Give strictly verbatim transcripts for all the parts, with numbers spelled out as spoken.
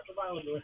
Trabaho doon.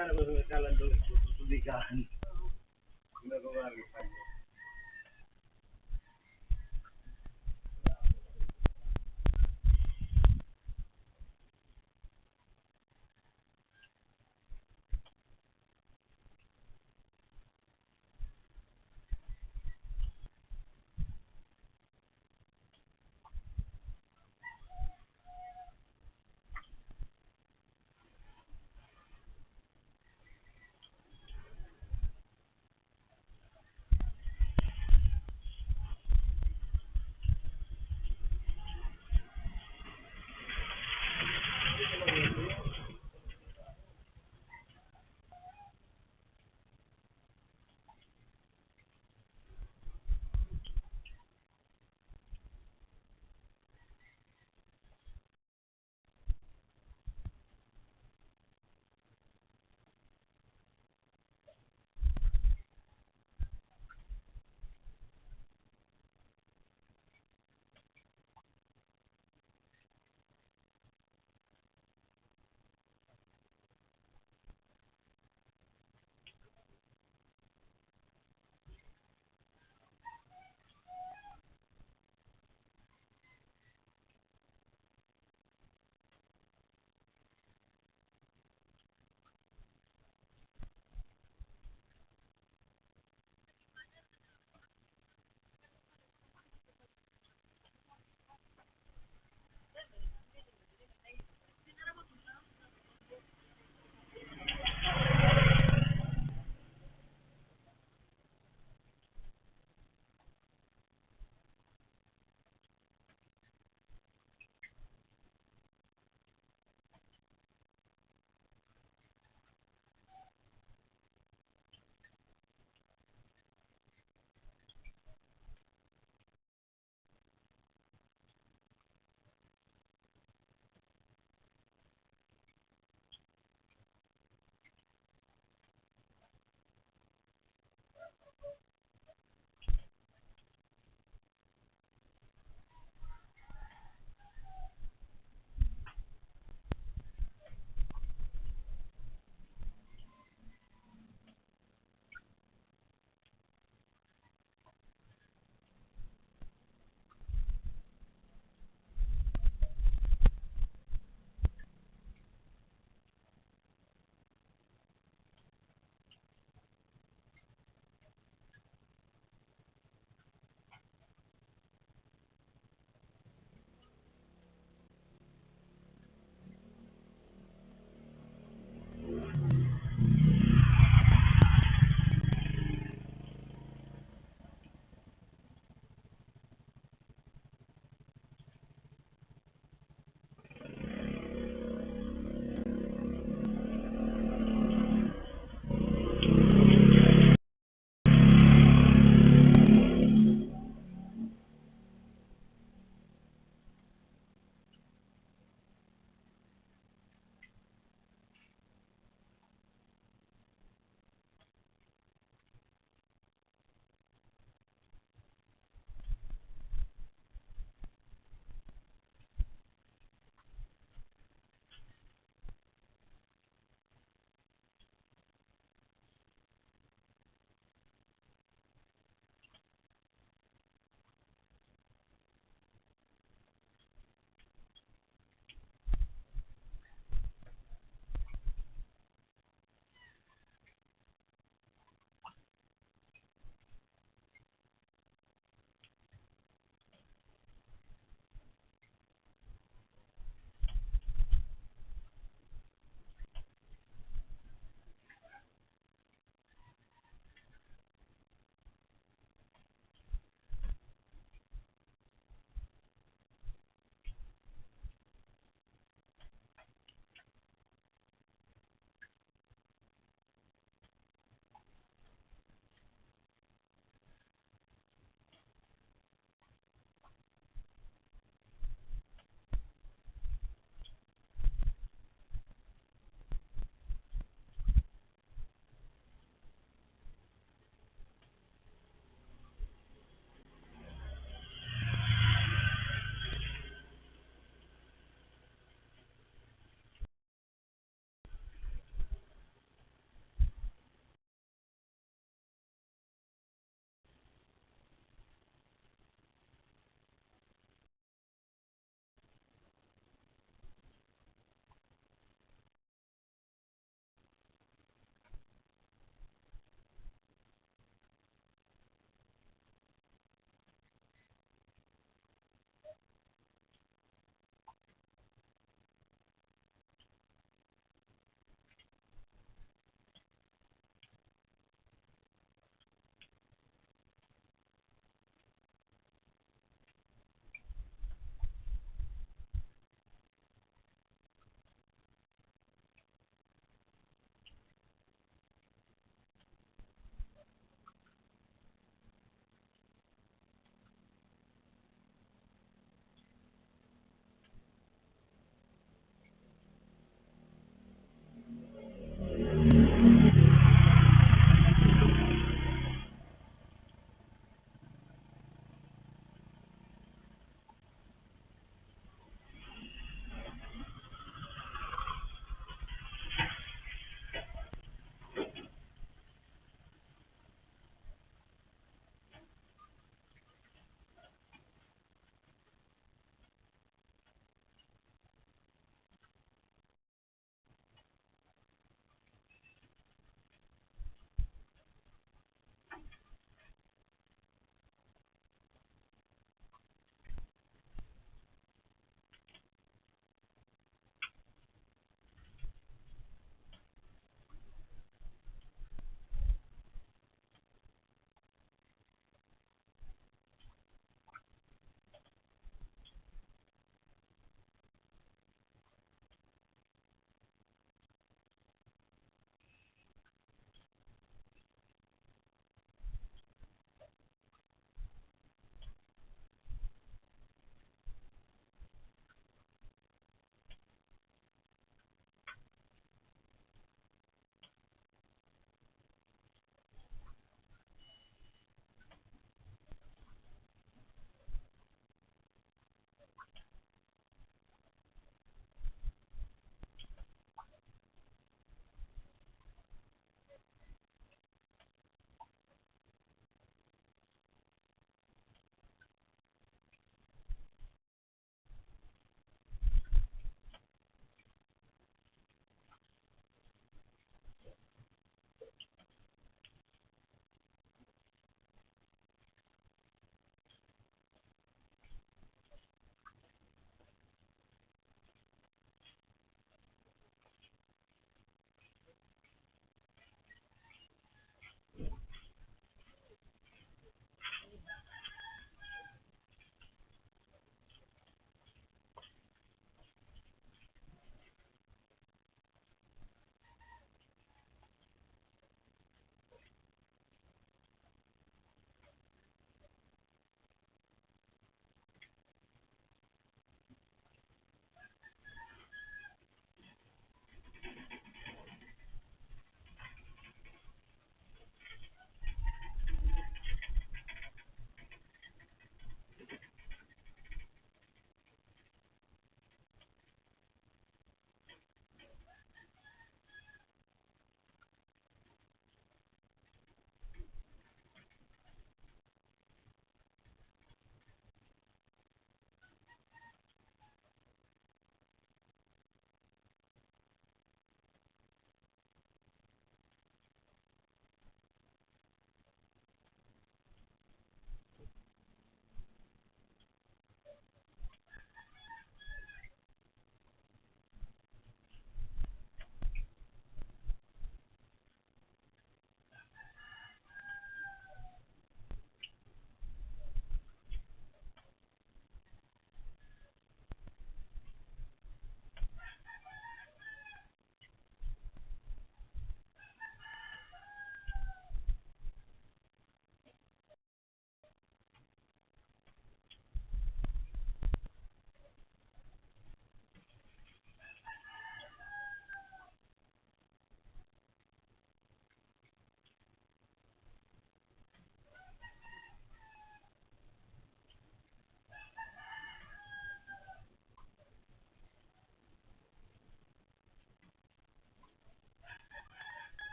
Ano ba sa kalan doon? Tutubigan.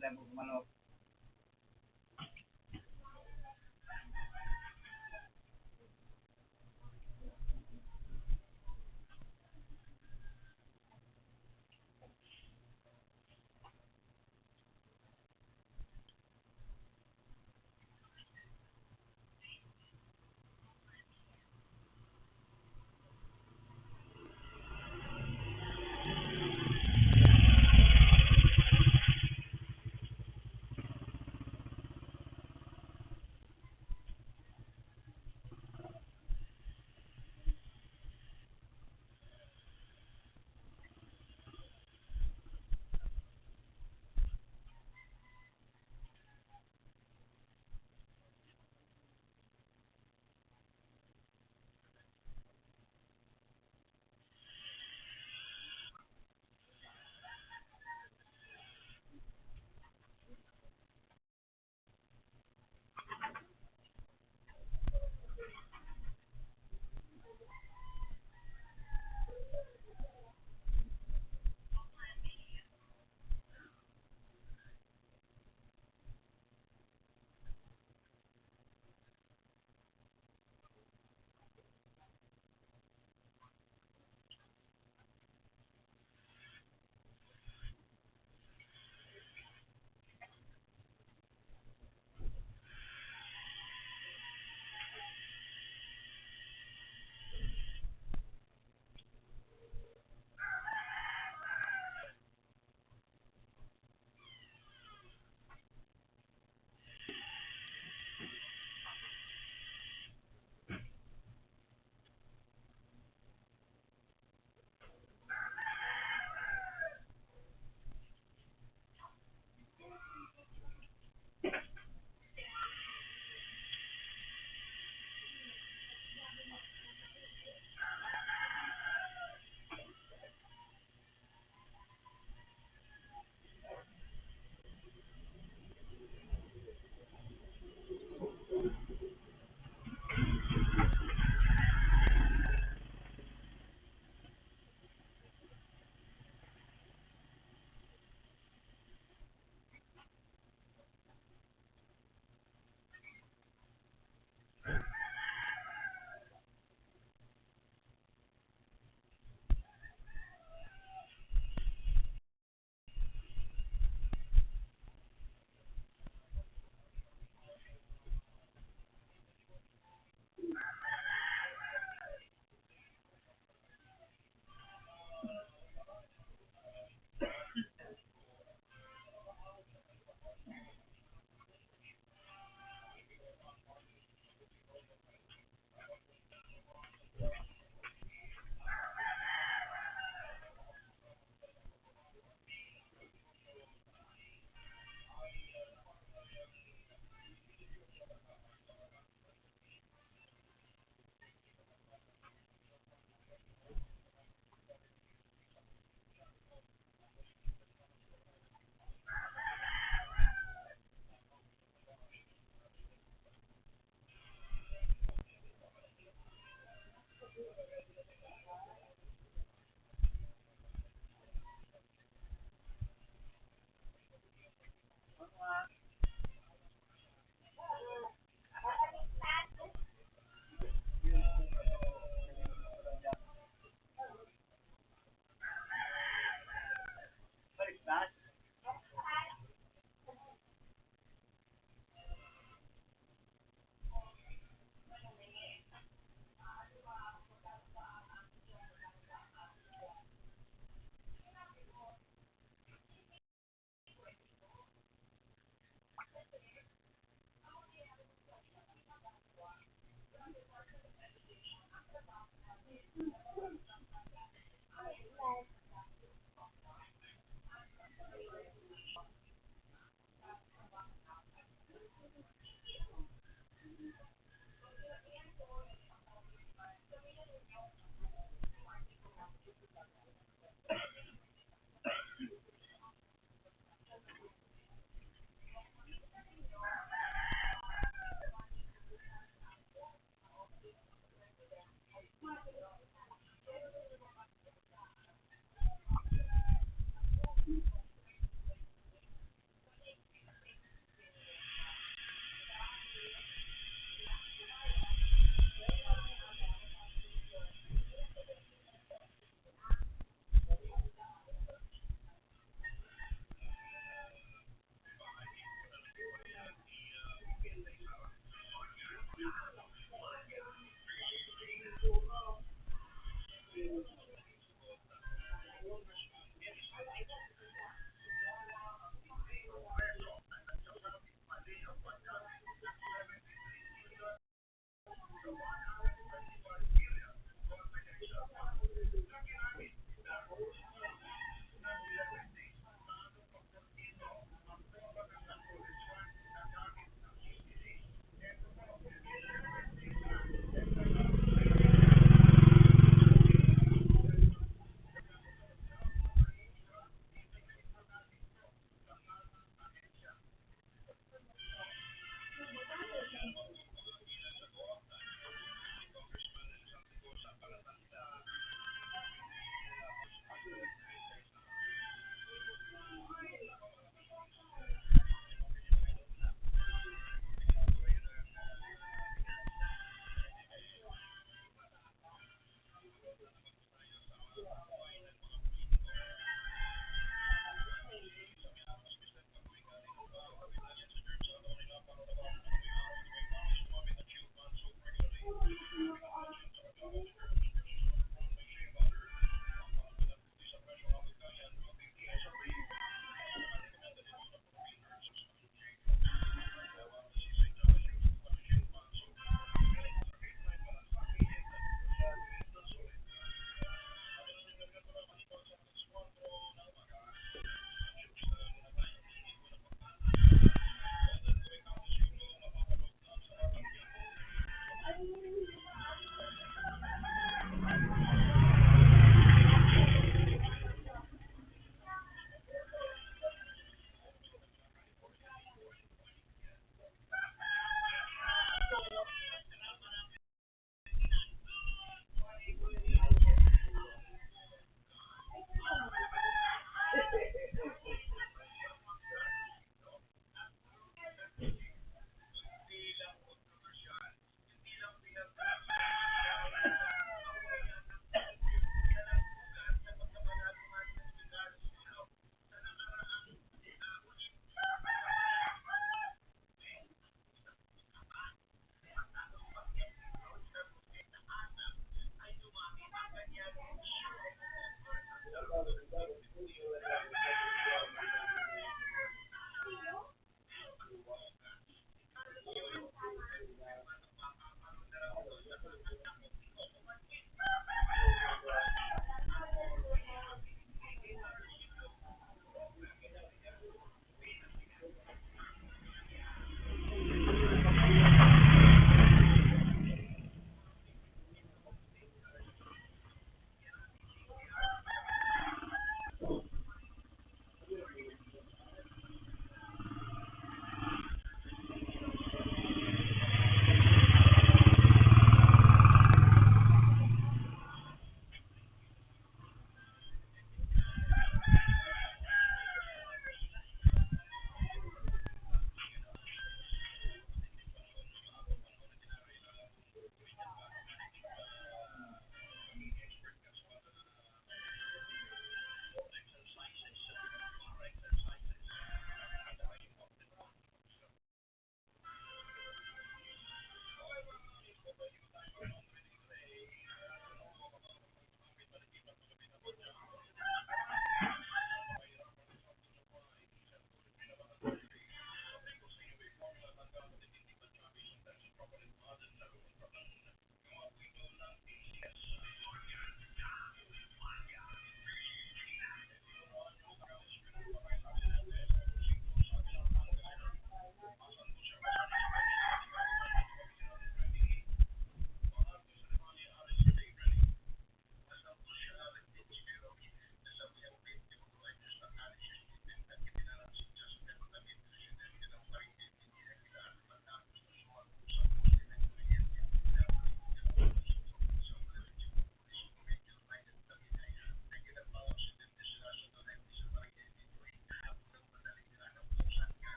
Tayo po kumalok.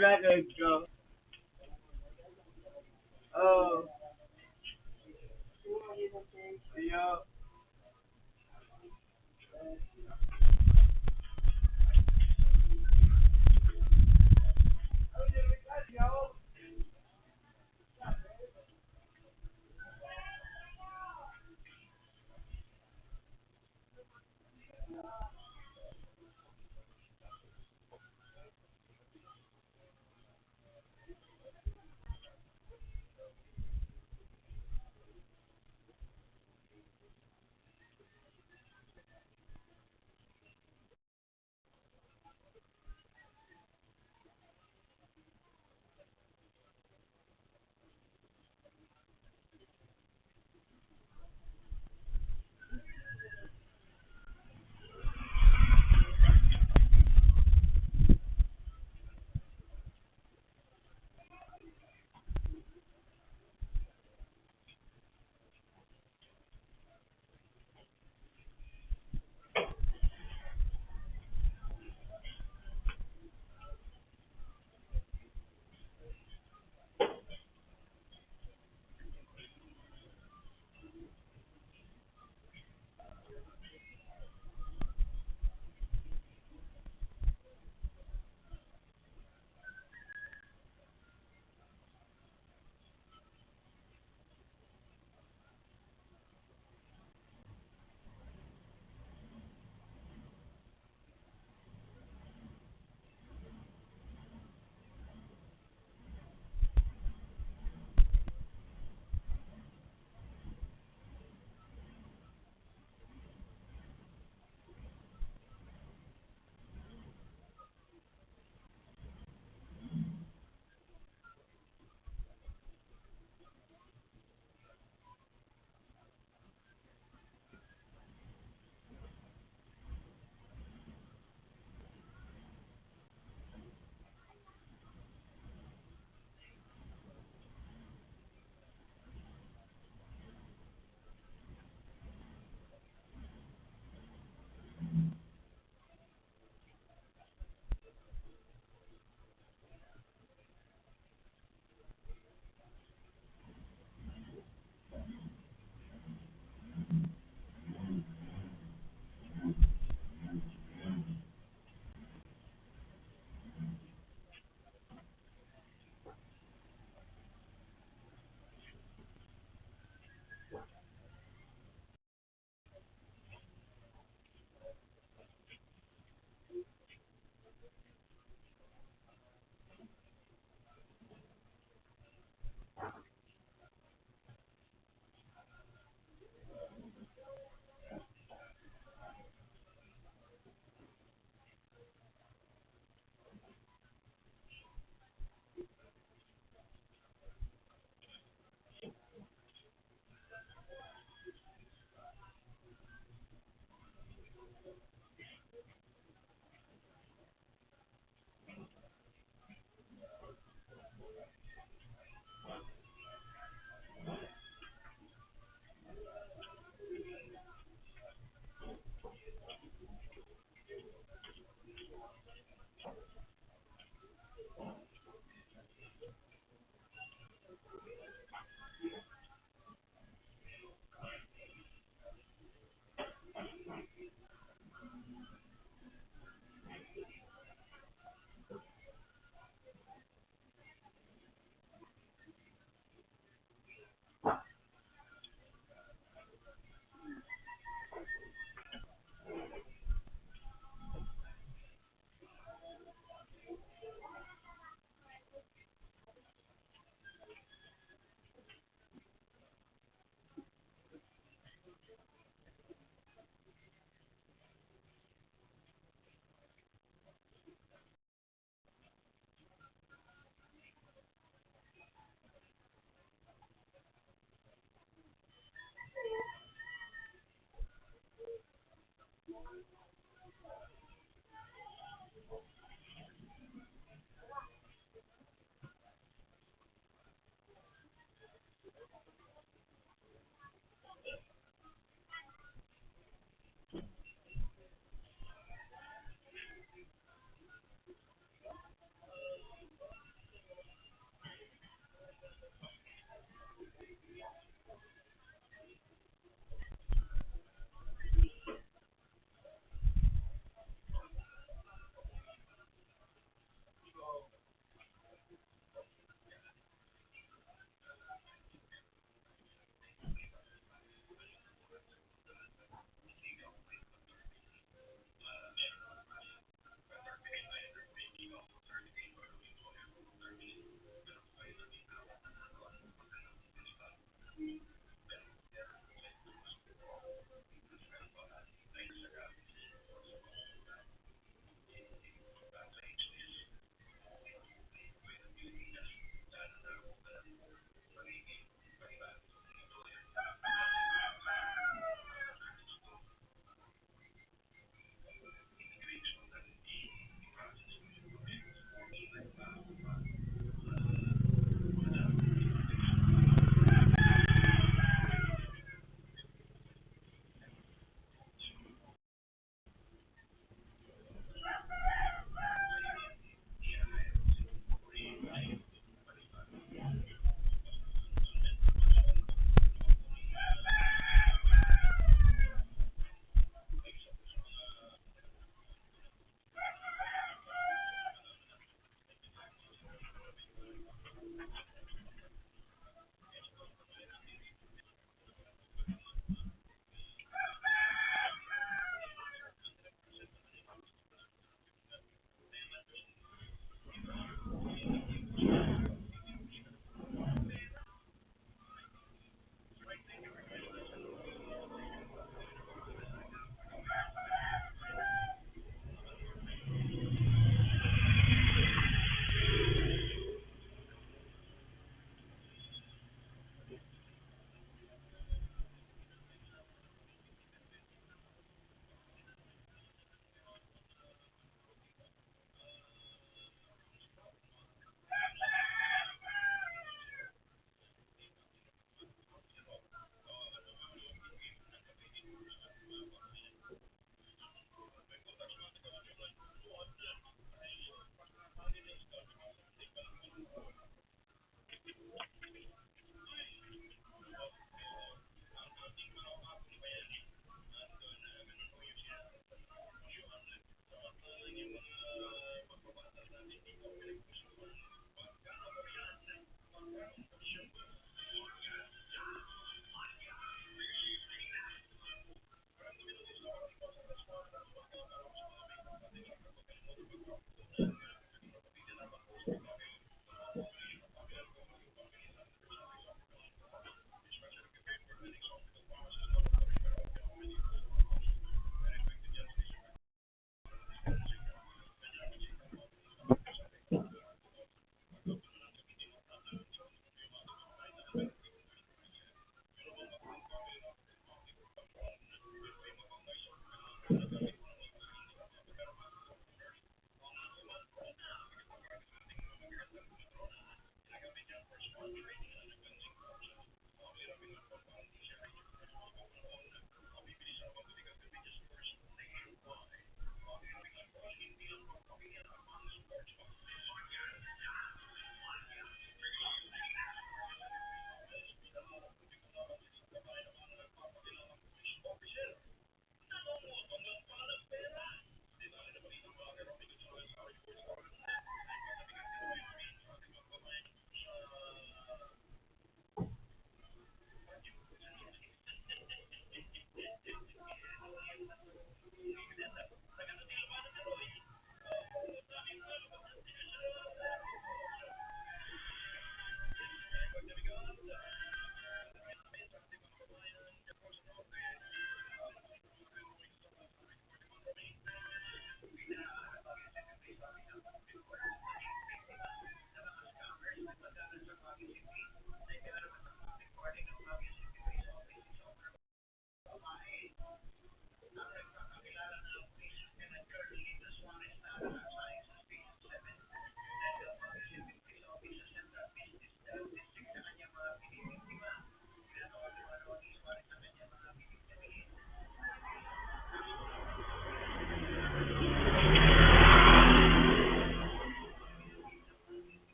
Pag-record ko. Oh. Iyo.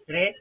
Three?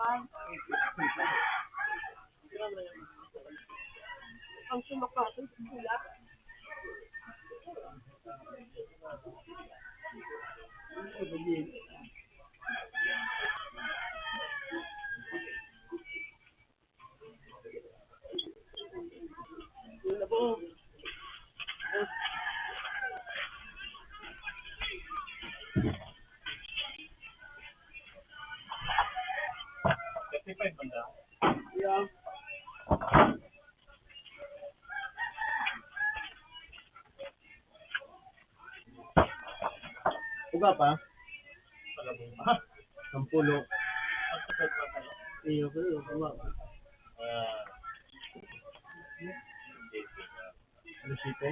Ang sumakatol sa sila. Thirty-five man daw. Yeah. Uga pa? Sampolo. Iyo, pero uga pa. Ah. Alas siyete?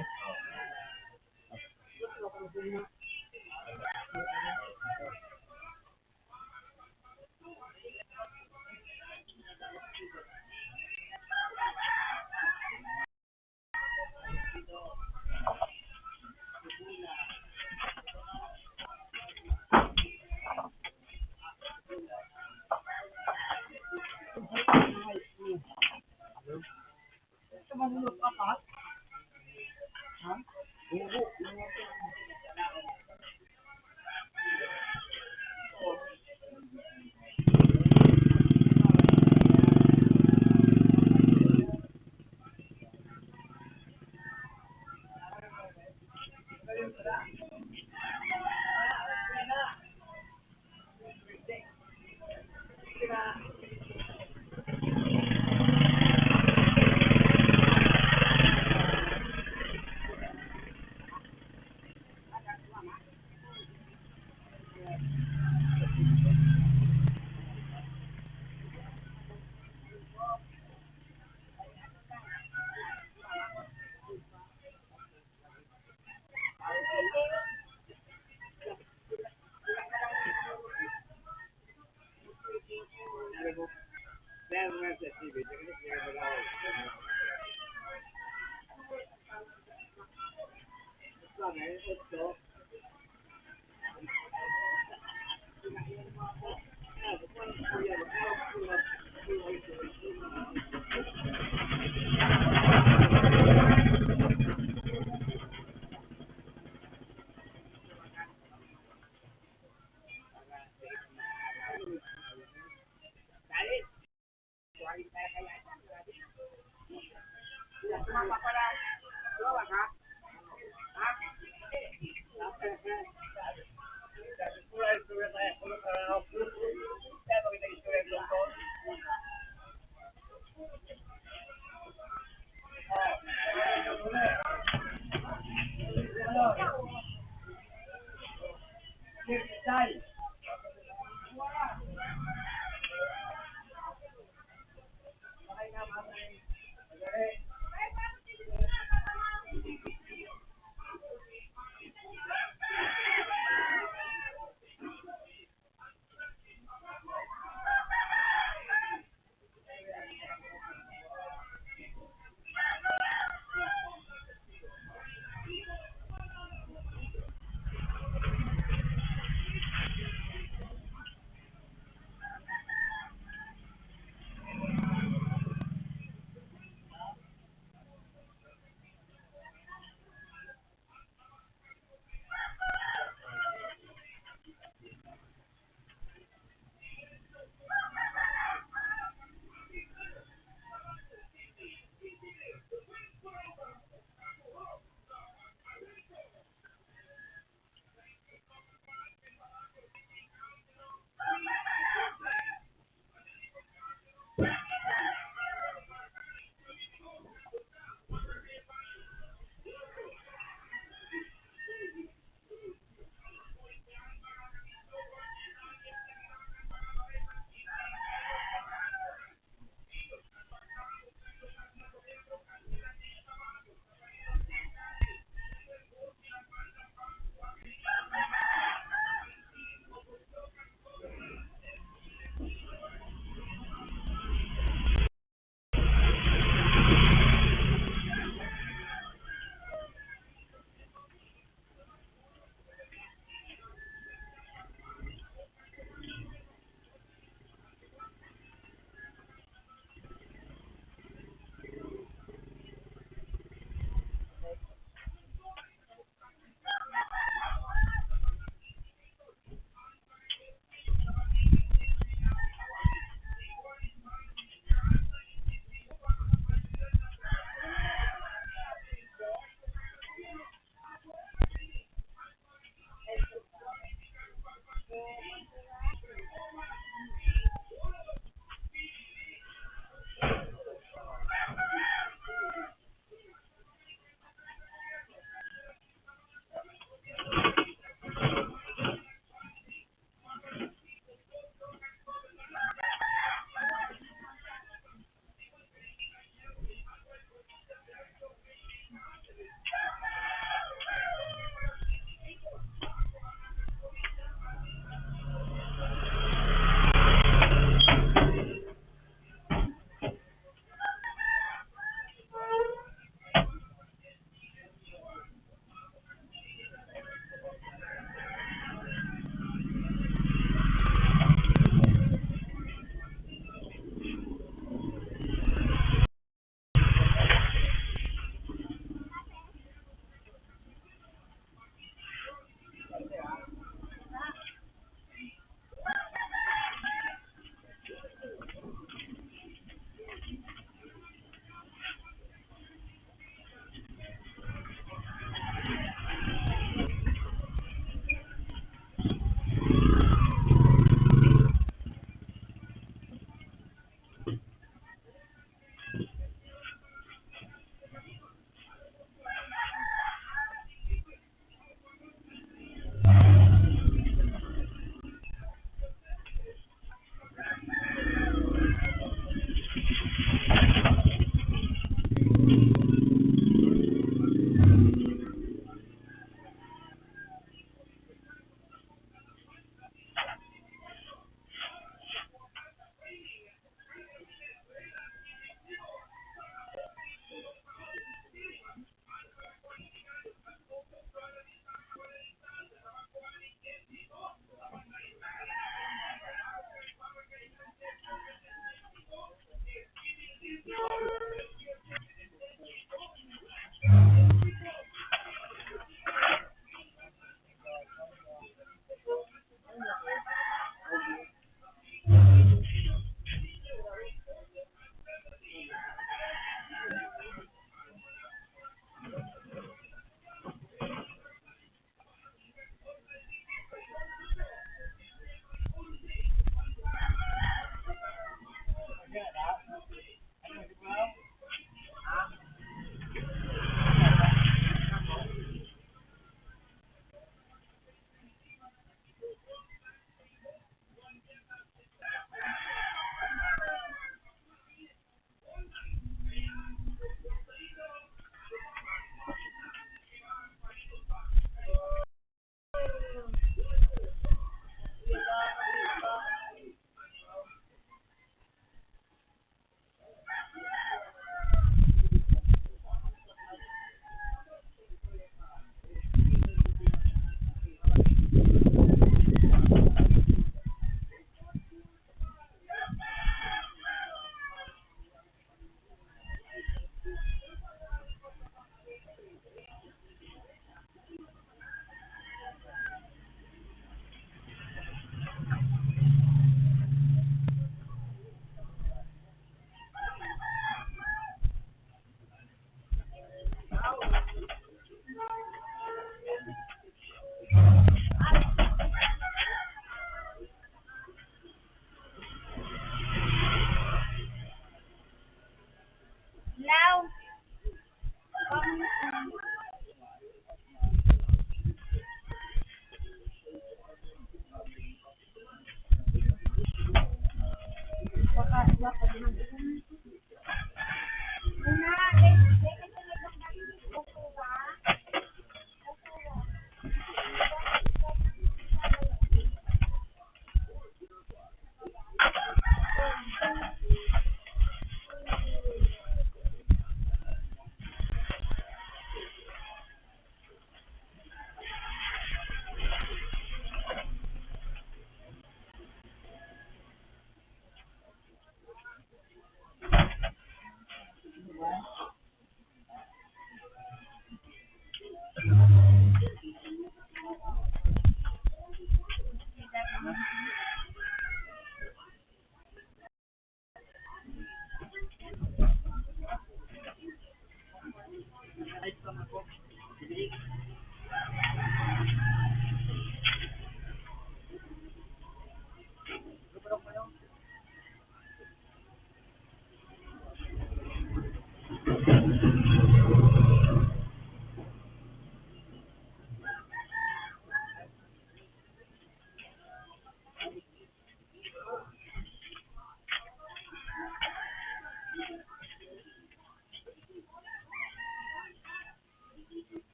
Ano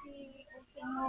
si Pusing mo?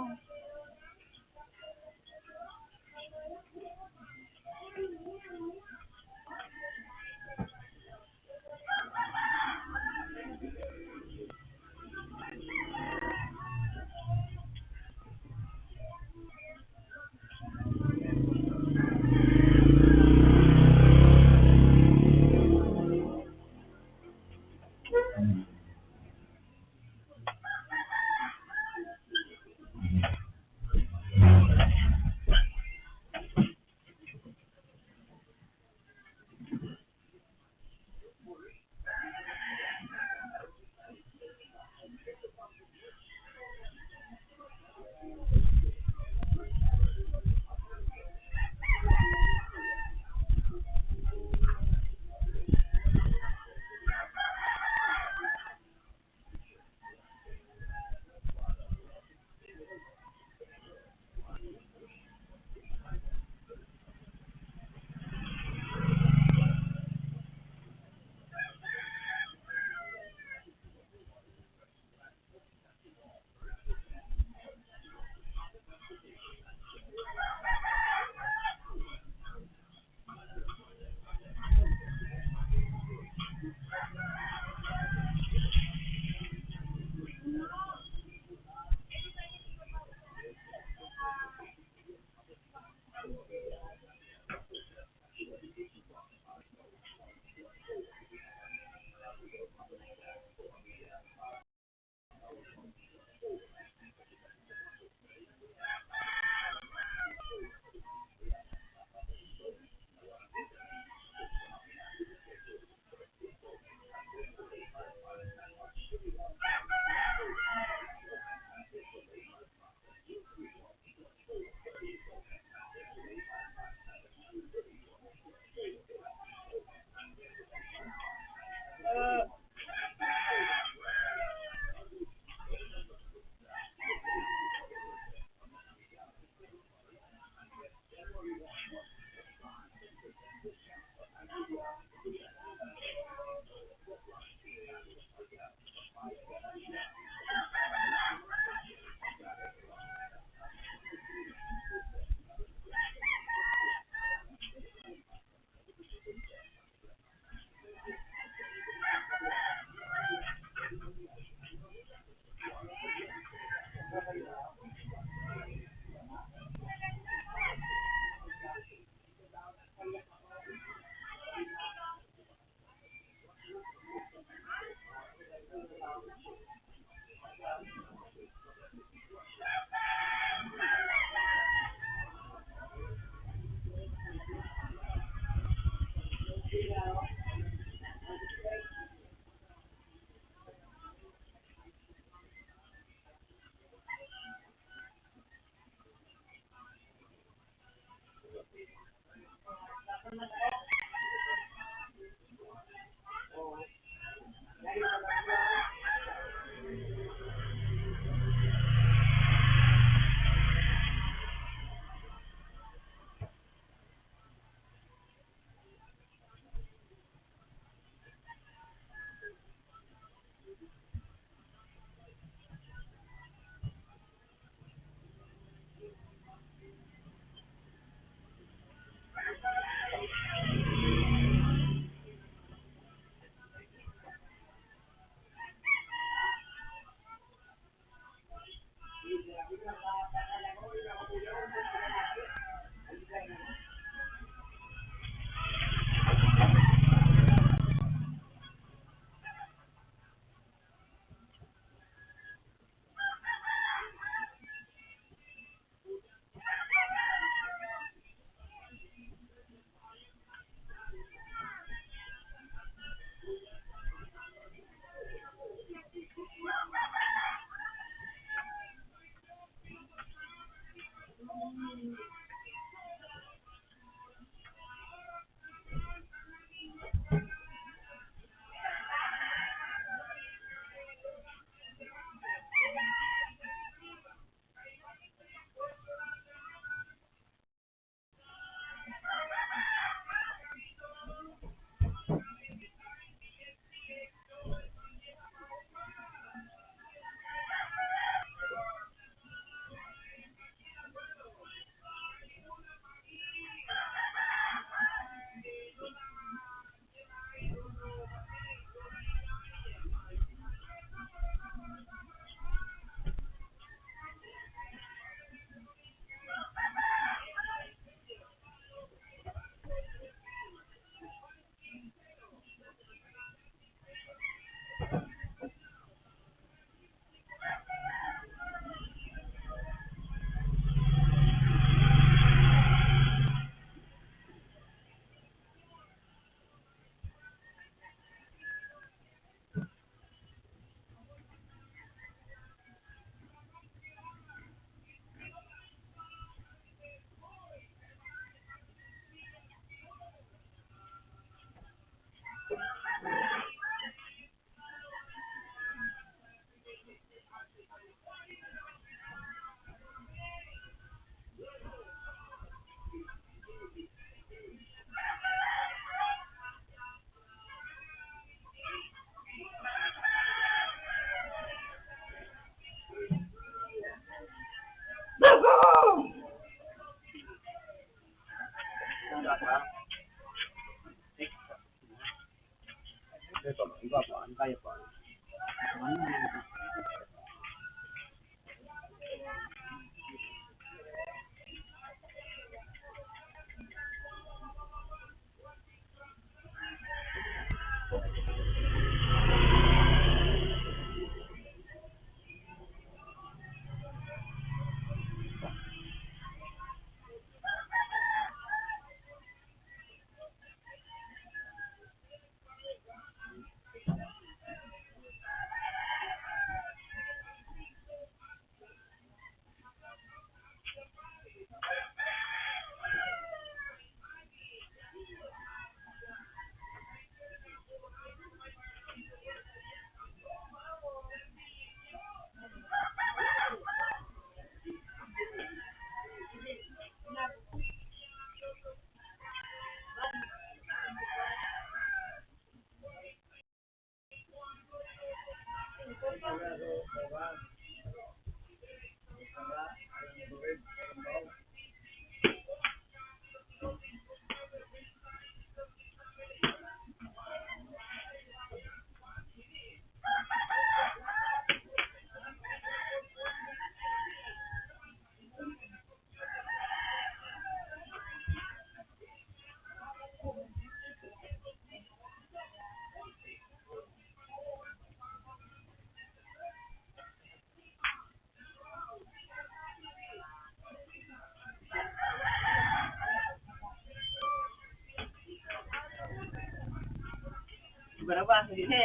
Barabas, sige.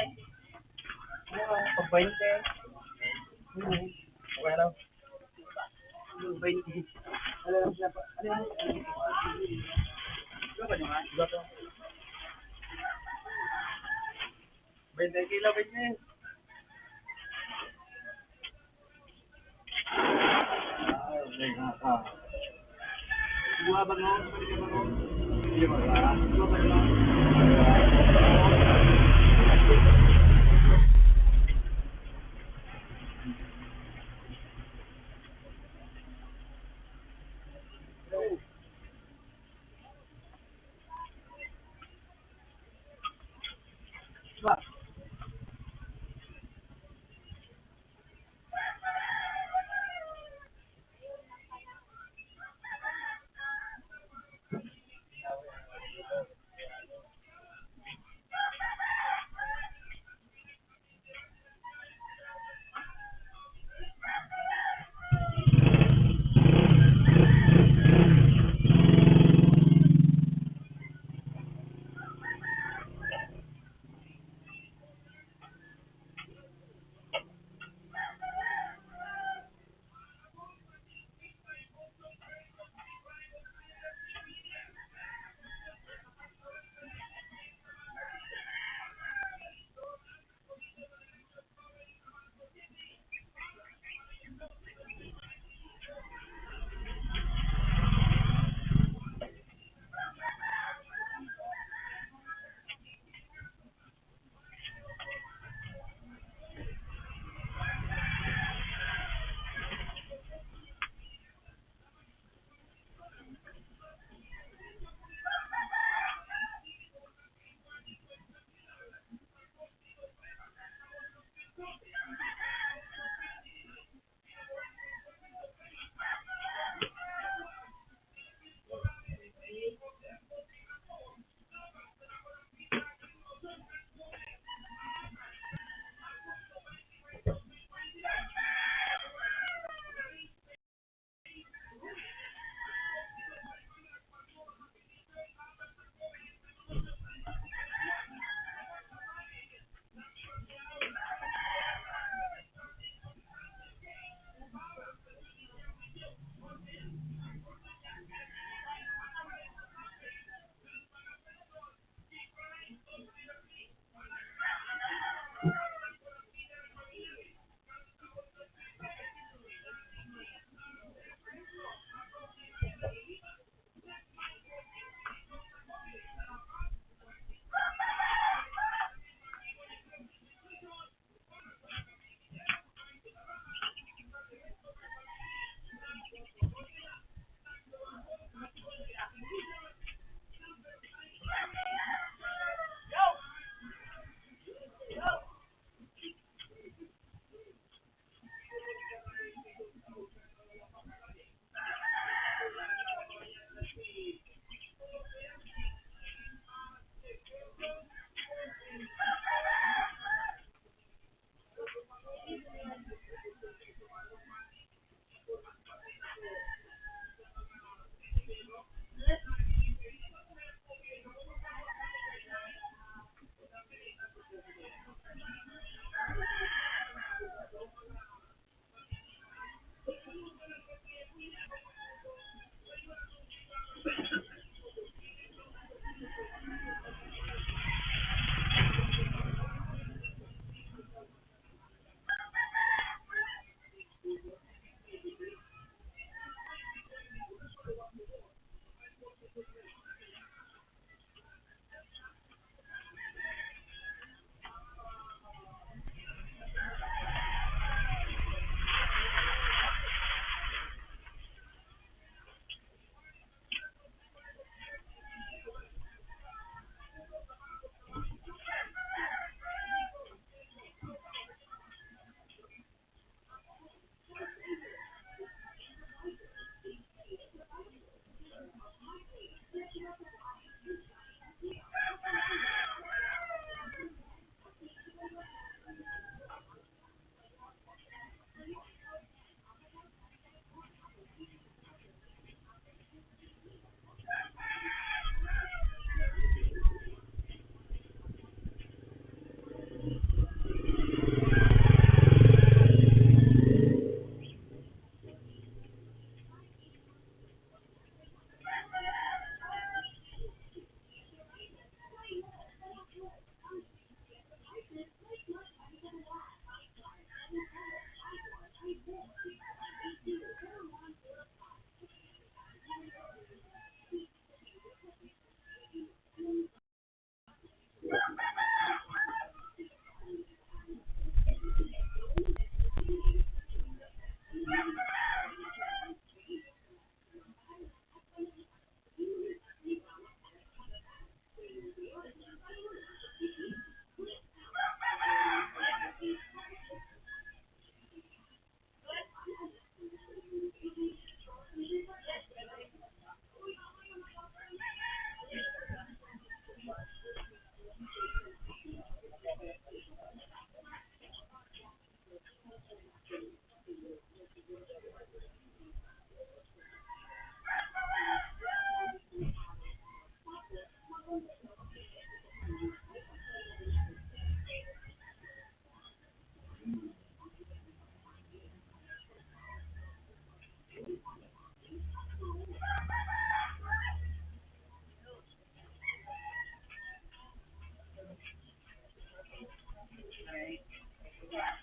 Pag twenty. Hmm. Bueno. Twenty. Ano lang siya pa? Ano lang siya? Bainte kilo, bainte. Ay, may nga ka. Dua ba nun? Pwede ba nun? Dua ba nun?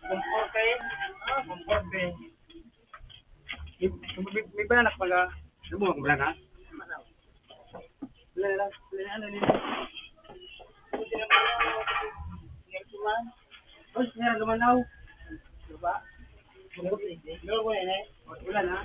Comforte. Ah, comforte. May, may, may balanak pala. Ano mo, wala na? Wala na lang. Wala na, ano, nila. Uy, sinabi na ako, sinabi ko man. Uy, sinabi naman daw. Diba? Wala ko na, eh. Wala na. Wala na.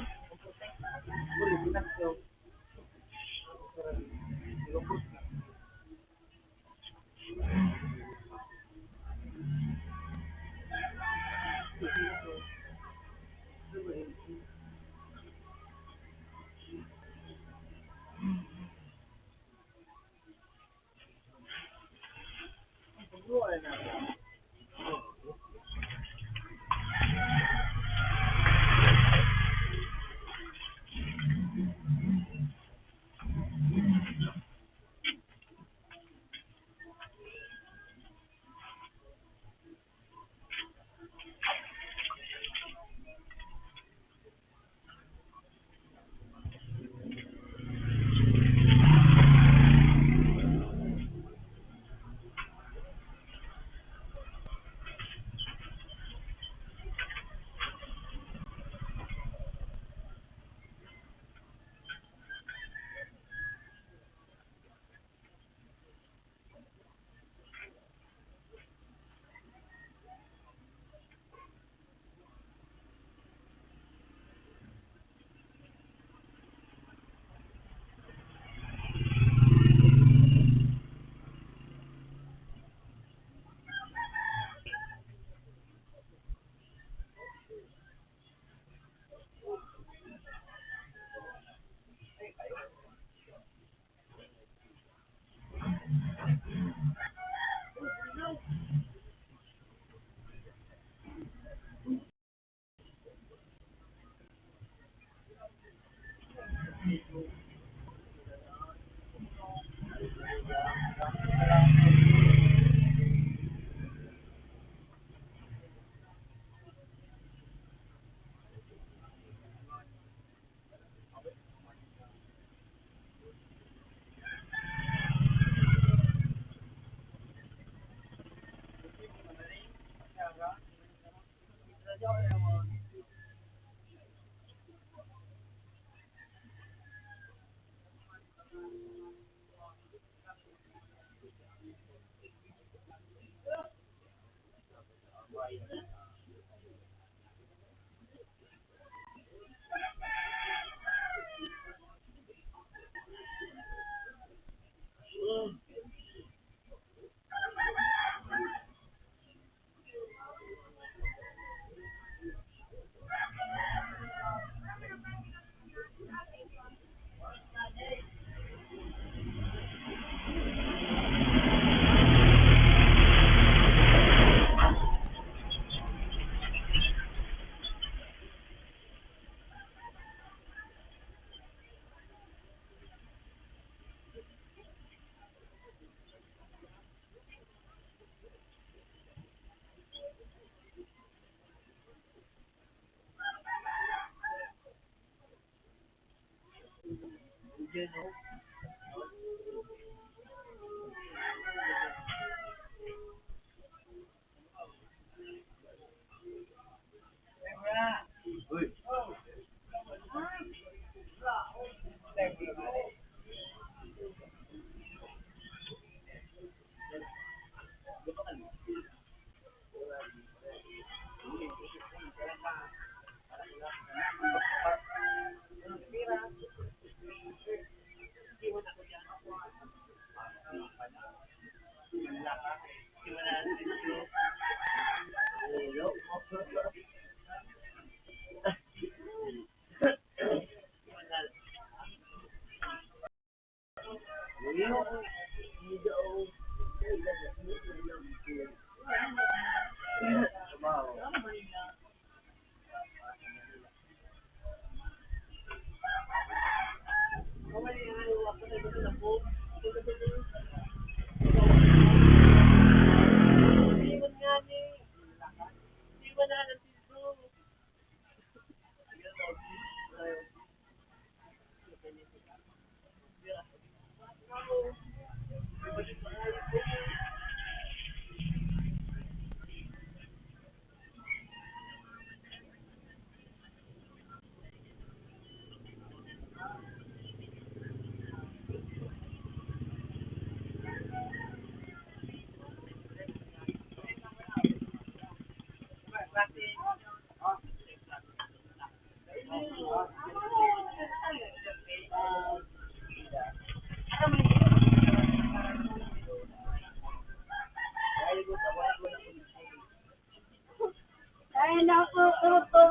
Ay, naku, puto,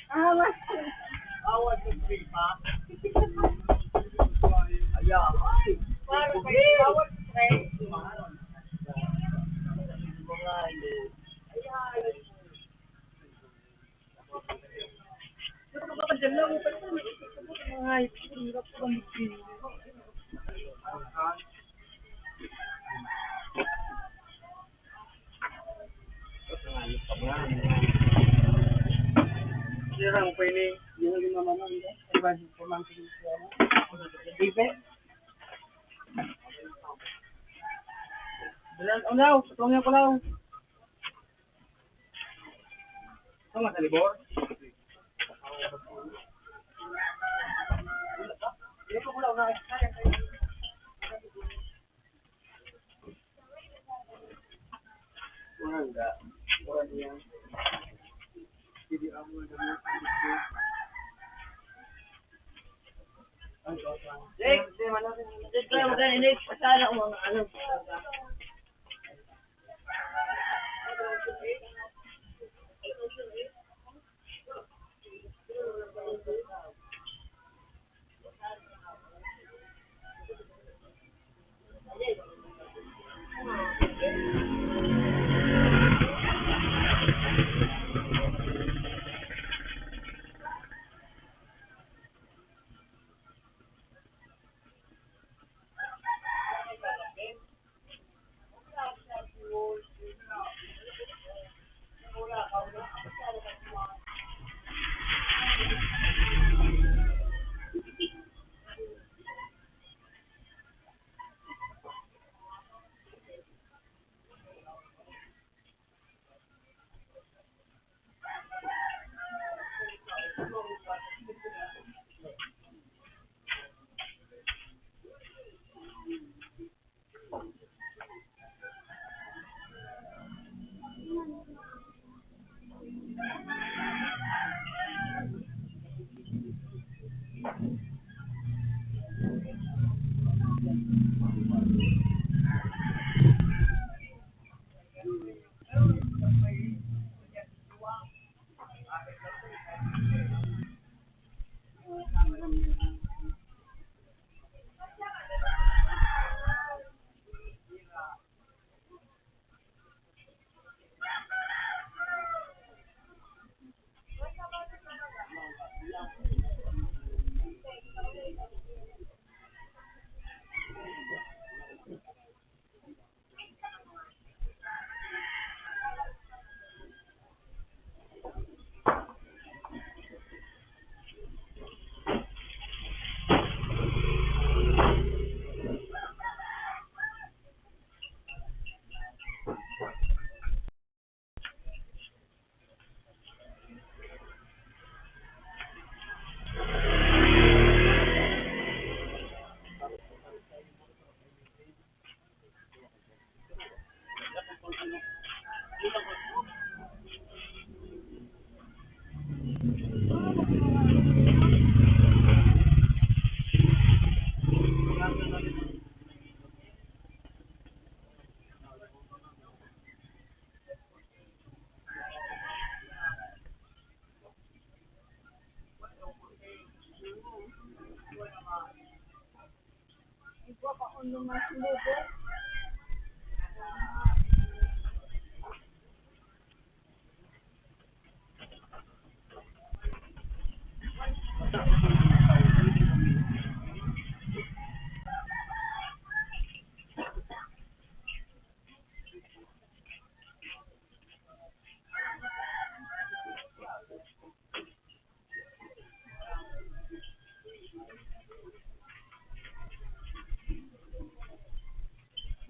awas. Awas yung gripa. Ayan. Awas, stress. Ayan. Sirang pa ini. Yung lima mama, hindi. Iba, pamangkin ko, ano? Ibe. Dalan, ulaw, patong niya, ulaw. Ito nga, sa libor. Jake, Jake, kaya magkano, Jake? Pasala ko mga ano.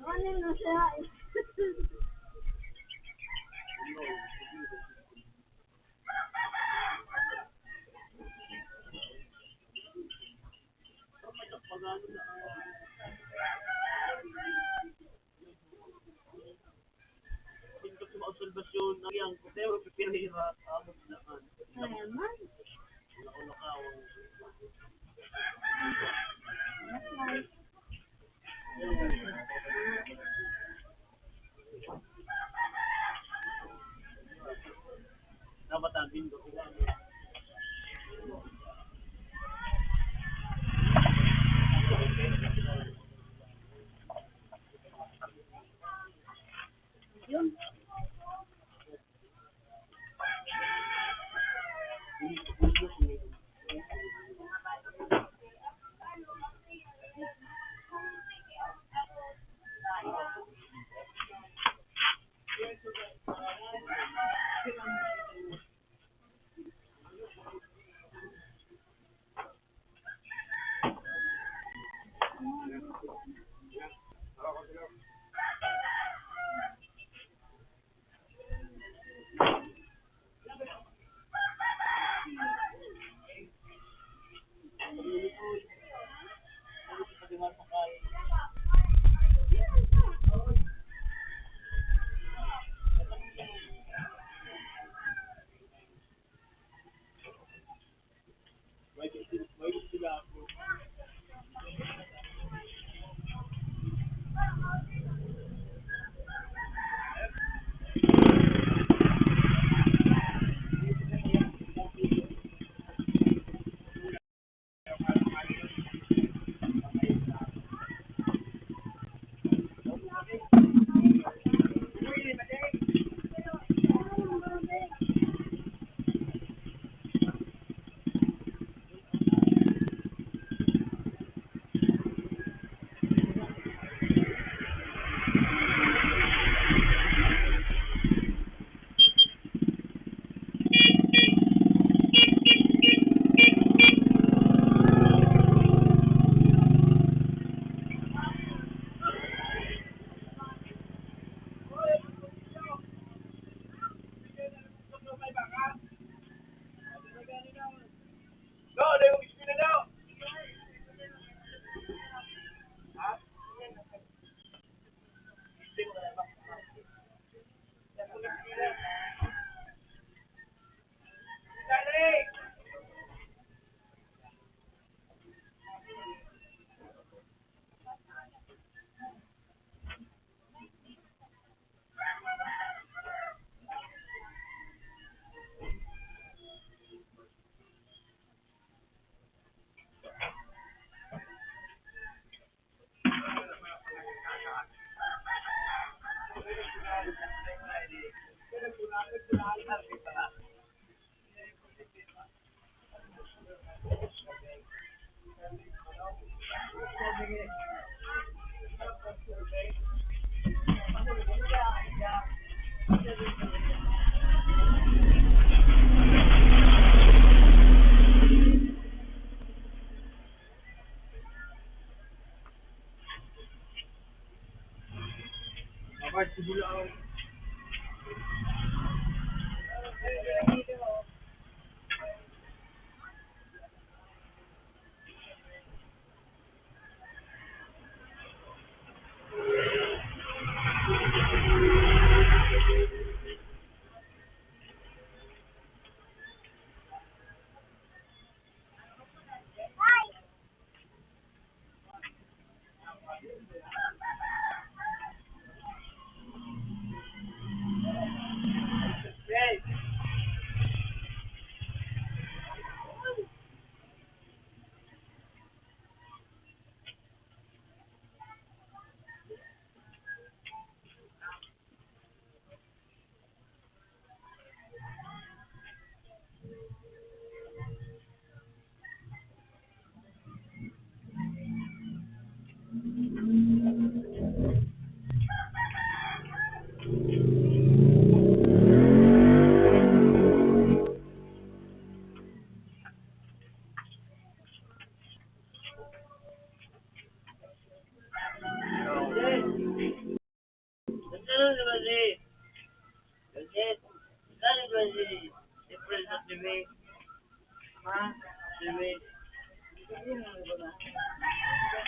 Ano na siya? Tingkod sa mga obserbasyon na iyang Pedro Pereira, amo na naman. Ano naman?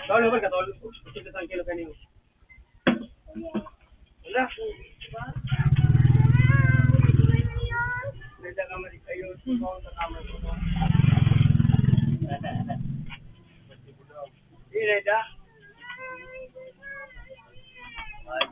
Tol, naman ka, tol. Gusto ko sa kilo kayo. Wala. May dakamali kayo. Sa kamay ko. Peda. Ah,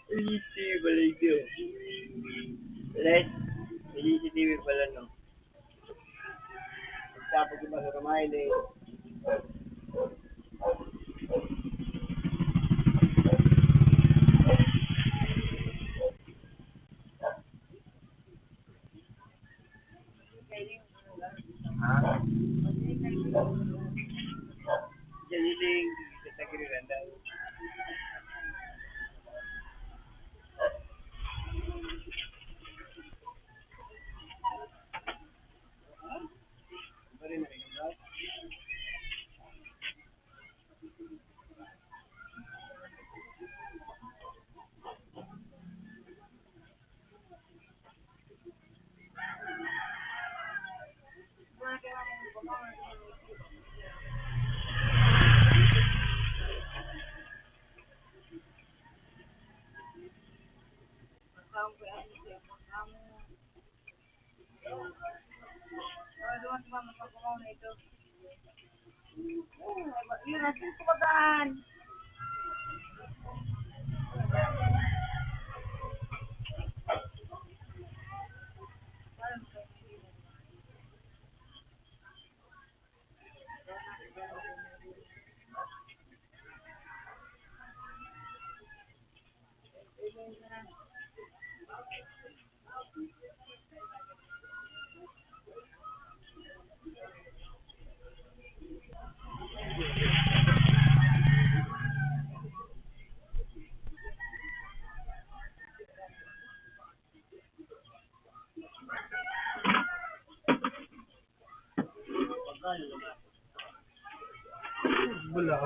C C T V pala ito. Let's, C C T V pala, no? Tapos iba sa kamay, eh. Ha? Galing, sa tagiriran daw. Wala.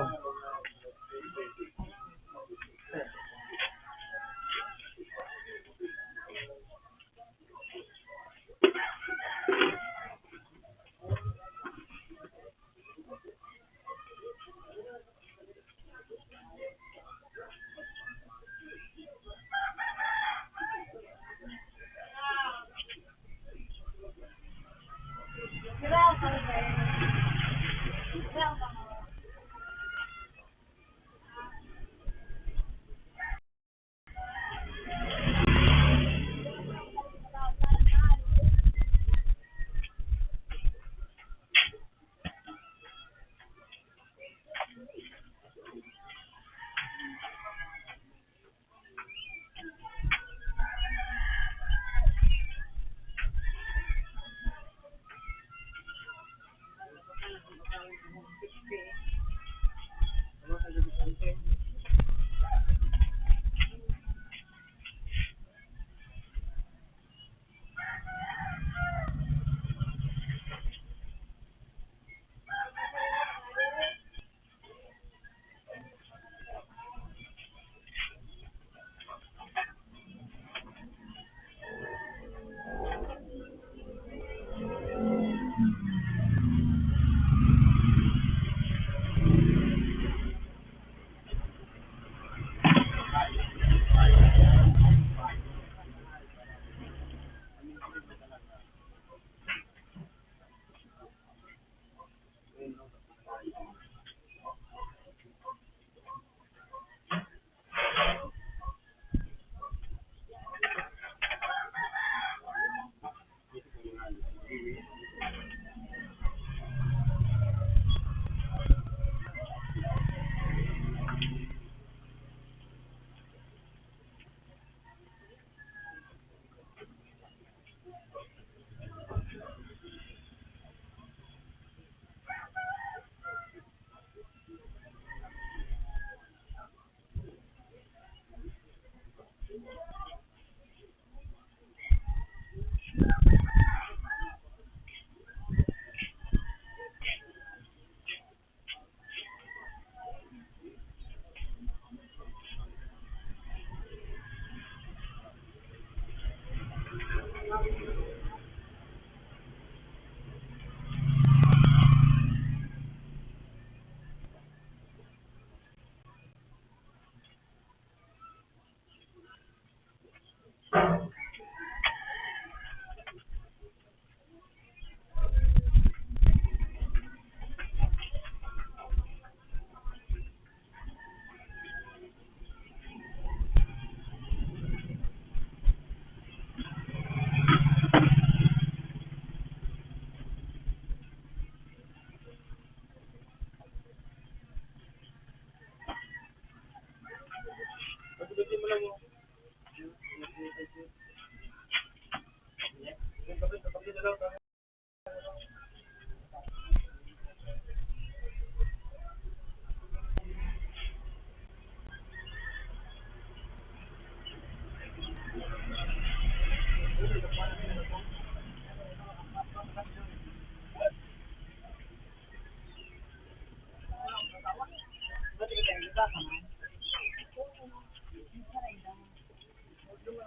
Ano,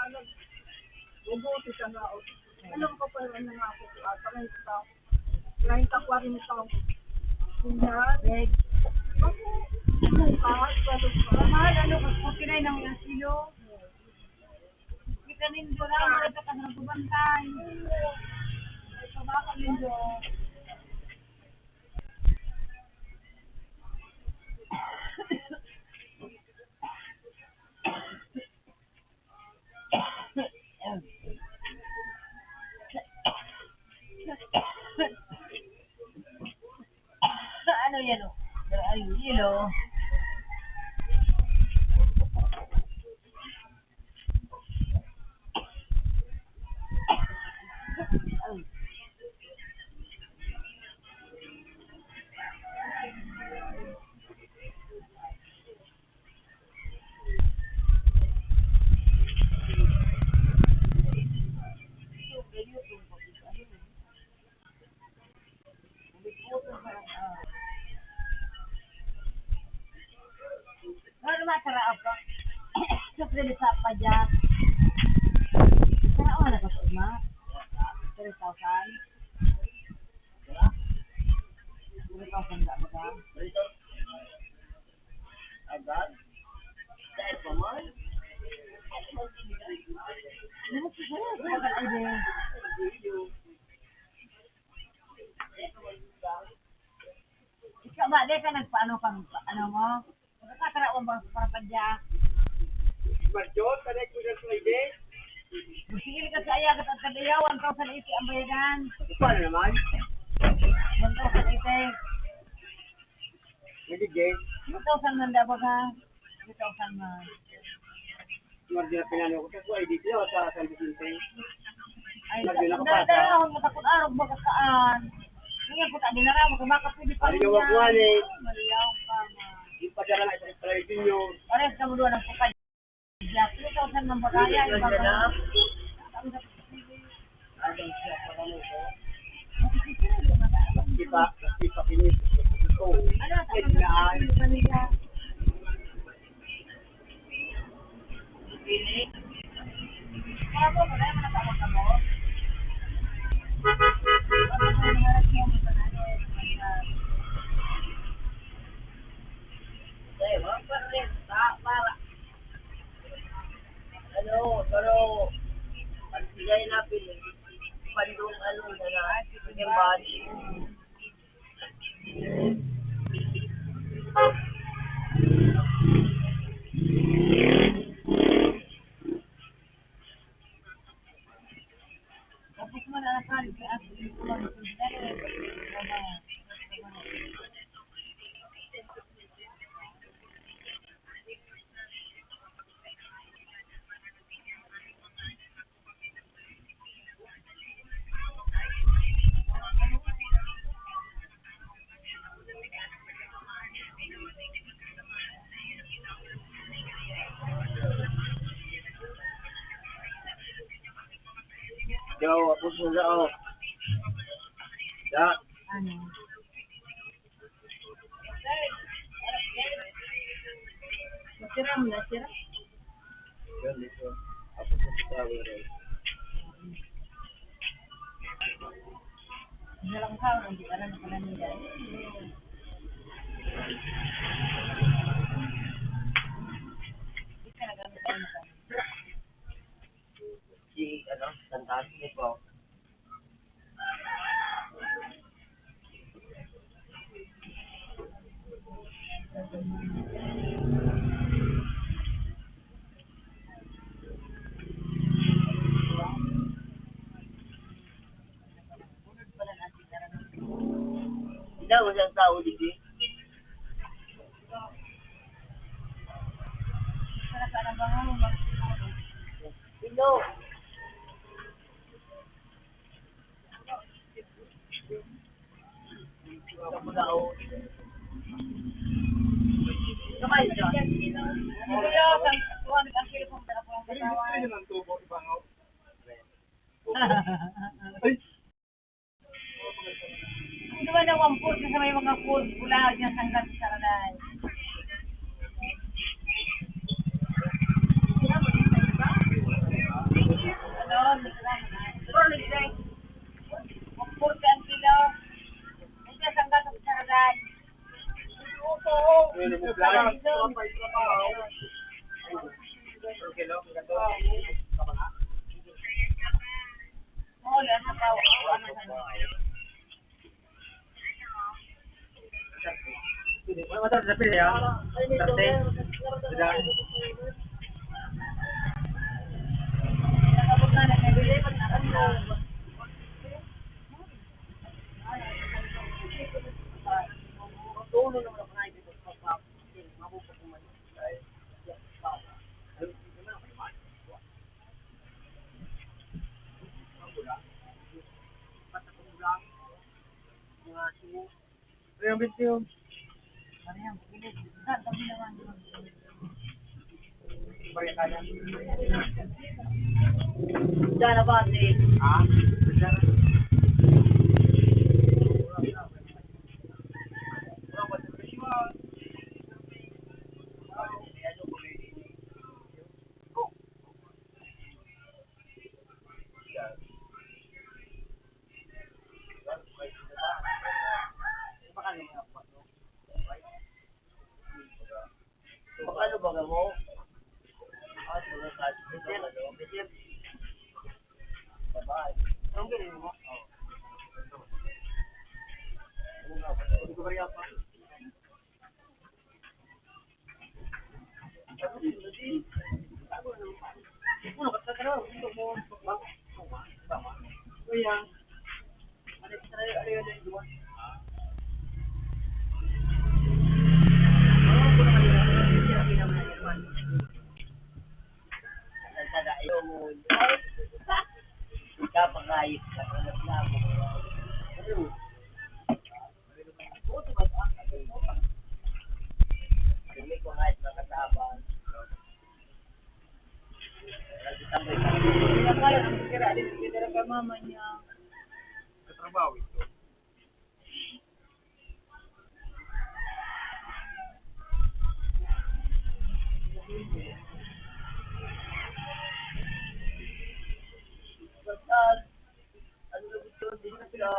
ano, bubuti ka na, o. Alam ko pa yung ano nga ako, ah, treinta, treinta, kwarenta. Yan. Ako, ano pa, ano pa. Mahal, ano, forty-nine ang kilo. Kita nindo lang, wala ka nagbabantay. Sa baka nindo. Ano yan, oh? Ay, yun, oh. Ano naman, taraap ka? Sa pwede sa pa dyan. Taraap na ka sa uma. Three thousand. Three thousand na ba ka? Agad? Dahil pa man? Ano siguro? Ano ba, ide? Ikaw ba, di ka nagpaano pang, ano mo? Magkakatarawan ba sa parpadya? Marjot, tanay ko sa Friday. Sige ka sa ayagat at kadayaw, one thousand eighty ang bayadan. Paano naman? One thousand eighty. Nagigay? Two thousand man daw ba ka? Two thousand man. Marjot, pinano ko sa Friday, sa San Vicente. Ay, Lagi na dara, kapasa. Dara, dara, matakot arog, baka kaan. Ngayon, puta, di na raw, magkabaka, pwede pa Ay, rin gawag yan. Ko, eh. Maliyaw pa, ma. Yung padala na isang pala yung inyo. Pares ka mo doon ang pagka-, three thousand ng bagaya, yung bagaya. Di ba? Di ba, kini? Oh, ano, pwede na. Ano, pero, ang sila yung napili, pandong ano, na, na, yung body. Daw, ako sa dao. Da. Ano? Masira mo na, sira? Yan, dito. Tapos sa flower, eh. Isa lang ka, hindi ka na nakalandian. Hindi ka nagamit ang mata. Si, ano, Santan, ito. Ikaw, isang tao, di ba? Sino? Ang duwa na one forty sa may mga food, pula, dyan sa hanggang sa Saraday. Ayun, bityo. Diyan na ba, ate? Ha? Paano ba mo? Ah, sulat sa atin. Babae. Ang galing mo. Hindi ko kaya pa. Mama niya. Katrabaho ito. Ano na gusto dito sa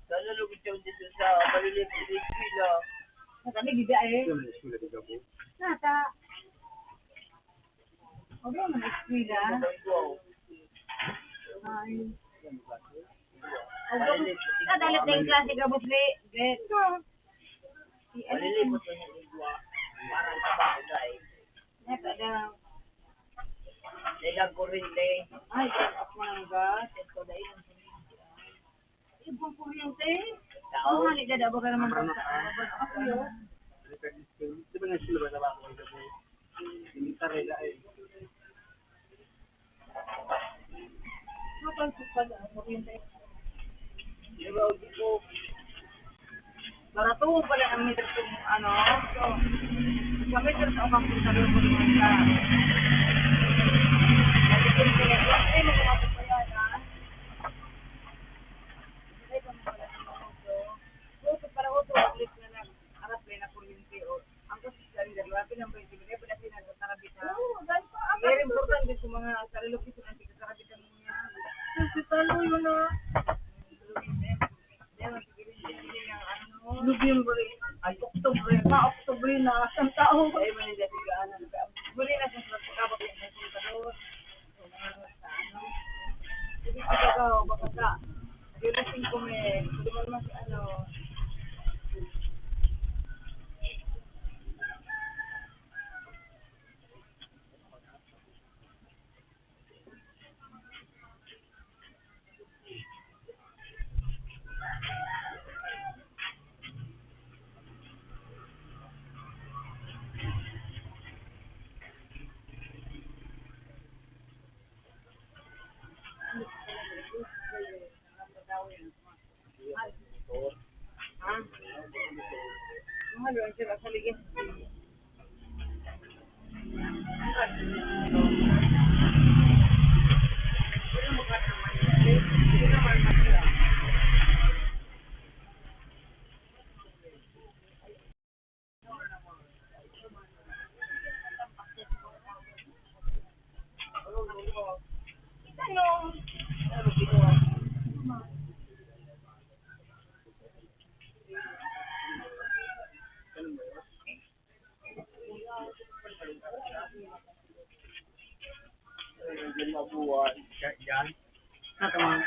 Sana lugod siya dito sa maliliit na eskwela. Nata. Huwag mo naman eskwela. Ay. Huwag mo. Kadalit na yung klase ka, Butli. Get. Si ano? Maliliit na yung eskwela. Parang kabahay. Nata daw. Dahil ang kurente. Ay, dahil ako nang gas. Ito, dahil ang kurente. Ibang kurente. Tao. Ang hali, dada, baga naman. Ano na ka? Baga ako, yo. Di ba nga sila ba sa bako? Hindi ka rin, ay. Mapansin pa sa kurente. Di ba, di ko. Barato pala ang meter kung ano, so, sa meter sa akong kontador ko naman sa. Ay, mga kapayanan. Ay, kung wala naman ito. So, para auto, at least na lang, harap na kuryente, o, ang kasi sa inyo, grabe lang ba yung pinagkakarabitan? Oo, dahil pa, ang importante sa mga sarili ko, sa mga pinagkakarabitan mo niya. Sa talo yun, ah. Nobyembre. Ay, Oktubre. Ma, Oktubre na. Ang tao. Ay, Manila, tigaan. Muli na sa pagkabak ng kontador. Sige, sige, ikaw, baka ka. Yun ang singko, eh. Hindi mo naman si ano. Ha? Mahal ang sila sa ligid. Yan. Ito, ma'am.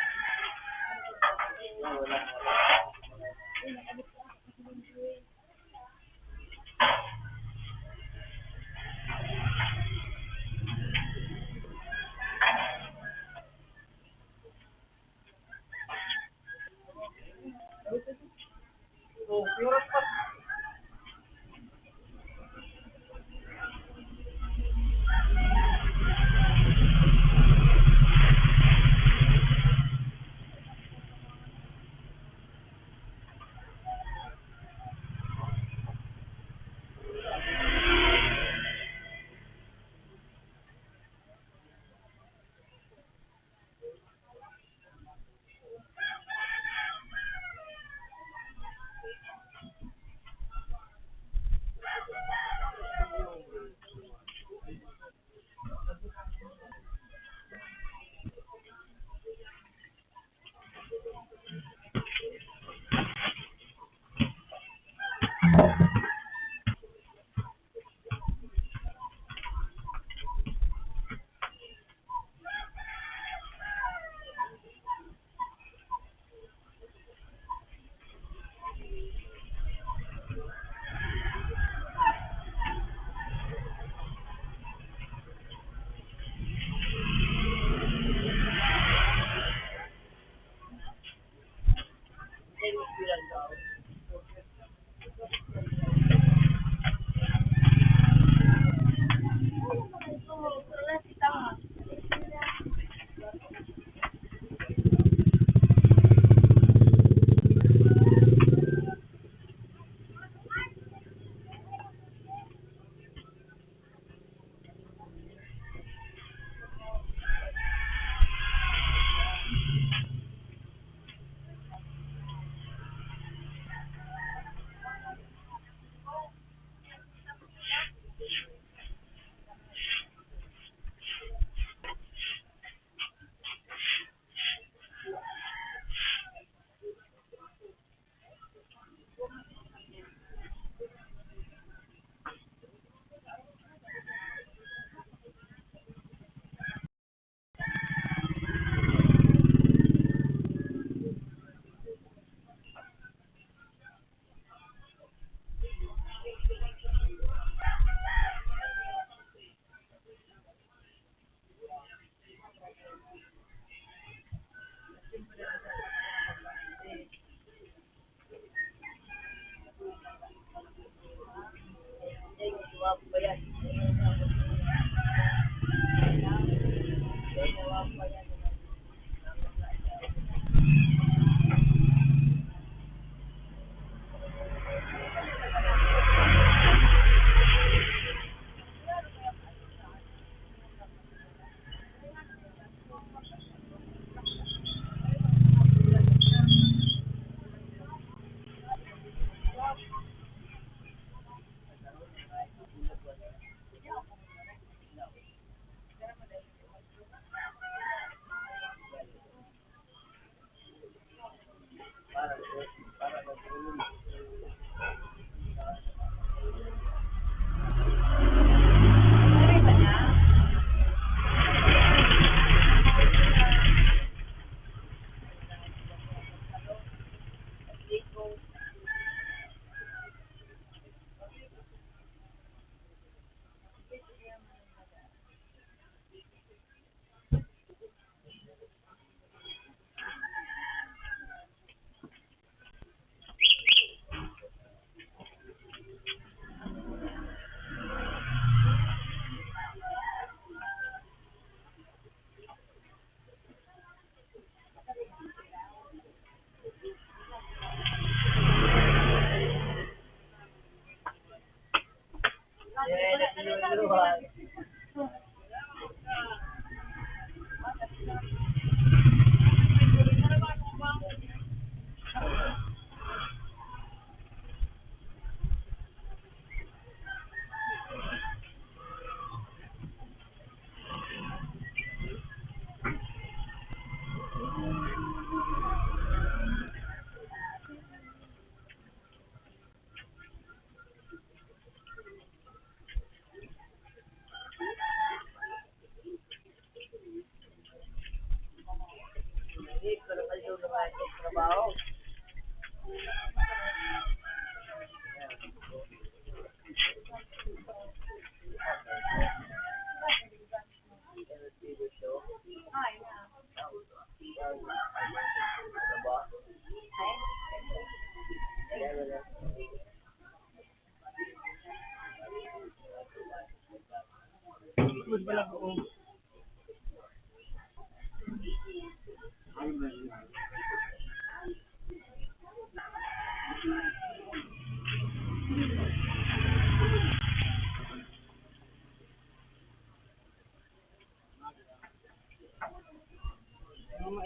Mga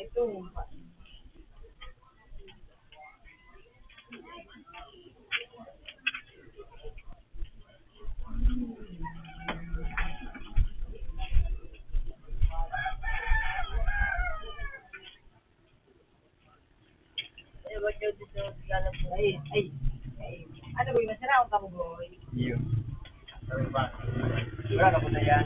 ito, Ay, ay, ay. Ano ba yung masarap ang kabugoy? Iyo. Ano ba? Wala na po na yan.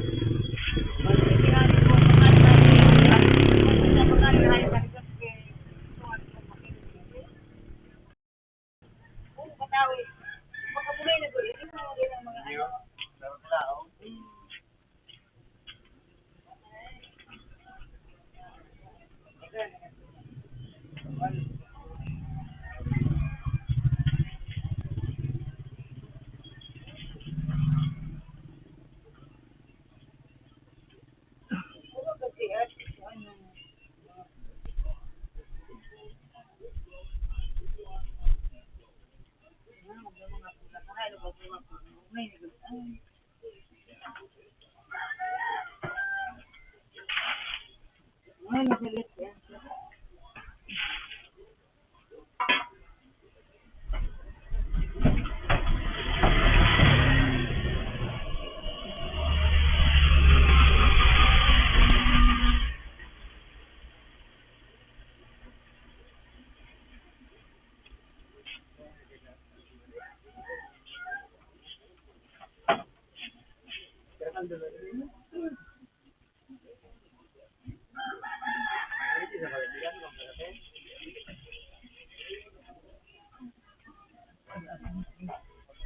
Iyo. Sarap na, oh.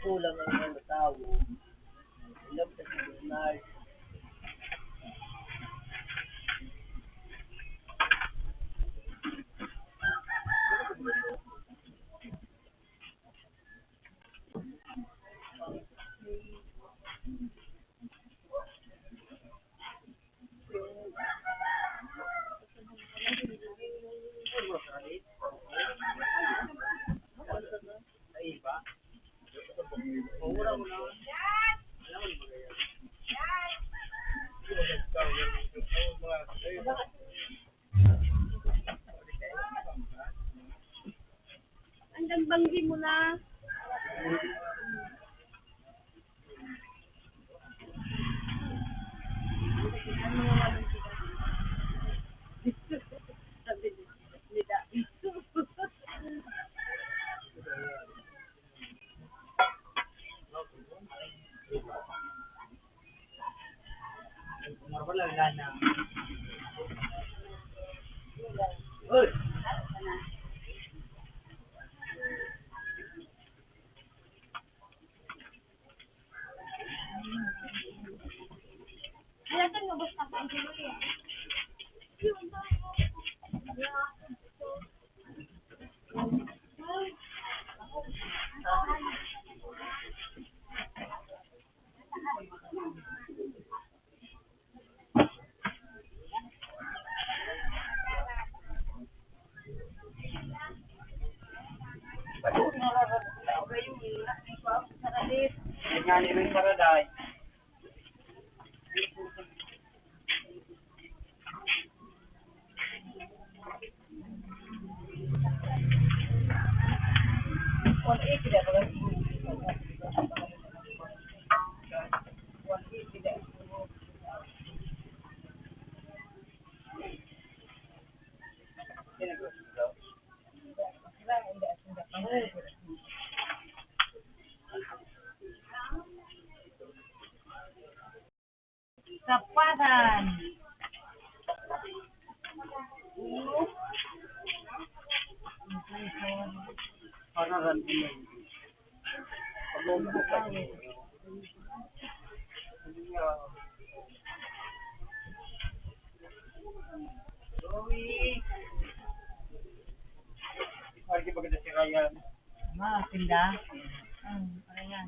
Kulang ang mga tao. Ilang sa tribunal. Hanggang banggi mo na. Sabi ni David. Yan nga ni Luis Faraday. Sapadan. Pararan. Lagi maganda si Ryan. Ma, tinda. Hmm, ano yan?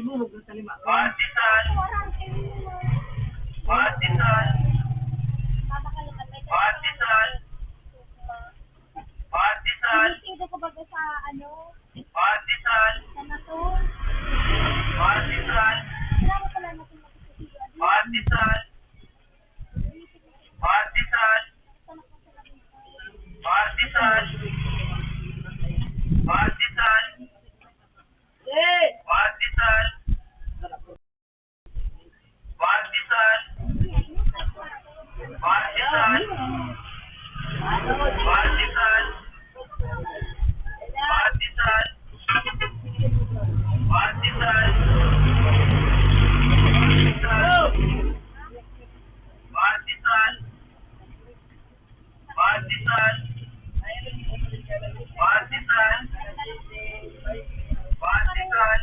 Lumog na sa lima. Pandesal. Pandesal. Pandesal. Pandesal. Dito ko baga sa ano? Pandesal. Sa Nato. Pandesal. Salamat, salamat, salamat. Pandesal. Pandesal. Pandesal. Pandesal. Pandesal. Pandesal. Pandesal. Pandesal. Pandesal. Pandesal. Pandesal. Pandesal. Pandesal. Pandesal. Pandesal. Pandesal. Pandesal.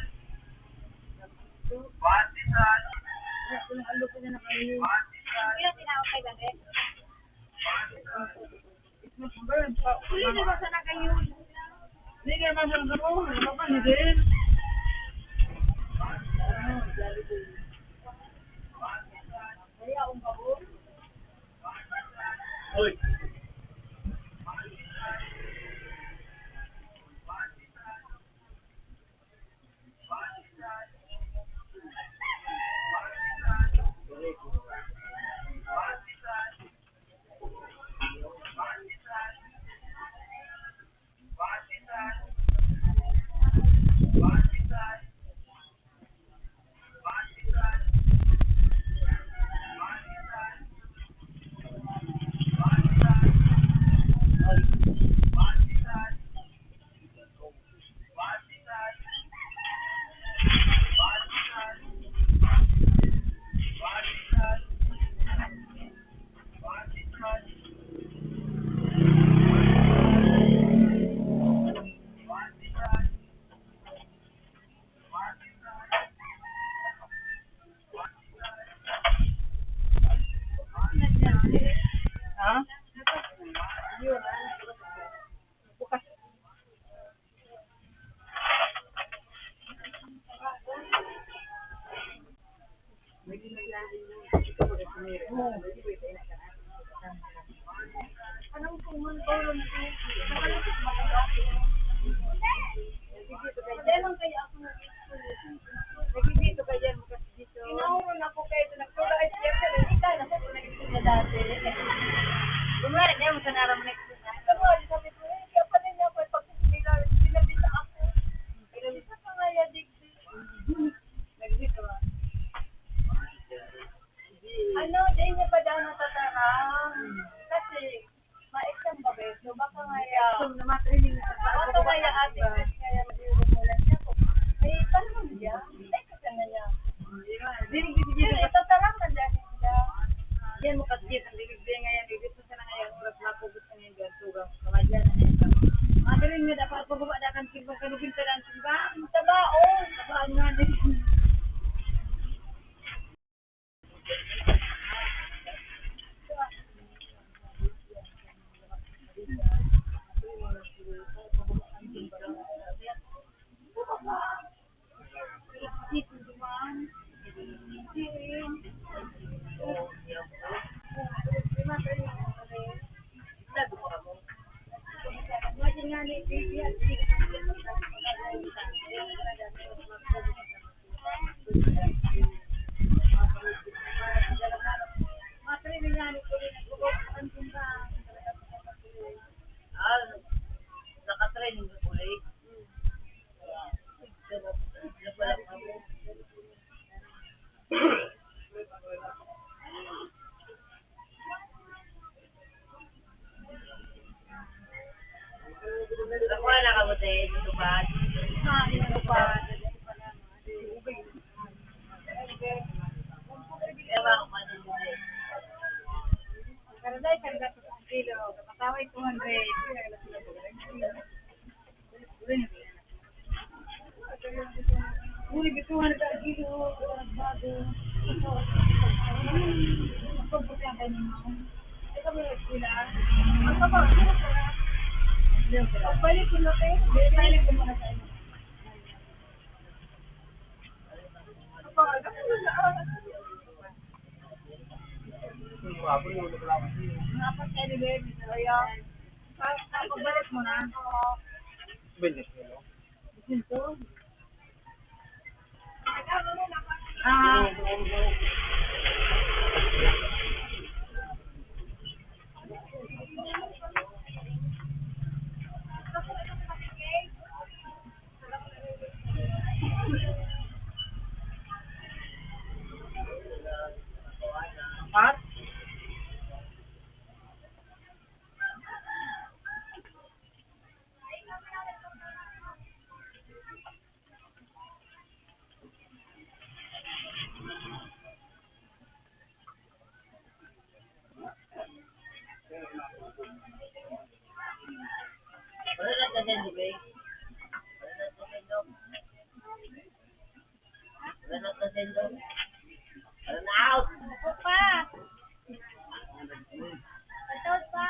Huli na ba sa nagayun? Hindi naman sa gano'n. Ano pa, hindi din? Ano, Jollibee. Kaya akong baboy. Hoy. Ha? Bukas. Nagigito ka dyan, bukas dito. Inauro na ko kayo sa nagtula ay siya, pero hindi ka na sa nagtula dati. Lumara niya, masanaran mo na. Sabi ko, "Eh, kaya pala niya ako, pag sumila, sinabi sa ako." Pero isa pa nga yan, digdi. Nagdito, ah. Ano, di niya pa daw natatarang. Kasi, ma-exam ba, Beso? Baka nga ya. Exam na, ma-training na sa baka nga ya, ate, kasi nga ya, mag-iwan mo lang siya. Kung may tanong niya, ay, kasi na niya. Dili, dili, dili. Dili, ito, tarang na dyan siya. Yan, makasakit ang bibig, di nga yan, bibig ko sana ngayon, oras na po, gusto niya yung tugang. Kamadyan na niya. Madaling nga, dapat pababa na kan timbang, kanubin ka na ang timbang. Tabaon. Tabaon nga, di. Ah, nakatraining ka ulit? Nakuha na ka mo, te, sa tupad? Ah, sa tupad. Kaya ba ako matindi? Karaday, karga sa kilo. Kapataway, two hundred. Uy, bituhan na tayo dito. Bago. Ito. Ito, pagkakan mo. Ito, may sila. Ang papa, ano pala? Pagbalik ko na, te. Pagbalik ko muna tayo. Apat ka anyway, dito yan. Pa-, pagbalik mo na. Bilis mo, no? Ito. Ah. Apat? Ano na sa sendo? Ano na sa sendo? Ano na out? Ano pa? Ano pa?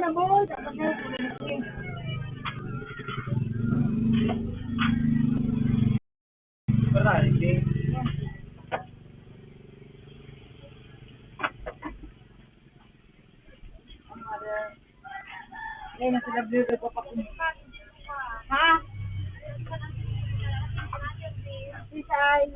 Ayun na sila, vlogger pa pa. Ha? Sisay?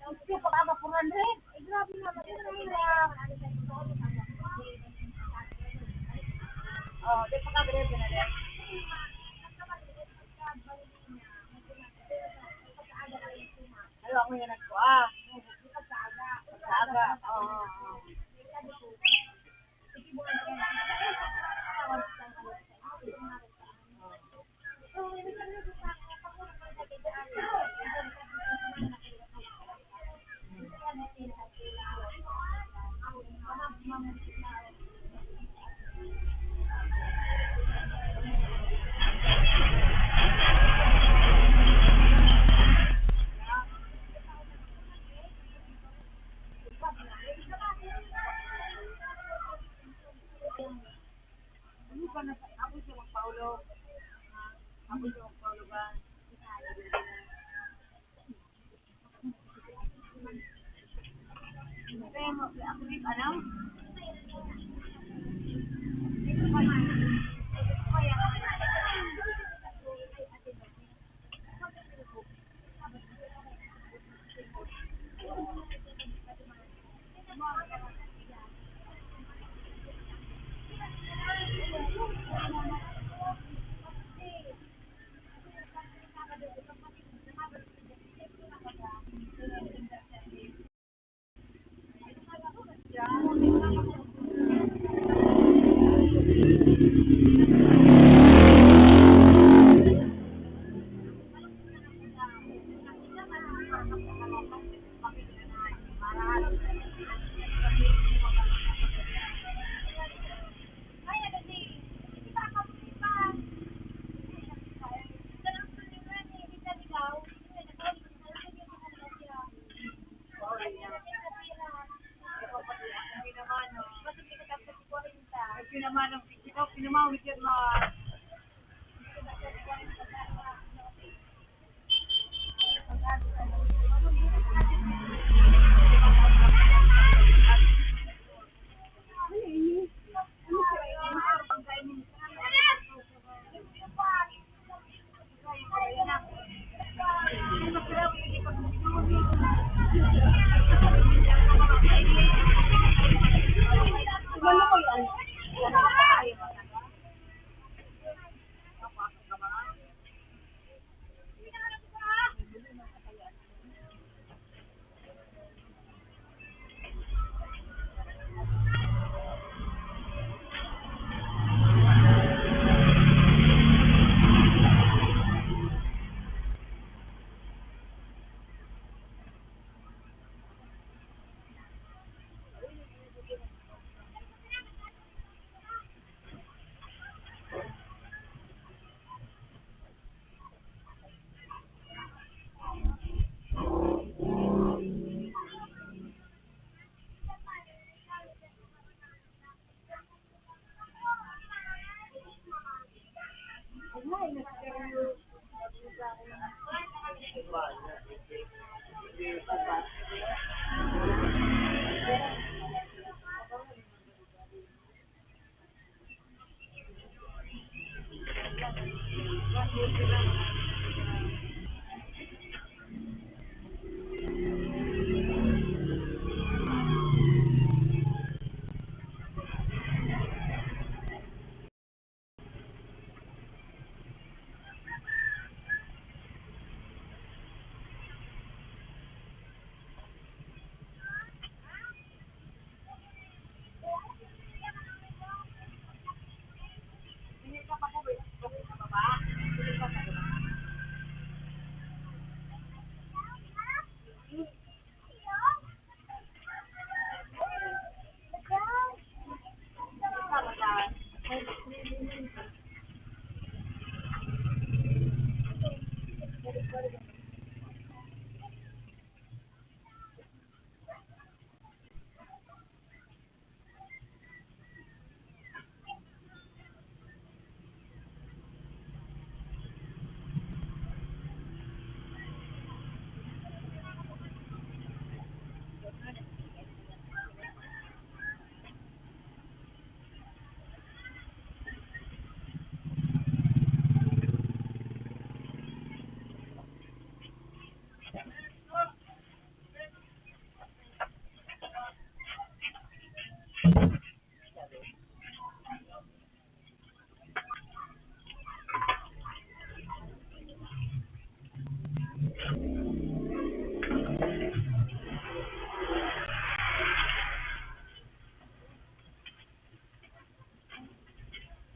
Gusto ko ba four hundred? Ay, grabe naman. Oh, di pa ka grebe na rin. Ayaw ako yan nagkuha. Pagkaaga. Oo, oo. Ano ba na, ako siya magpaulo. Ako siya magpaulo ba? Kaya mo, ako di alam. Pinamanong, pinamanong, pinamanong, pinamanong,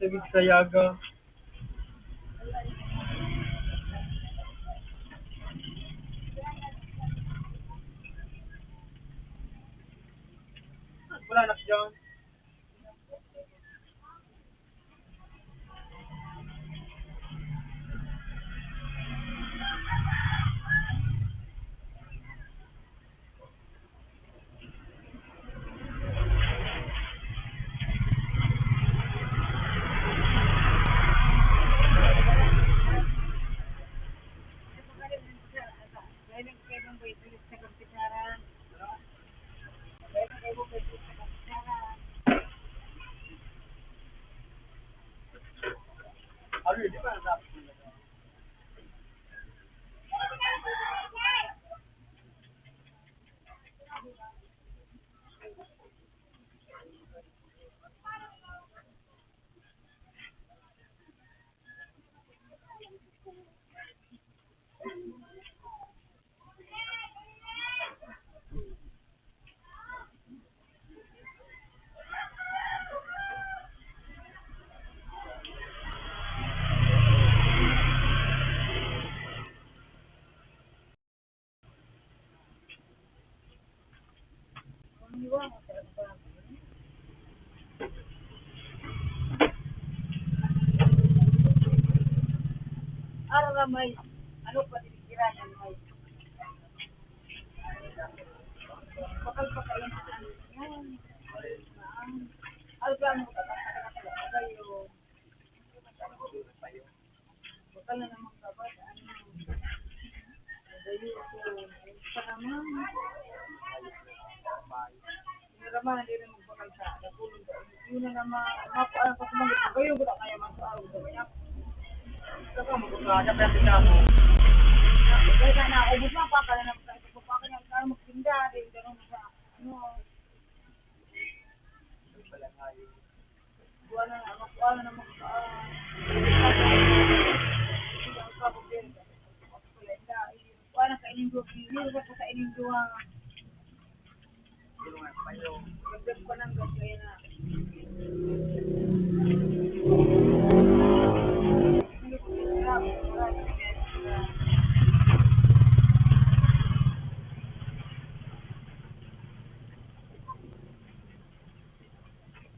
Tubig sa Yaga. Wala na siya. Araw na may, ano pa, tinigiran yan, may bakal pa kayo na ano yan. Ay, saan? Ay, gano'n ka ba? Kayo. Bakal na naman ka ba? Ano? Ay, ito. Ay, pa naman. Piniramahan, di rin magbakal sa dakulon. Yun na naman. Mapuan pa sa mga gayo, wala kaya mas araw sa kanya. Saka magbakal, kaya kita mo. Kaya na, ubos na, pakala na, pakala na, magtinda, di, ganun sa, ano, Buwan na, ano, buwan na, mag-, ah, buwan na, kainin ko, kainin ko, kainin ko, ah. Dagdag pa ng gas, kaya na.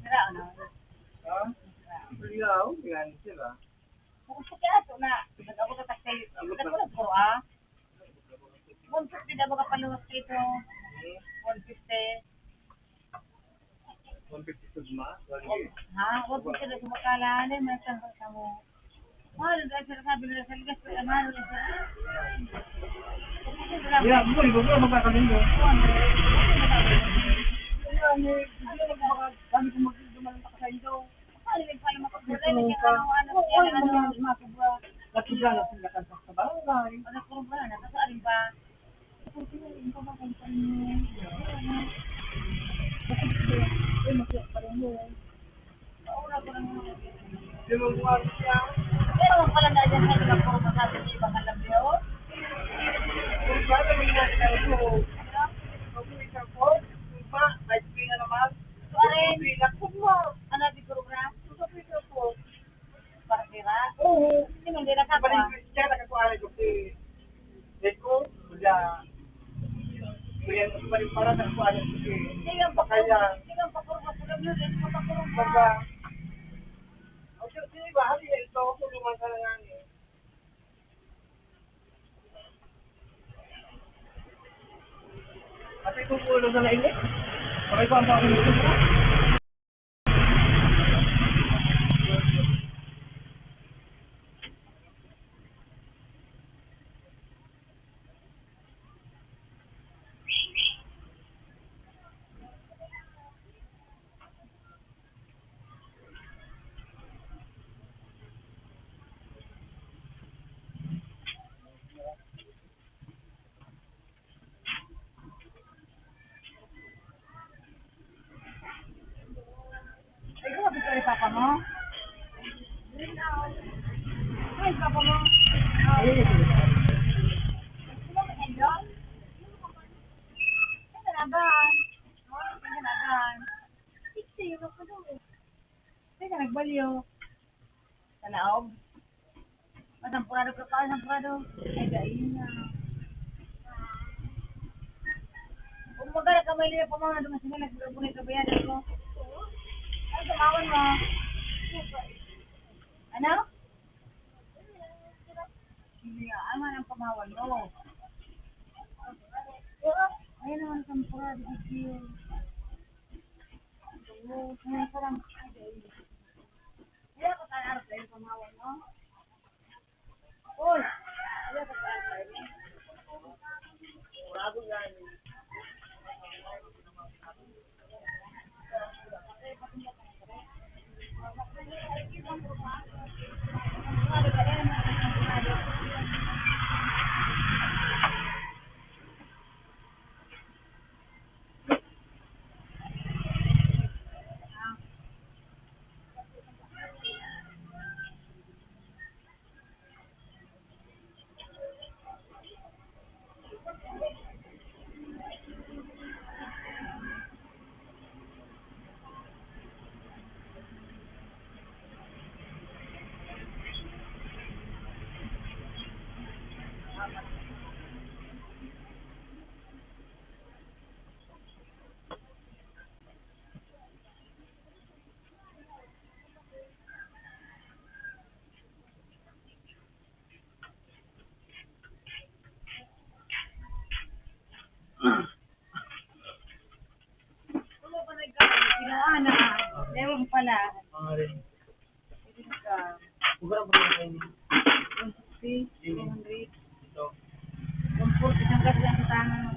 Nara, ano? Ha? Yaw, yan sila. Kung sa kaya ito na, nag-abot na tayo, nag-abot na puro, ah. One fifty na mga paluwas dito. One fifty. One fifty sugma? Ha? One fifty na sumakala, ano yung may tanggal ka mo? Mahal, dahil sila sabi nila sa ligas, pero mahal na sila. Yeah, boy, wag na magkakalindo. Kaya, ano, hindi na magkakalindo. Ito ka. Oo, ay, mga, mga sobra. Natubra na sila kan sa barangay. Ano, sobra na, kasi alin ba? Ay, masaya pa rin yun. Pero ang pala na dyan sa mga puro masabi ni Baka Labyo. Kung ba, may nasa ito. Kung isang po, kung ba, may pina naman. Pare, ano, di ko, bra? Kung sa pina po. Partira? Oo. Sino hindi nakapa? Paling Christian, nakakuha ko si Rico, kuya. Kuya, paling para nakakuha ko si Hindi ang pakaya. Hindi ang pakurba sa gabi, hindi ang pakurba. Baga. O, si, si iba, hali yan ito, tulungan ka na nga niya. Tukulo na lang, eh. Pakay ko ang pakay. Ay, grabe ka rin, papa mo? Ay, papa mo? Ay, sila ka, Angel? Ay, talaga. Ay, talaga. Sexy, yung ako daw, eh. Ay, ka nagbalyo. Sa laog? Masampurado ka pa, sampurado. Ay, gaina. Kung magkala ka, may liya pa mga dumas na nagbunay-bunay ka bayan ako. Ano sa mawan mo? Ano? Hindi nga, ama ng pamawan mo. Ayun naman, sampurado, video. Oo, kaya parang, ay, gaina. Kaya ka tayo araw kayo pamawan, no? Uy! Kaya ka tayo araw kayo, no? Kinuha na. Ewan pala. Mga rin. Hindi ka. Huwag ka lang magkakain. One sixty, two hundred. Ito. One forty, isang kasi ang tangan.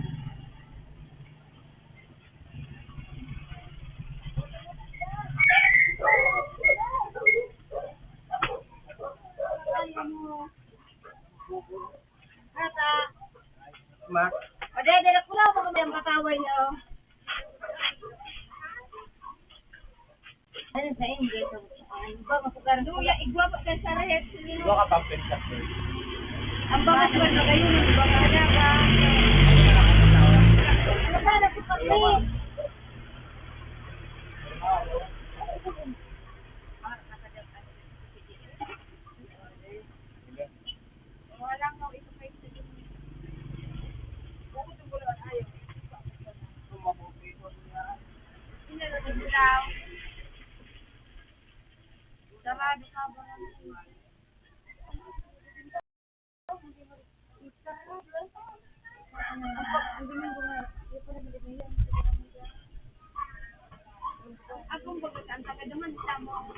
Ano? Ata. Ma? O, dede, dede, kulaw mo kami ang pataway niyo. Ano sa inyo? Ano ba, masugar? Luya, igwa pa ka sa rahet. Igwa ka pa, pensa ko. Ang bangas man na kayo, nagbabahala ka. Ano ba, nagpapakli? Akong baga, ang taga naman sa mo.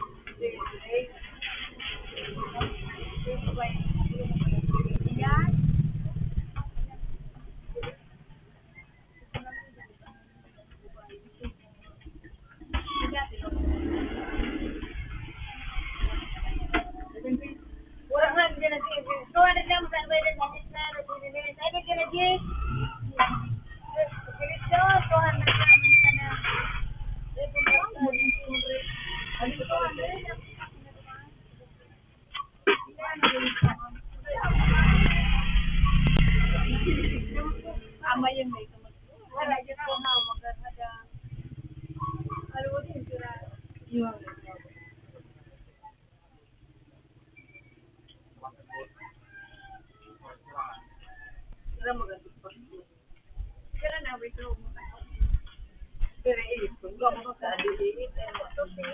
Yan. Wala nga, hindi na sige. Two hundred lang, saan ba yun? Ano ka na, G? Diretso, two hundred lang, ano ka na? Ama yun, may kamag-, wala dyan ako na, maganda. Alam mo, sira. Yun. Pero maganda pa. Pero na, wait, no. Pero, eh, kung gumawa ka, di, di, di, pero, okay.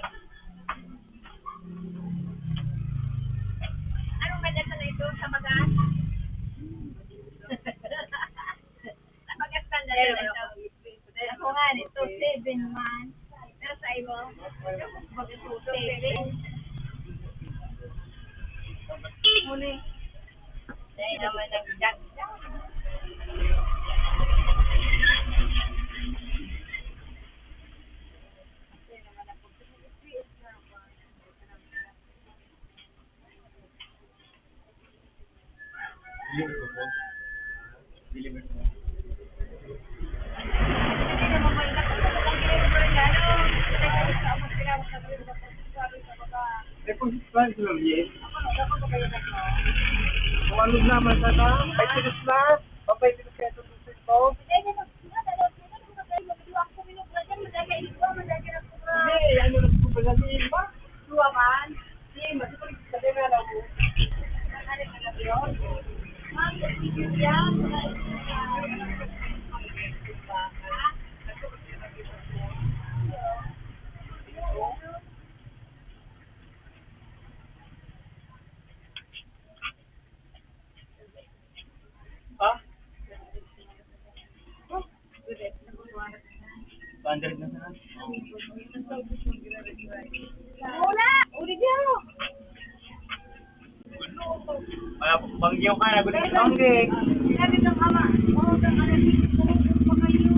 Anong madasa na ito? Sa bagas? Sa bagas na lang ito. Pin man. Pero sa imo, baga two seven. Muli. Dahil naman nagdag. May pusit pa sa Lorien. Kung ano naman sa ta, may pusit na, papay pusit ka itong pusit ko. Hindi, ano na po pala sa iba? Duwa man. Hindi, mas pala sa iba na lang po. Ano na lang yun? Ang procedure yan, mga Ha? Hundred na sana. Wala! Uli niyo! Wala, banggiw ka, nagulit sa banggi. Sabi ng ama, "Oh, ang anak ko, pa kayo."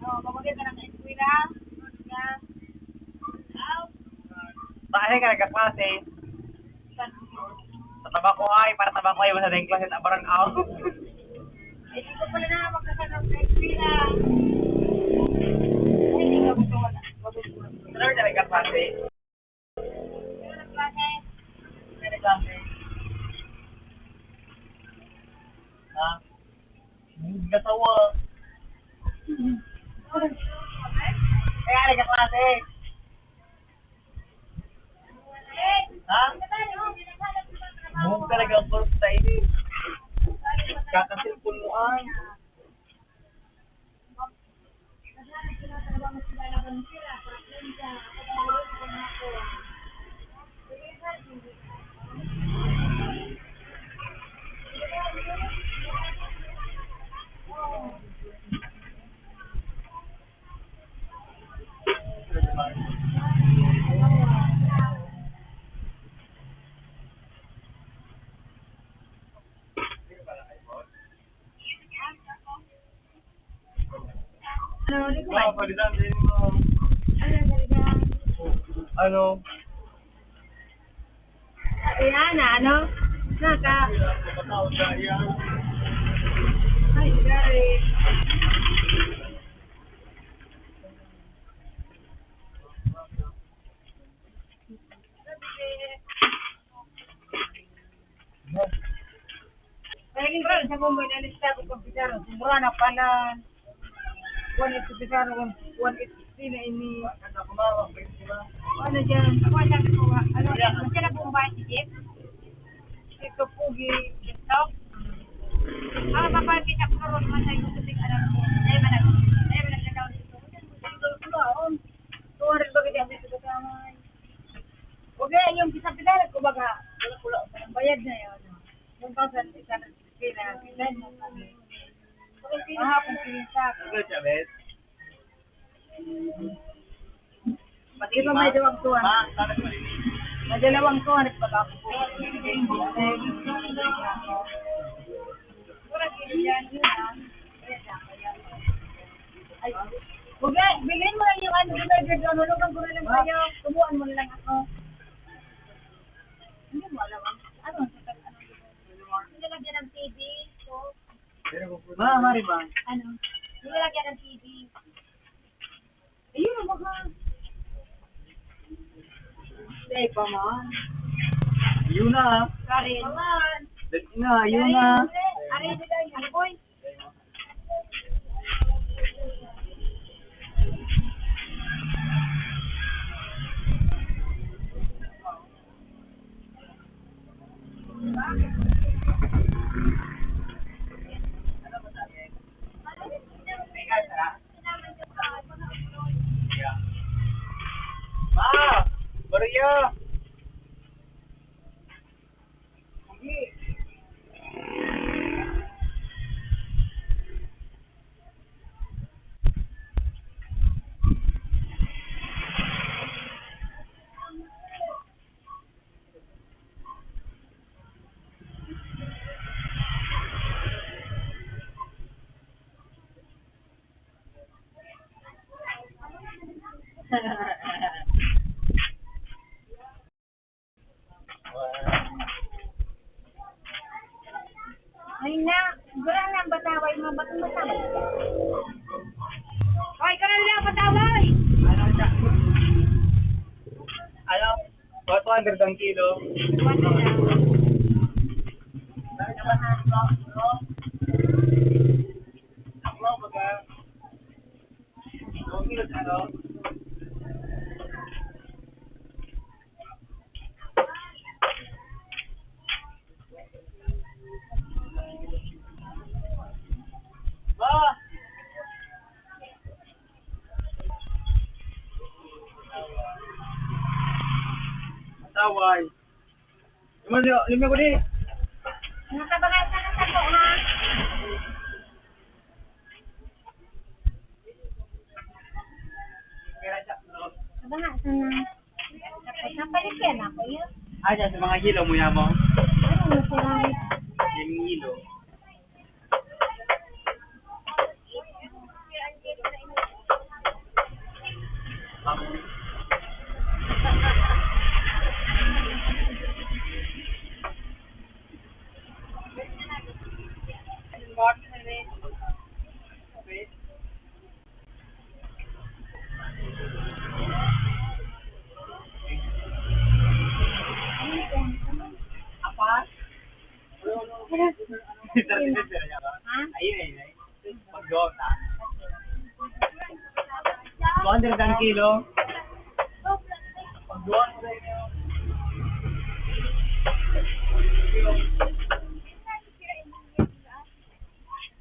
Oh, mabagay ka ng eskwela. Bakit ka nagkaklase? Sa tabako ay, para tabako ay, basta dahil klase na barang aw. Ay, di ko pala na magkasama sa eskwela. Ay, di ka gusto mo na. Gusto mo na. Saan ka nagkaklase? Saan ka nagkaklase? Ha? Hindi ka tawa. Kaya nagkaklase. Ha? Buhok talaga ang first time. Kakasilpon mo ay. Ano, ano, ano? Ayan na, ano? Naka. Ay, sorry. Kaya yung sa Bombay, na lista ko pag pizarro, mura na pala. One eighty pizarro, one, one eighty na ini. Ano dyan? Ako ang sabi ko, ano, ano siya na Bombay, si Jeff? Ito, Pugi. Ito? Ah, mapapit ako ron, man, ay, gusto ko, alam ko. Ay, manag-, ay, manag-, Two hundred ba kasi ang dito sa kamay? Okay, yung isang pinalit ko baga, bayad na yun. One thousand six hundred fifty na, pinay mo kami. Mahapon pinisa. Ano siya, Bet? Di ba may dalawang two hundred? Ah, bakit malinis? May dalawang two hundred pa ba ako? Mura, yan, yun, ah. Ay, huwag na, bilhin mo lang yung ano, yung may gagawin mo, ano bang gulay ng bayo? Tubuan mo na lang ako. Hindi mo alam ang, ano, sa ano, ano, nilagyan ng T V, so, Ma, mari ba? Ano? Nilagyan ng T V. Ayun, ano ka? Hindi pa man. Yun na. Karin. Dali na, yun na. Aray, aray, aray, boy. Ma! Maria! Wala na ang bataway, mga batong bataway. Hoy, ikaw na lang, bataway! Ano siya? Ano? Two hundred ang kilo. Two hundred lang. Dami naman ang kilo. Ang kilo, baga. Ang kilo, ano? Ba! Mataway. Lima, lima ko di. Nakabangan ka na sa to, ha? Nabanga ka na. Tapos, napalit yan ako, yun. Ah, dyan sa mga hilo mo, yamo? Ano, nasira? Yung hilo. Apat? Ayun, ayun, ayun. Pagduwa na. Two hundred ang kilo. Pagduwa na.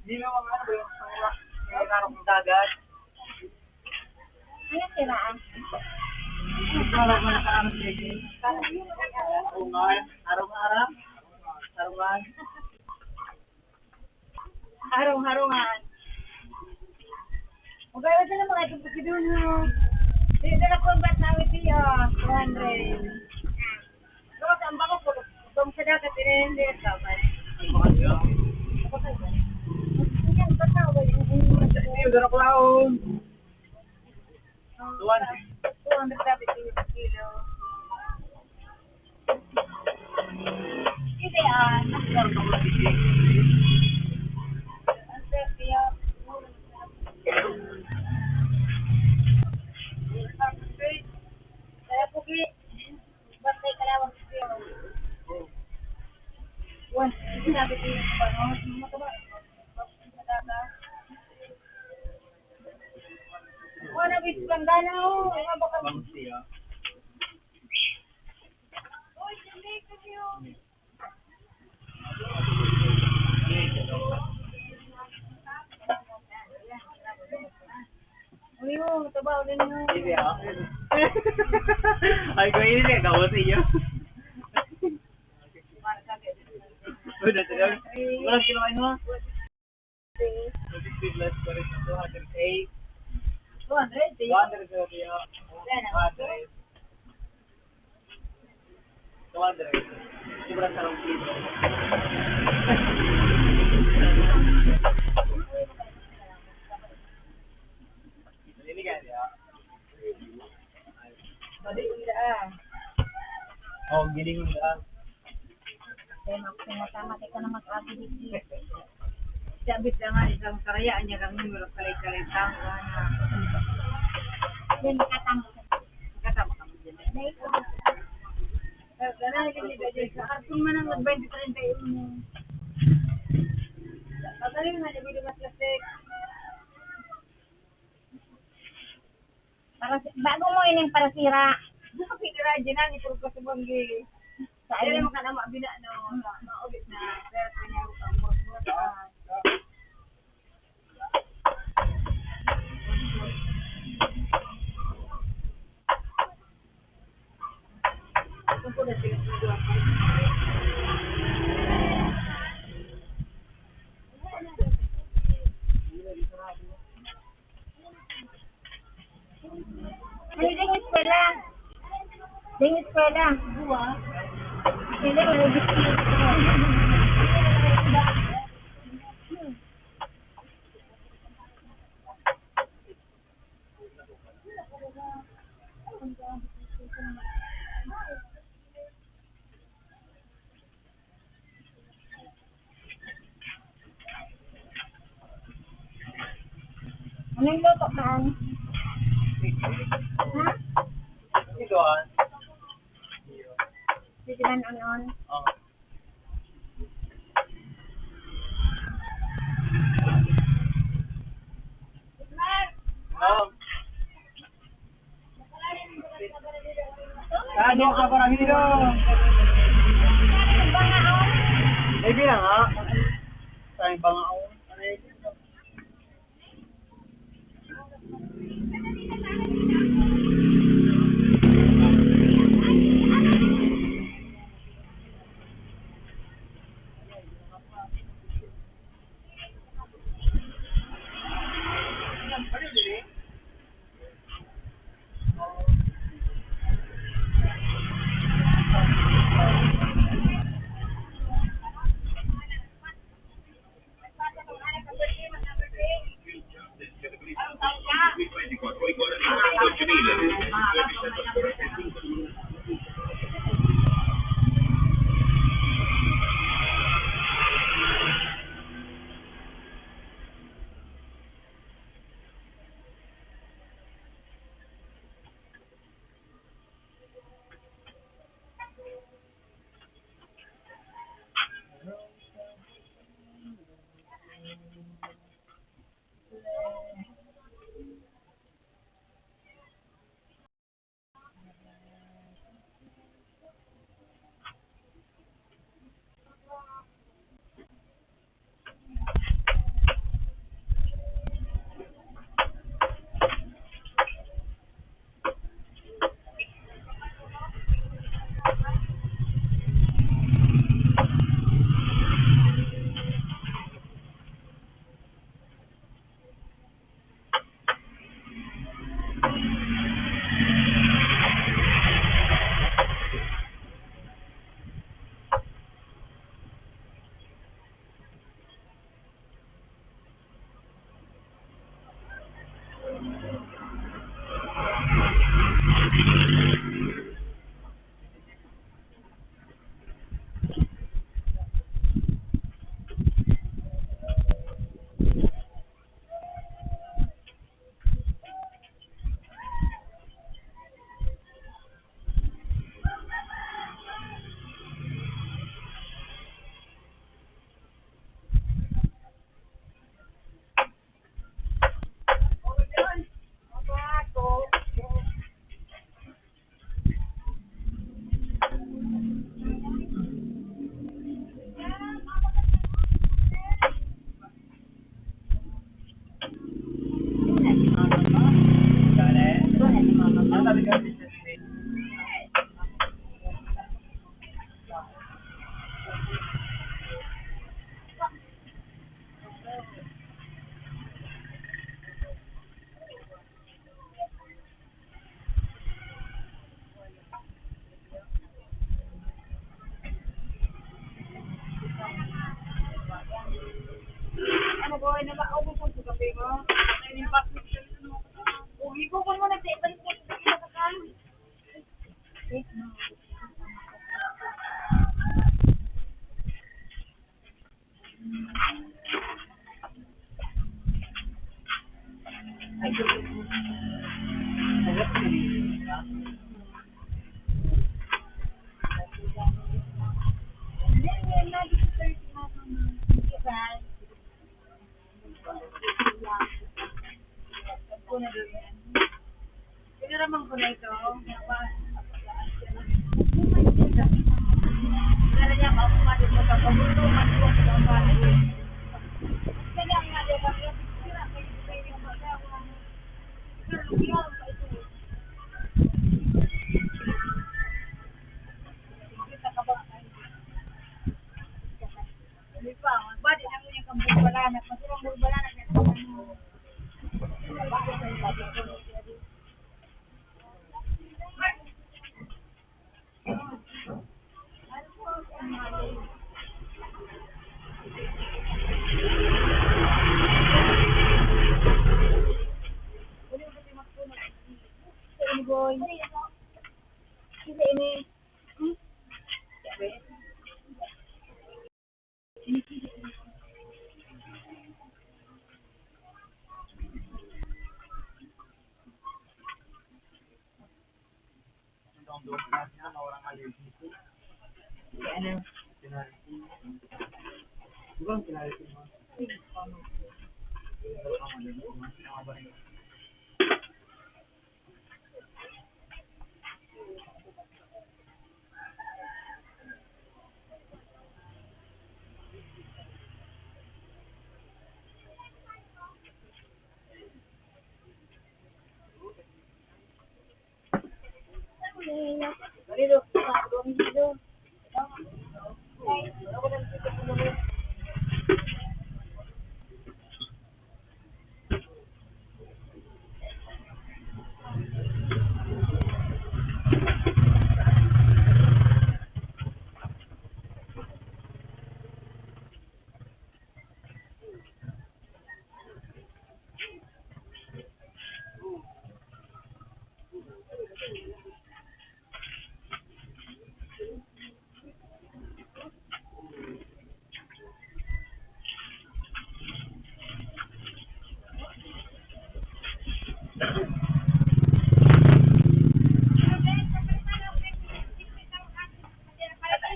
Hindi mo mga ano ba yung pangarap ng dagat? Ano siraan? Arungan, arungan, arungan. Harong-harongan. Magkano sila mga ito pagkidun, no? Di na lang kung ba't namin siya, two hundred. Tapos ang bako po, kung sa dagat, pinahindi ang dapat. Ang bako siya? Ang bako siya? Ang bako siya? Ang bako siya? Ang bako siya? Ang bako siya? Two hundred. Two hundred sabi kilo, kilo. Hindi, ah, ang swerte yan. Kaya pugi, bantay kalawang siya. Wan, sinabi ko yung ano, mataba. Wala, bis, planggana, oh. Ay, mabakal. Bang siya. Uy, oh, mataba, ulit na. Hindi, ah. Ay, ko, hindi, ako sa iyo. Uy, dati lang. Walang kinuha mo? Two fifty plus pa rin, two hundred eight. Two hundred, eh? Two hundred, two hundred. Two hundred. Sobrang sarap dito. Naliligan, di ba? Pwede yung daan. Oh, giling yung daan. Kaya mag-, kung masama ka na mag-agi dito. Sabi ka nga, isang karayaan niya kami, walang kalay-kalay tao, ano. Yan, makatama ka. Makatama ka. Ganun, hindi ka dyan sa karton man ang nag-twenty, treinta yung mo. Pagaling na, hindi mas lasik. Para si-, bago mo ining parasira. Pinira, Jinan, ipurog ka sa banggi. Sa Ayaw alin? Naman ka na mabina, no? Ma-, maubit na. Pero kanya, ang mura-mura ka. Ito po na sila. Ano din yung eskwela? Din yung eskwela. Buwa. Eskwela, wala yung biscuit. Anong luto man? Ha? Ito, ah. Sige man, ano? Oh. Oh. Ano ka, Paramido? May bilang, ha? Sa yung pangaon. Ano, boy, nakaubos ang kape mo? Uy, ikaw pa naman, nagtibalik mo sa kape. Pinaraman ko na ito.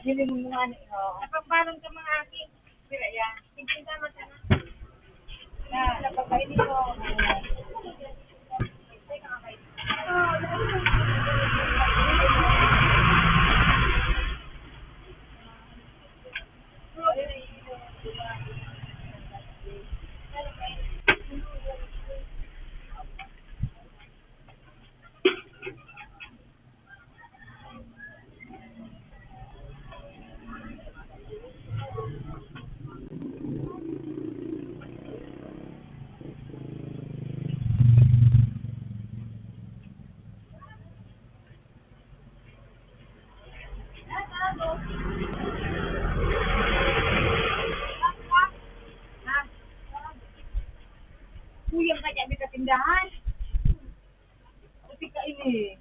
Dili mo nga ni, oh. Napagbalon ka, mga aki. Pira yan? Fifteen ka, masana. Na, napagkain nito. Kuyang ka dyan, may katindahan. Kasi ka ini.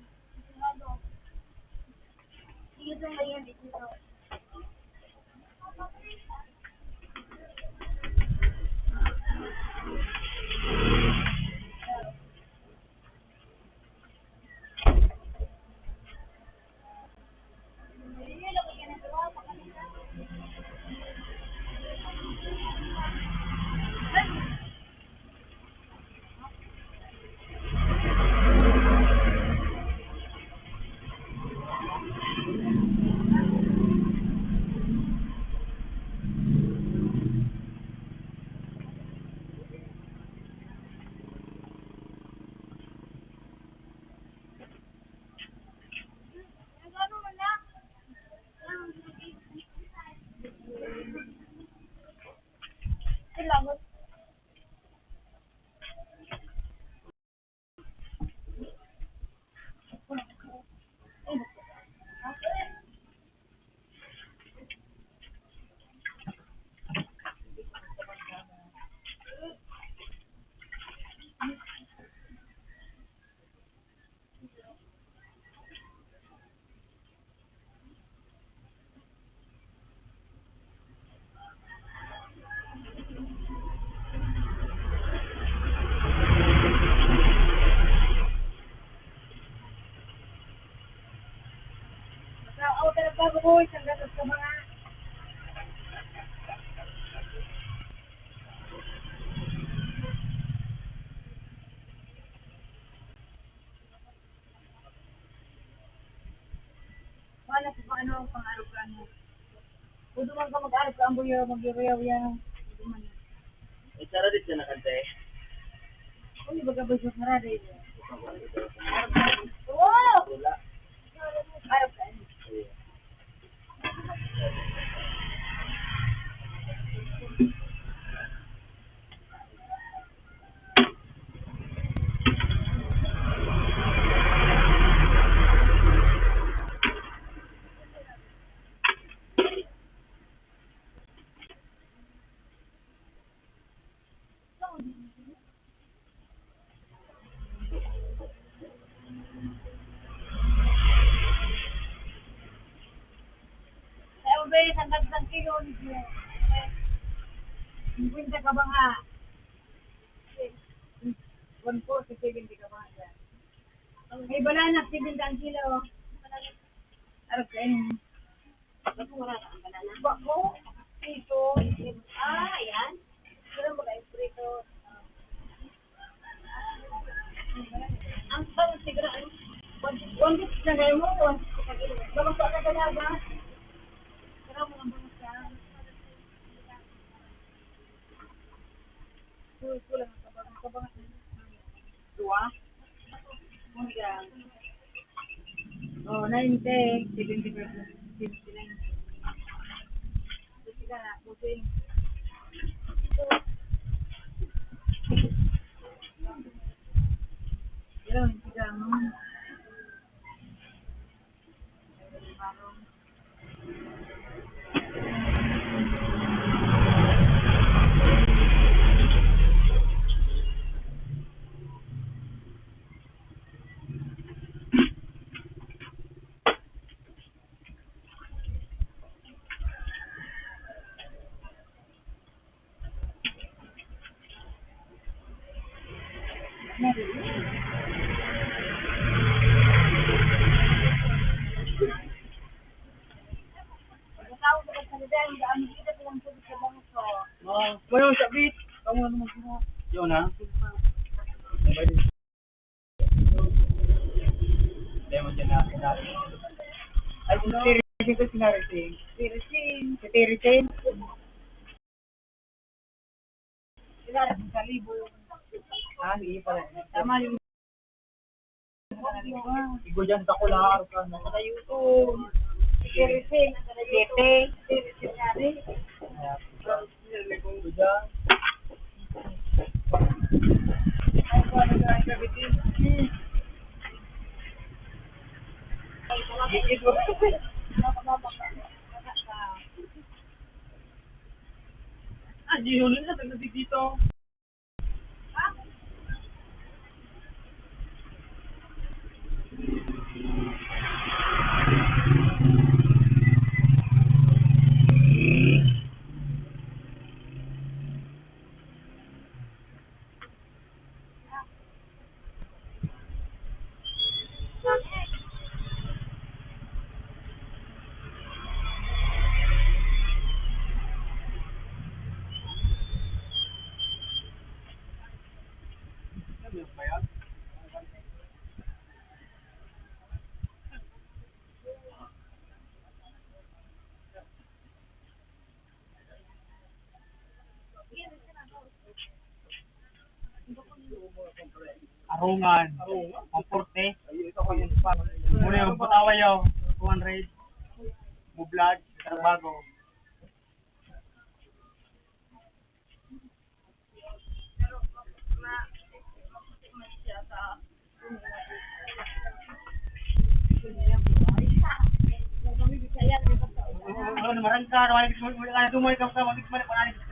Nakaw ka na pa, boy, sa gatos ka mga. Wala ko ba ano ang pangarap ka mo? Pwede man ka mag-arap ka ang buyaw, mag-iyaw-yaw yan. Pwede man. May sarado siya na kanta eh. Uy, baga ba siya sarado eh? Oo! Wala. Arap ka eh. Sabi, sangkad sang kilo ni Diyo. Singkwenta ka ba nga? One forty, seventy ka ba nga dyan? May banana, seventy ang kilo. Arog kayo. Ba't wala na ang banana? Ba ko? Ito. Ah, ayan. Pero mga espresso. Ang pang siguro, ano? One, one week na kayo mo, one week na kayo. Babasa ka talaga. Pero mga bangsa. Uy, kulang ang kabang-, kabang-, dua? Hanggang, oh, ninety, seventy-five, seventy-nine. Sige na, okay. Pero, sige mo. Walang sabit. Kamu naman sila. Yun, ha? Hindi mo siya na-, na-, ay, si Terry, si Terry. Si Terry. Sila, sa libo. Ah, sige pala. Tama yung igo dyan, takulaar ka na. Sa YouTube. Siyete. Siyete. Igo dyan. Ah, di yun na, nagdidito. Arungan. Ang forte. Muna yung Butawa yun. Two hundred. Mublad. Trabago. Ano, marangka, marangka, marangka, marangka, marangka, marangka.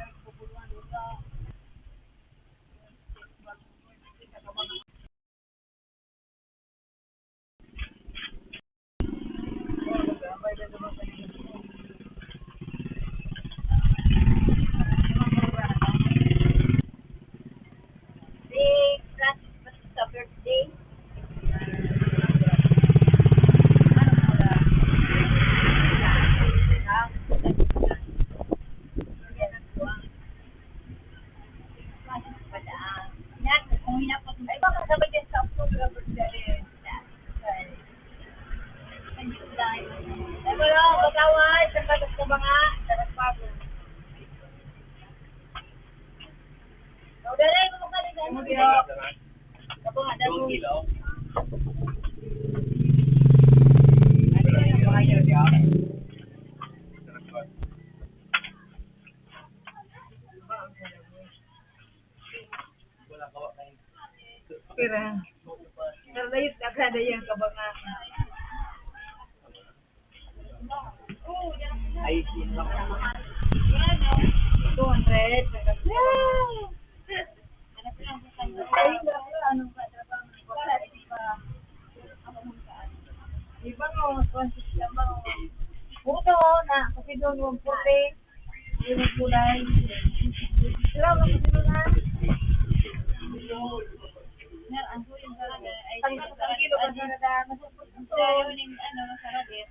Pira. Pero layot na ka na yan, kabangan. Ay, yun lang. Two hundred. Ay, ano ka, trabaho? Iba mo, twenty lang mo. Puto, na, kasi doon, one forty. Yung kulay. Sila, ang gusto na. Yan, ang gusto na. Ay, ang kilo ka na. Ang gusto na, ano, sa rabbit.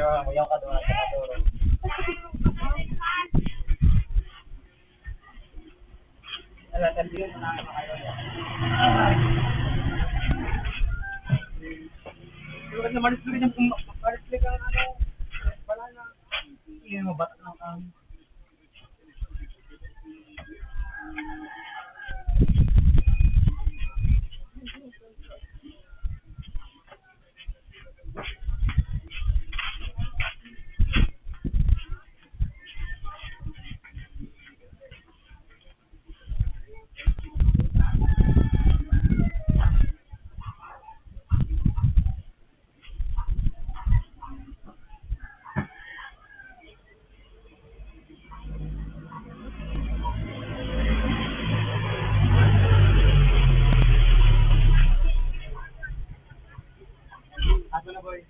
Ayaw ka doon sa katuro. Ala, sabihin mo na kayo. Pero kasi malis-, malis-, malis-, ano, wala na. Hindi mo ba't ang, ang Ato na, boy.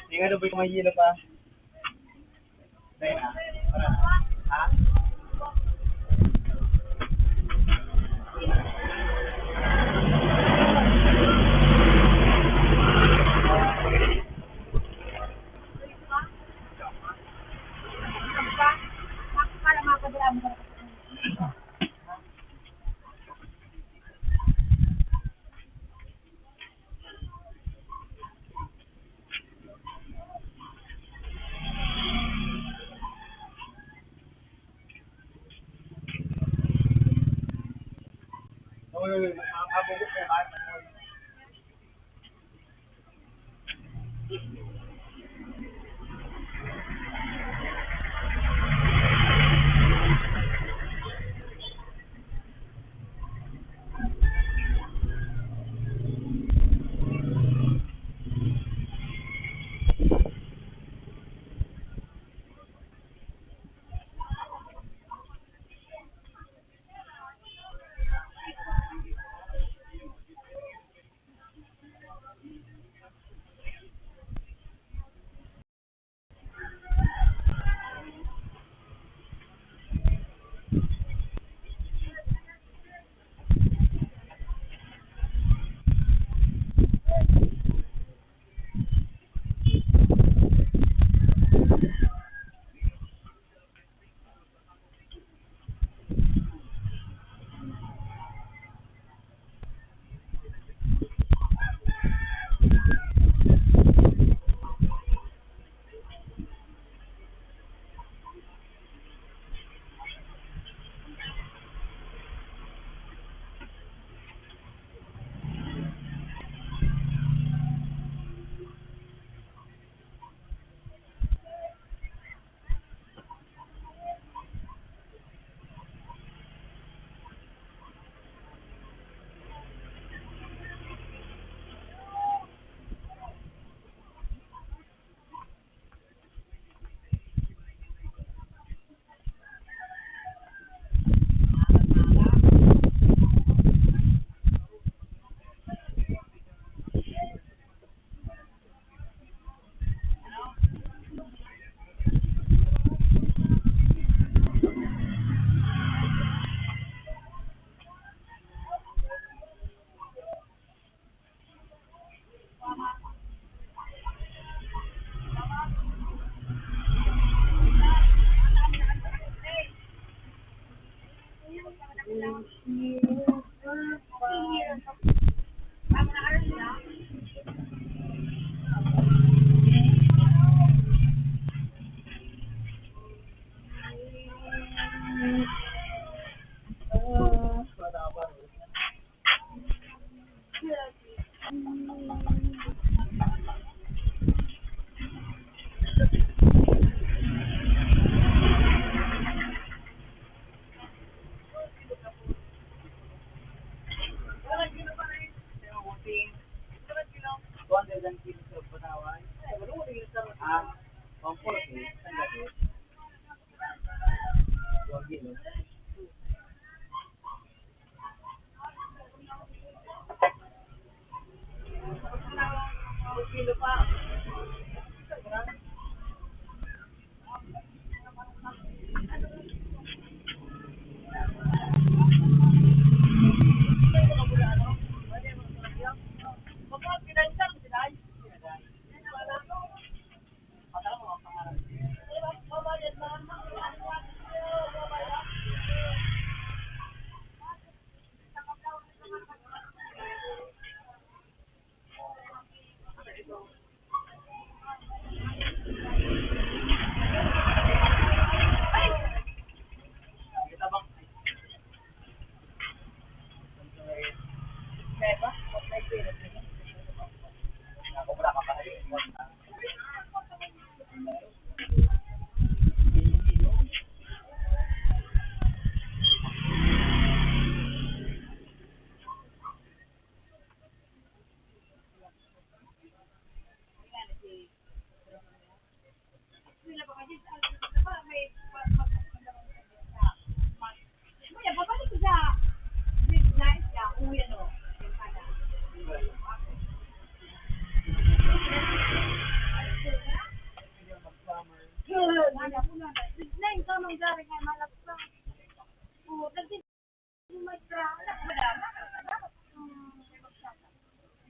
Tingnan mo, boy, kung may yelo pa.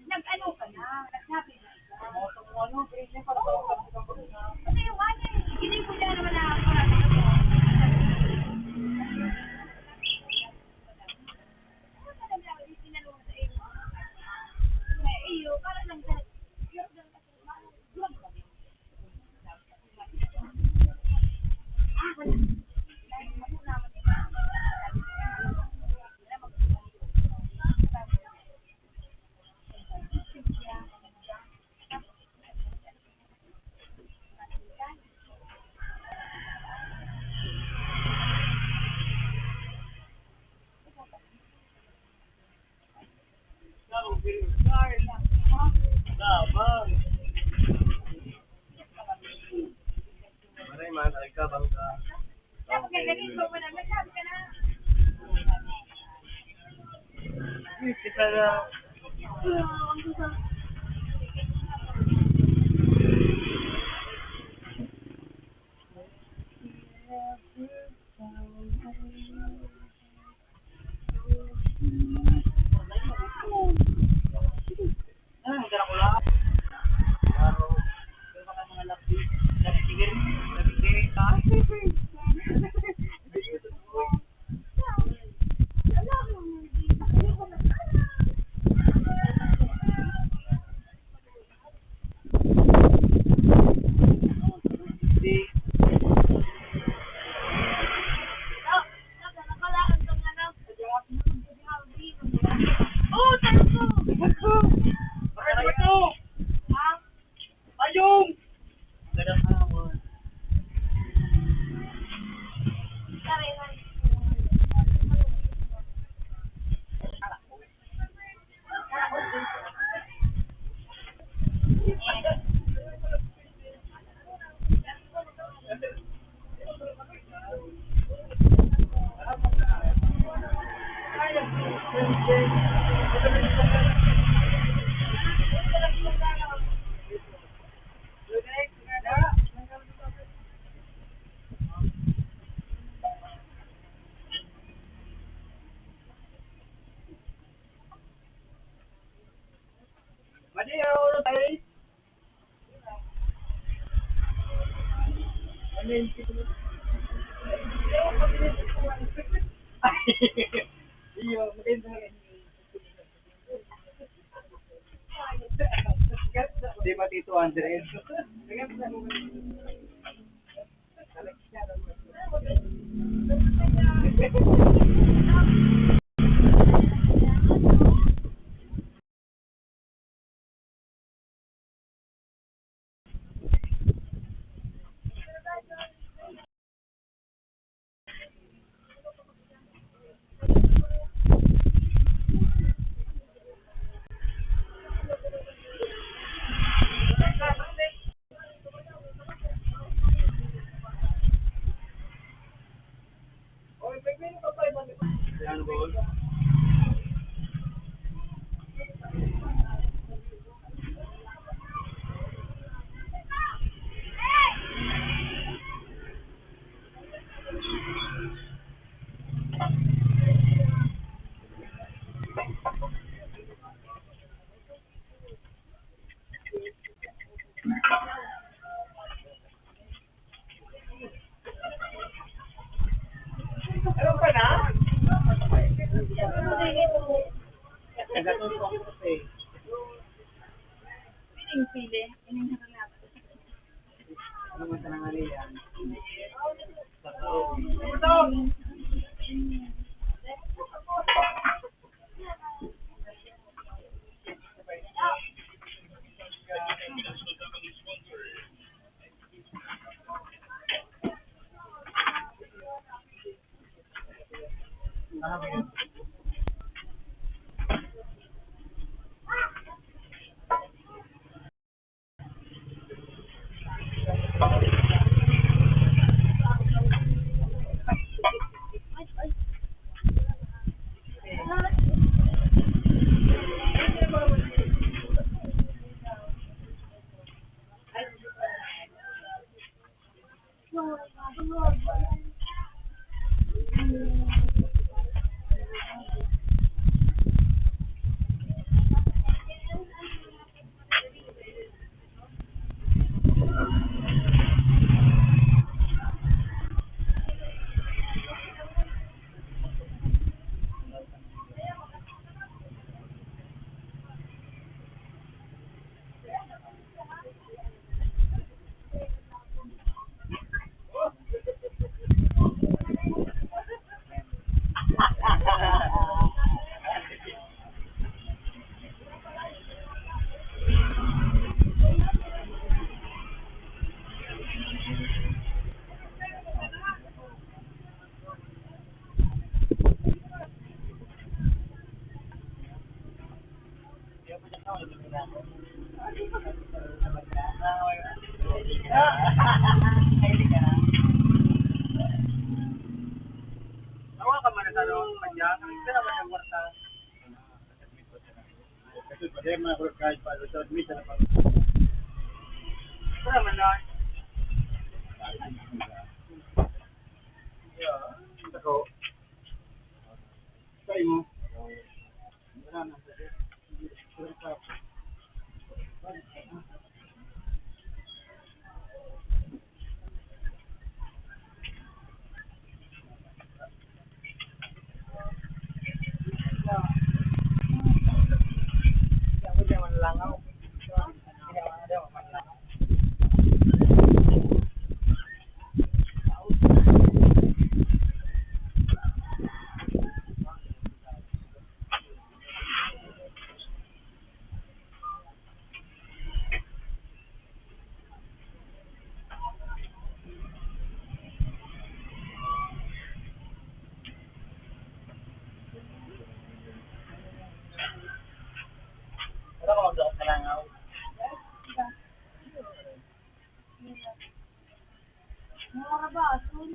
Nag-ano ka na? Nagsabi na ikaw. Kasi yung ano, hindi ko niya naman na Maray man, talaga, bangka. Iyo, maganda. Di ba, Tito Andres? Tawa ka man sa ano, padya. Pira man ang kwarta? Kasi pwede man ako kahit pa, sa admit na pag- Pira man na? Yeah. Ako. Sa imo. Wala ka magdakot sa langaw? Mura ba, asul?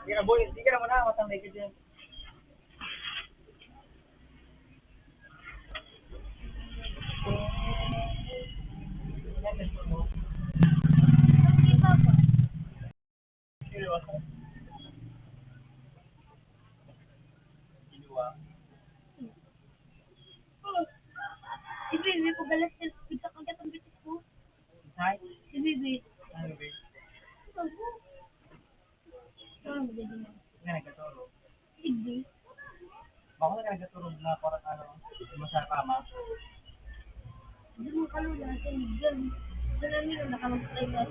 Di na, boy. Di ka naman na, matangay ka dyan. Ibi, ibi ko galas sa pizza kang katong bitis ko. Ay? Ibi, ibi. Ano, ibi? Ano, ibi? Nga nagkatulog. Hindi. Bako na nagkatulog na parang ano, masarap ama. Hindi mo kalula, sa legal. Sa namin, ang nakamagtay na.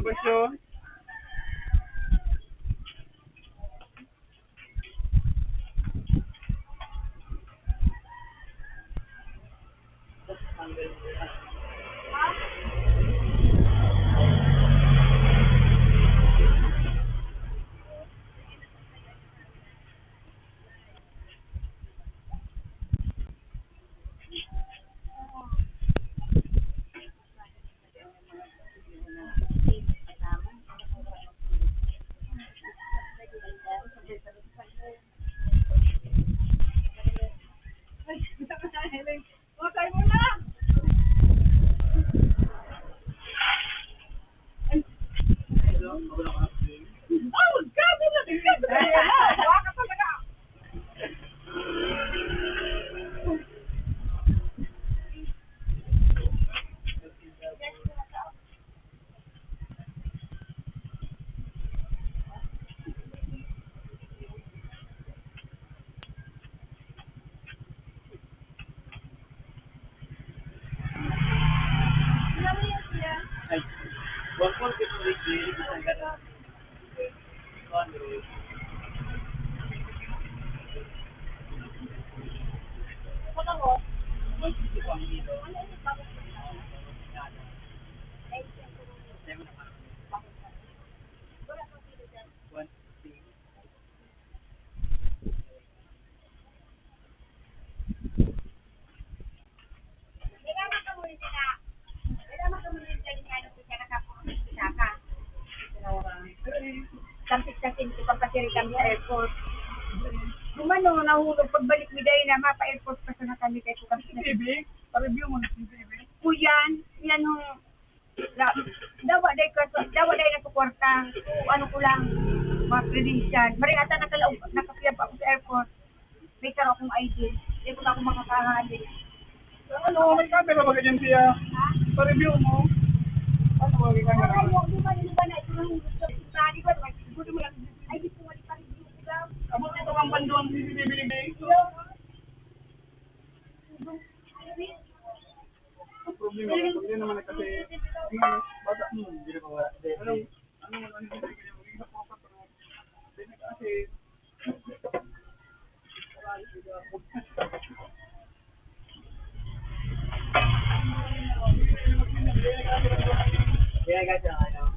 Question. Ay, one forty-three, isang ganun. Sampit-sampit, ipapasiri kami sa airport. Gumano, nahulog. Pagbalik mi dai na, mapa-airport pa sana kami kay kung kami C C T V? Pa-review mo na C C T V? Kuyan, yan ho. Na, dawa dai ka, dawa dai na sa kwarta. So, ano ko lang, mga credential. Mari ata nakalaog, nakapiyab ako sa airport. May taro akong I D. Di ko na ako makakahali. Ano, may camera ba ganyan siya? Pa-review mo? Ano ba yung camera? Ay, yung di ba, yung ba na ito nang gusto? Di ba, di ba, di ba, di ba, di ba, ay, di ko mali pa-review ko lang. Abot ito ang panduang C C T V ni Bing. Yung, Ang problema, ang problema naman kasi, yung bata, hmm, hindi na mawala. Ano, ano, ano, hindi na mawala. Hindi na kasi, Kaya guys, ang ano,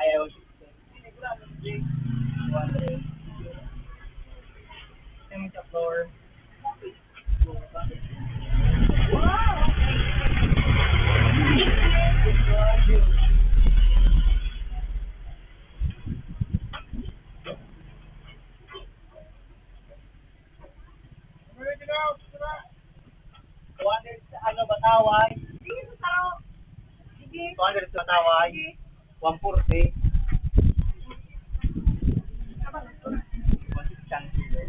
Ayaw. Sa floor. Two hundred sa ano, Bataway. Sige, sa tao. Sige. Two hundred sa Bataway. Sige. One forty. One sixty ang kilo.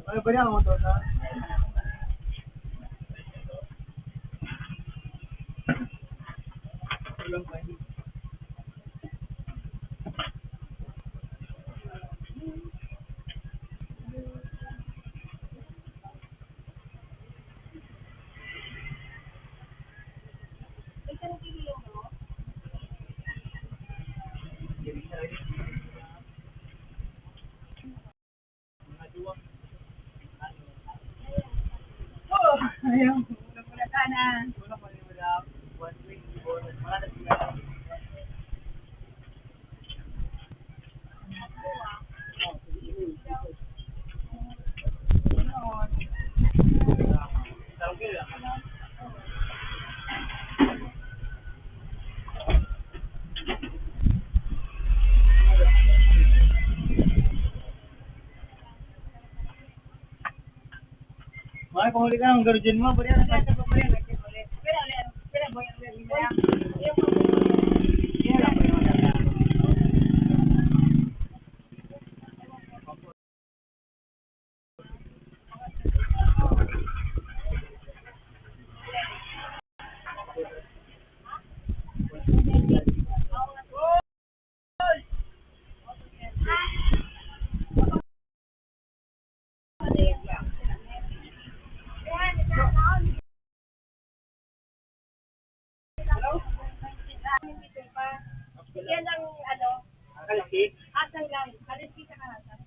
Ano ba yan, mga tropa? Oh, ayaw. Wala, wala ka na. May pahuli ka, ang guardian mo, pwede na sa pagpapalya. Yan ang ano, Kalisi? Asang lang, kalisi sa kahasang.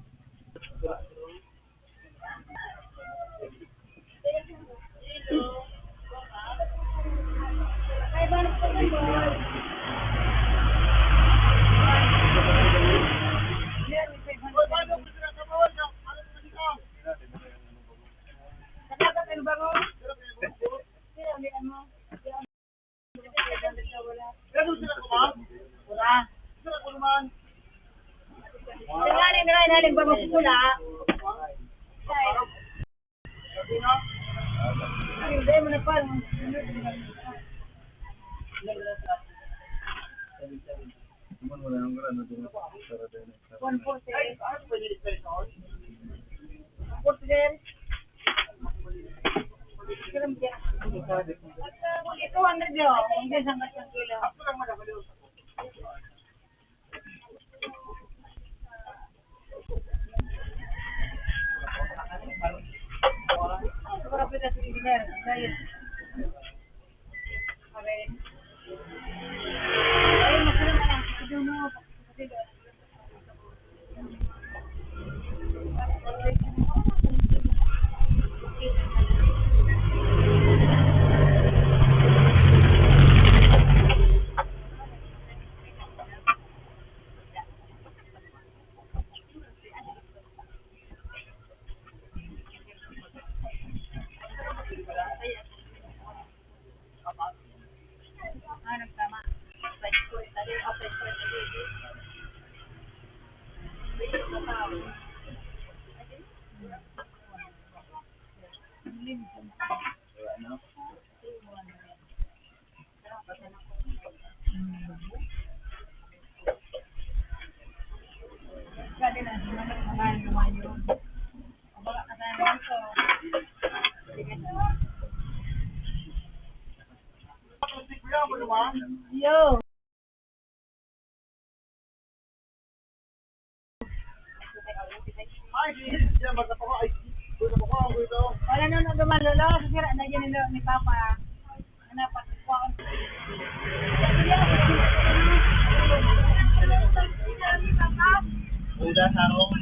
Kaya nang nagay na nagbago ko na. Ay, hindi mo na pa. One forty. One forty din. Two hundred yun. Hindi, isang kilo. Yo. Wala na, na duman, lolo. Sira na yan, lolo, ni Papa. Ano pa? Uda, sarong.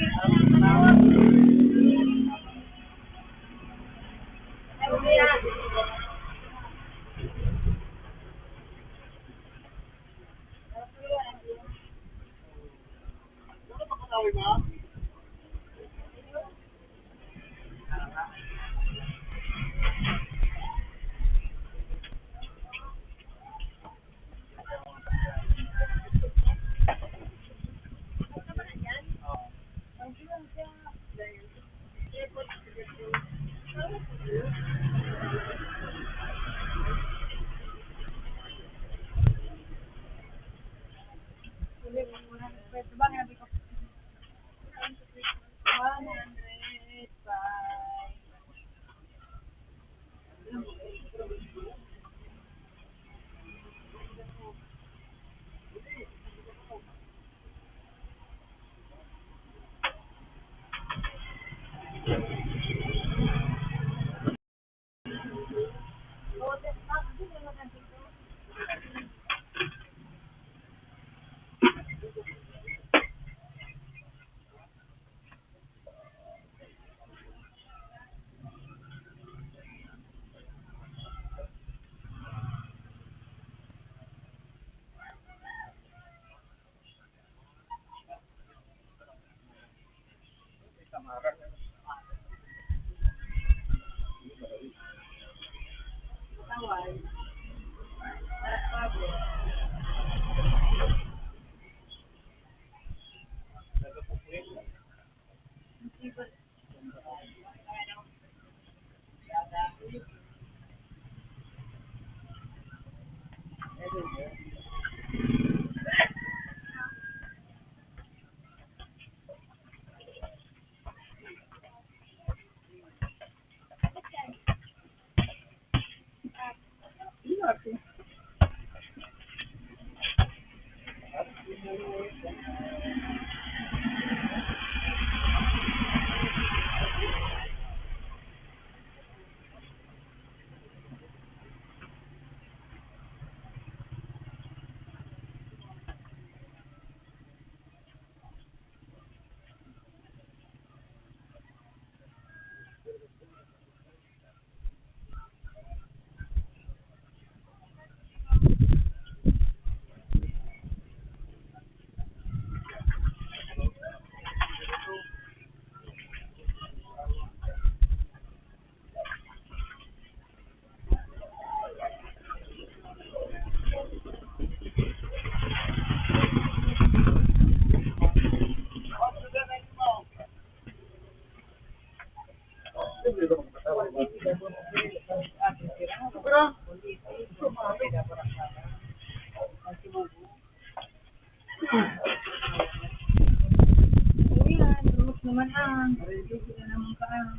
Uy, ah, durog naman, ah. Sige na naman ka, ah.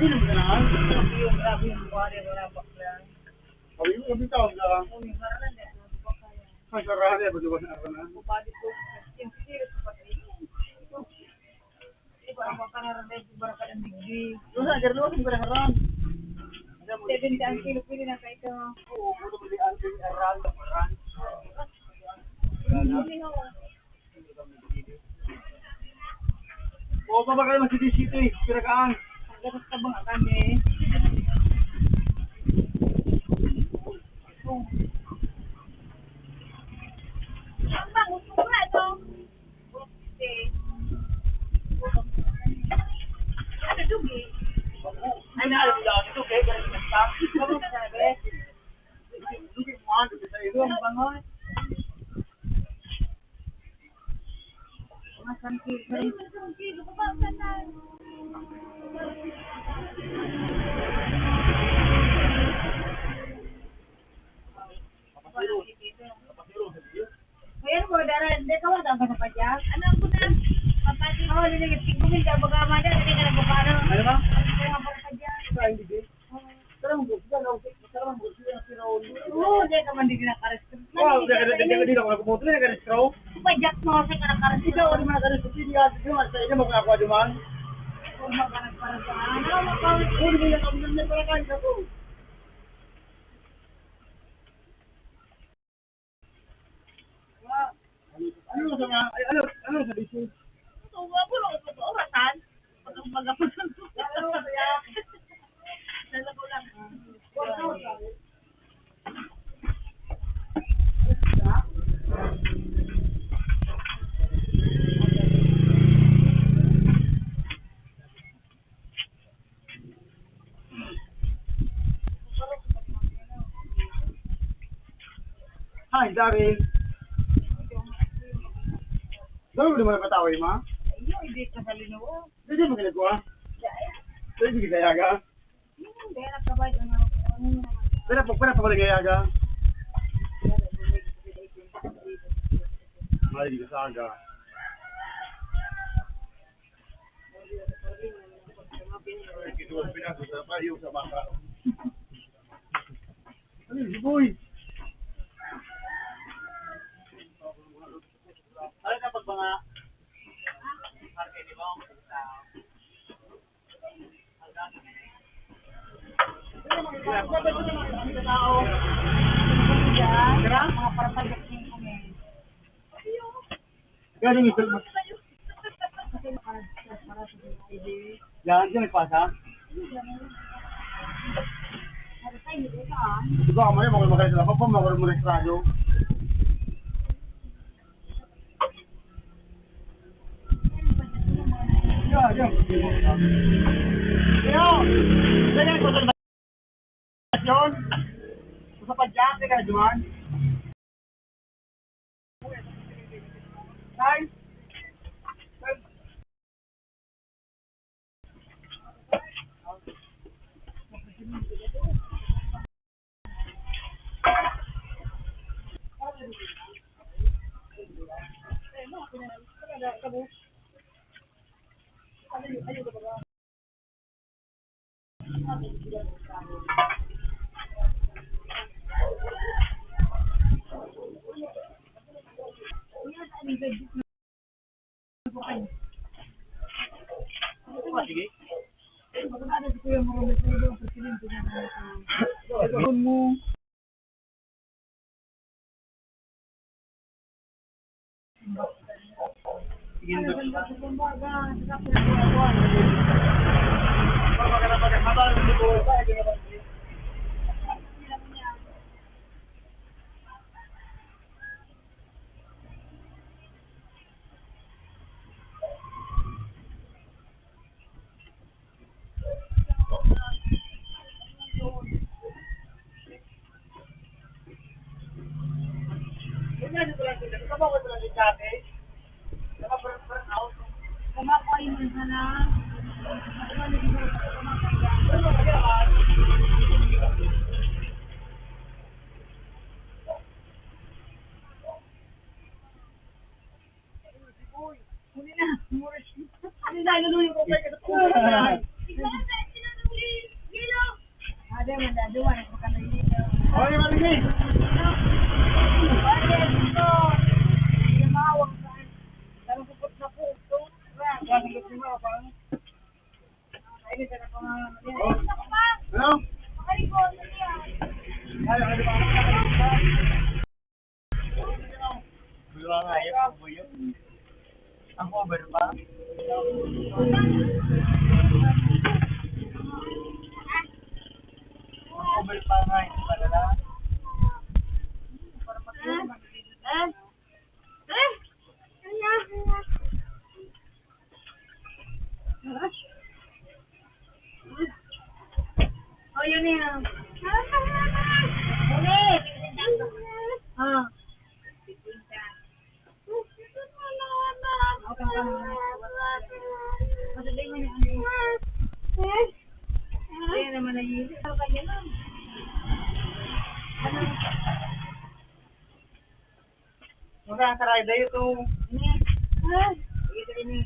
Grabe yung, grabe yung buhay, wala bakla. Sabi ko, sabi tao na. Uy, harap na, bakla. Ay, sarado, eh, pag iwas na ako na. Bumalik ko, yung sisirit ko pa rin. Iba ang mga kararagay, iba ang karang digdi. Doon sa agar luwas, ang kararang. Seventy ang kilo, pwede na kayo ito. Oo, puro pwede ang kilo, aral, aral. Hindi, ho. Oo, pa ba kayo mag-city-city? Pira ka ang? Ang gatas ka bang akan, eh? Ang bangus mo nga, no? Ano, dugi? Ay, na, alam mo, dugi, ganun ka pa. Dugi mo, ah, dugi sa iyo. Ang bangus. Mga sangkil. Ayan po, dara, hindi ka wala ka sa padya? Ano ang buta? Papati. Oo, hindi, hindi. Tingnan mo, hindi ka magkamada, hindi ka nagpapano. Ano ba? Hindi ka nagpapadya. Sa hindi, di? Oo. Tara, ang buta, no? Tara, ang buta, no? Oo, hindi ka man din nakarestrict. Oo, hindi ka, hindi ka, hindi ka nakarestrict. Padyak mo, kasi ka nakarestrict. Ikaw, ano man nakarestrict? Hindi ka, hindi ka, hindi ka makakuha duman. Huwag magkarag para sa ano, makawit. Oo, hindi ka, hindi ka, hindi ka, hindi ka, Ano sa mga, ay, ano, ano sa bisyo? Ito, wala ko lang ito, orasan. Pag ang baga ko lang. Ano ba yan? Dala ko lang. Hi, Dari. Daro mo naman ang kataway, ma? Iyo, hindi ka sa linuo. Hindi mo ginagawa? Dahil. Dahil hindi kaya ka? Hindi, nakabay na ako. Pero pag pala pag kaya ka? Ay, hindi ka sa aga. Ano yun, si Boy? Ano na pag mga parke, di ba? Sa Kaya yung ito, yan, yan, nagpasa. Di ba, kamo yung mga magkakaroon sila, pag mga magkakaroon mo restrado. Yan, yan. Kaya, yan, yan. Yun. Sa padyak, teka, duman. Time. Sige. Huli na. Huli na, luluyo ko kayo. Ade, man, ade, man, baka na yun. Oy, Marimi! Ade, ito. Tumawag ka. Tanong ko, ba't na po ito? Wala, sabi ko, tumawag ka. Ay, hindi ka na pang-, ano? Ay, ano ba? Wala nga, yun, yun. Ang over pa. Ang over pa nga, hindi pa na lang. Ah. Ah. Ah. Oh, yun na yan. Ulit. Ah. Madali mo na ano. Kaya naman nahihili. Ano kanya lang? Ano? Magkakasaray dayo to. Ini. Ah. Ito ini.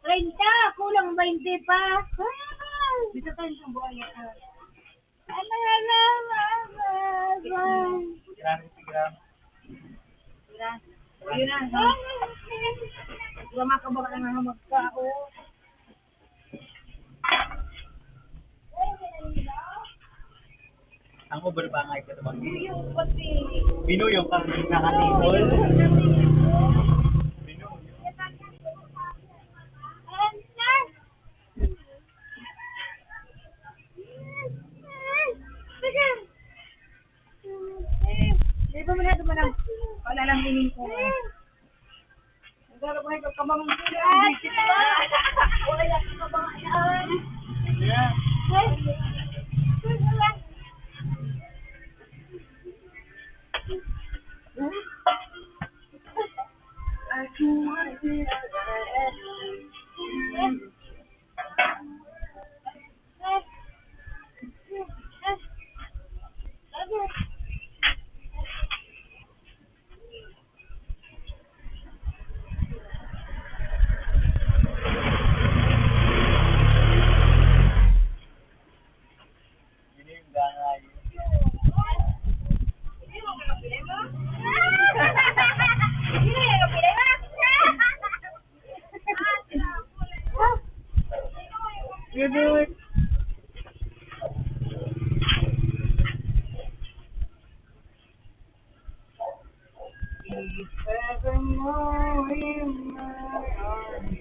Treinta, kulang baynte pa. Ah. Dito tayo sa buhay, ah. Ano na, mama? Gram, gram. Gram. Ayun na, no? Wala makabaka na nga magkao. Ang over pa nga ito naman. Yung pati. Binuyong kang nakatingol. Binuyong. Di ba man natin manang palalang ining ko? Ang sarap nga ito, kamamang sila. Wala yung kamamang yan. Yeah. Evermore in my arms.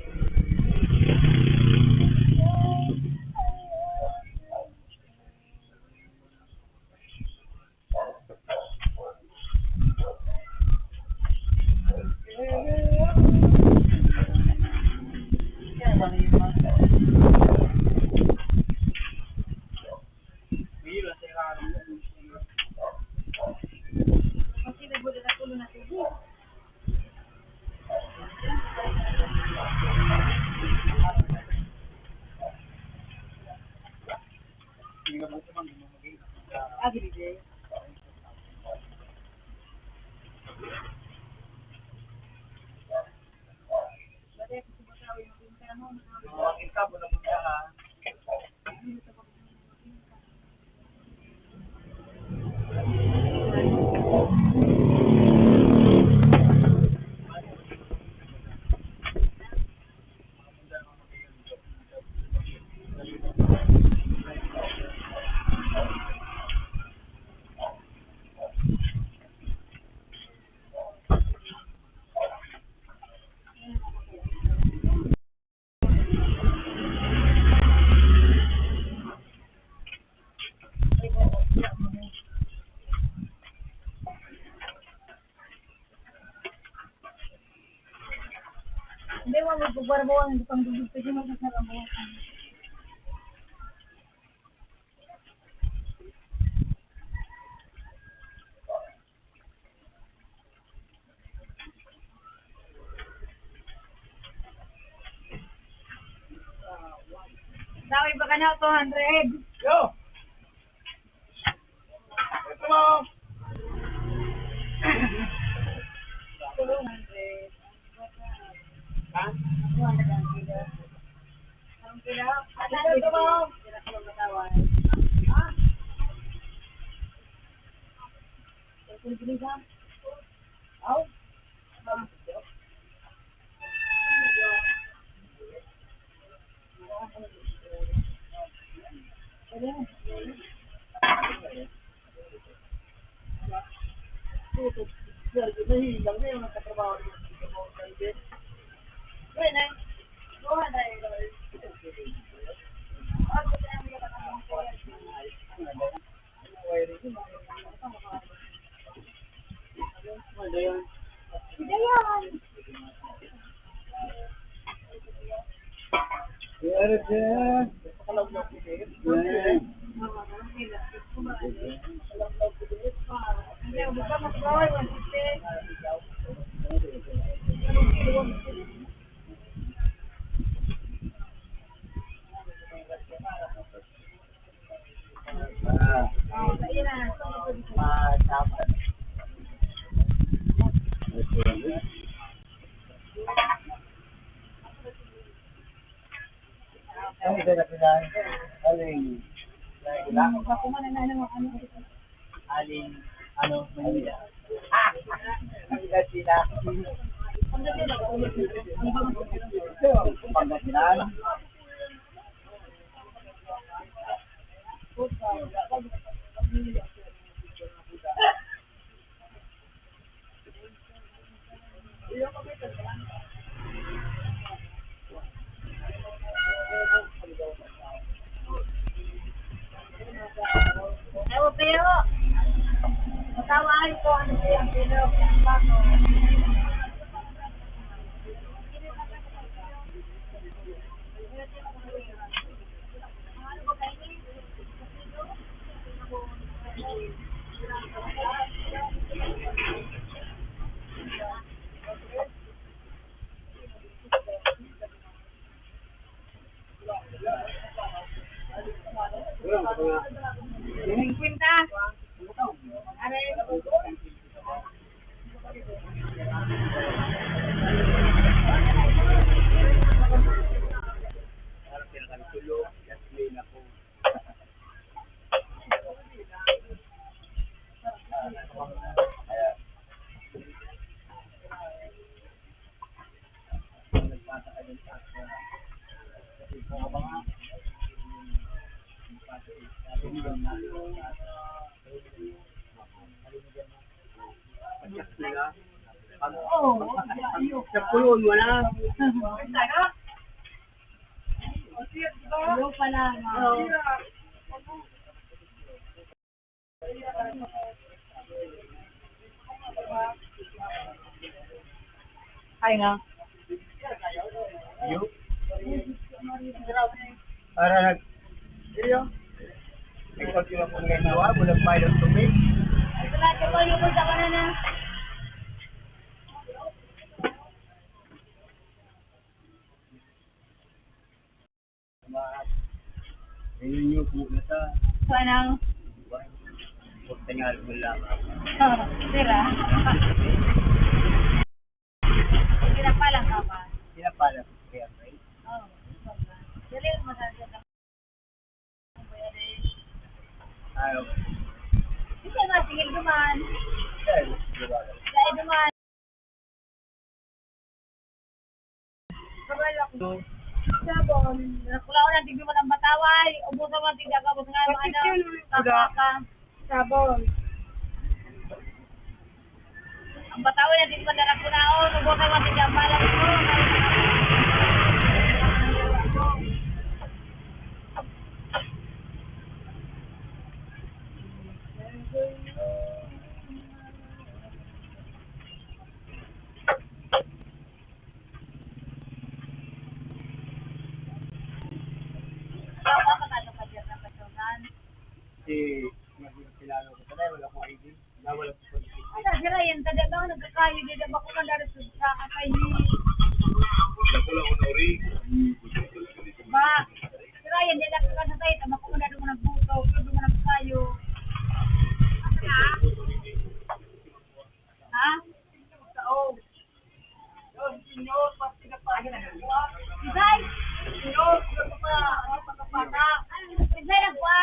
Hindi mo magbubuwar-buwar, hindi pang dugdug, pwede mo sa sarang buhay. Dawi ba ka na, two hundred? Yo! Ito mo! Two hundred. Ha? Two hundred ang kilo. Ang kilo? Ano ito mo? Sila ko matawan. Ha? Ang kilo ba? Aw? Ano ba na pinag-, aling, aling, ano, Manila. Pangasinan. Pangasinan. Ewo, pero, matawa ay ko, ano siya, pero, ang bago. Singkwenta. Aray. Oo, iyo. Sa puyon mo na. Iyo pa lang, ah. Ay nga. Yo. Para nag-, iyo. Ikaw, di ba, kung ngayon, ah, bulag pa yung tubig? Ay, wala, di ba, yung sa kanana? Mas, ayun yung po na sa Panang. Huwag tingnan mo lang. Sira. Pinapalang ka pa. Pinapalang ko kaya, right? Oo. Dali, masabi ka. Ayaw. Hindi nga, sige, duman. Ayaw, sige, duman. Dahil duman. Sabon. Nakulaon ang tigduman ang bataway. Ubusan mo ang tigdagabos nga, ano, kakaka. Sabon. Ang bataway na tigduman na nakunaon. Ubusan mo ang tigdagabos. Si, kilala ko sa wala akong I D. Nawala ko sa Ay, sa Ryan, kada ba nagkakayo, di ba ko man darating sa akay ni Wala ko na ori. Ba? Si Ryan, di lang ka sa tayo, tama ko man darating nagbuto, pero di mo nagkayo. Ha? Sa, oh. Isay! Isay nagwa!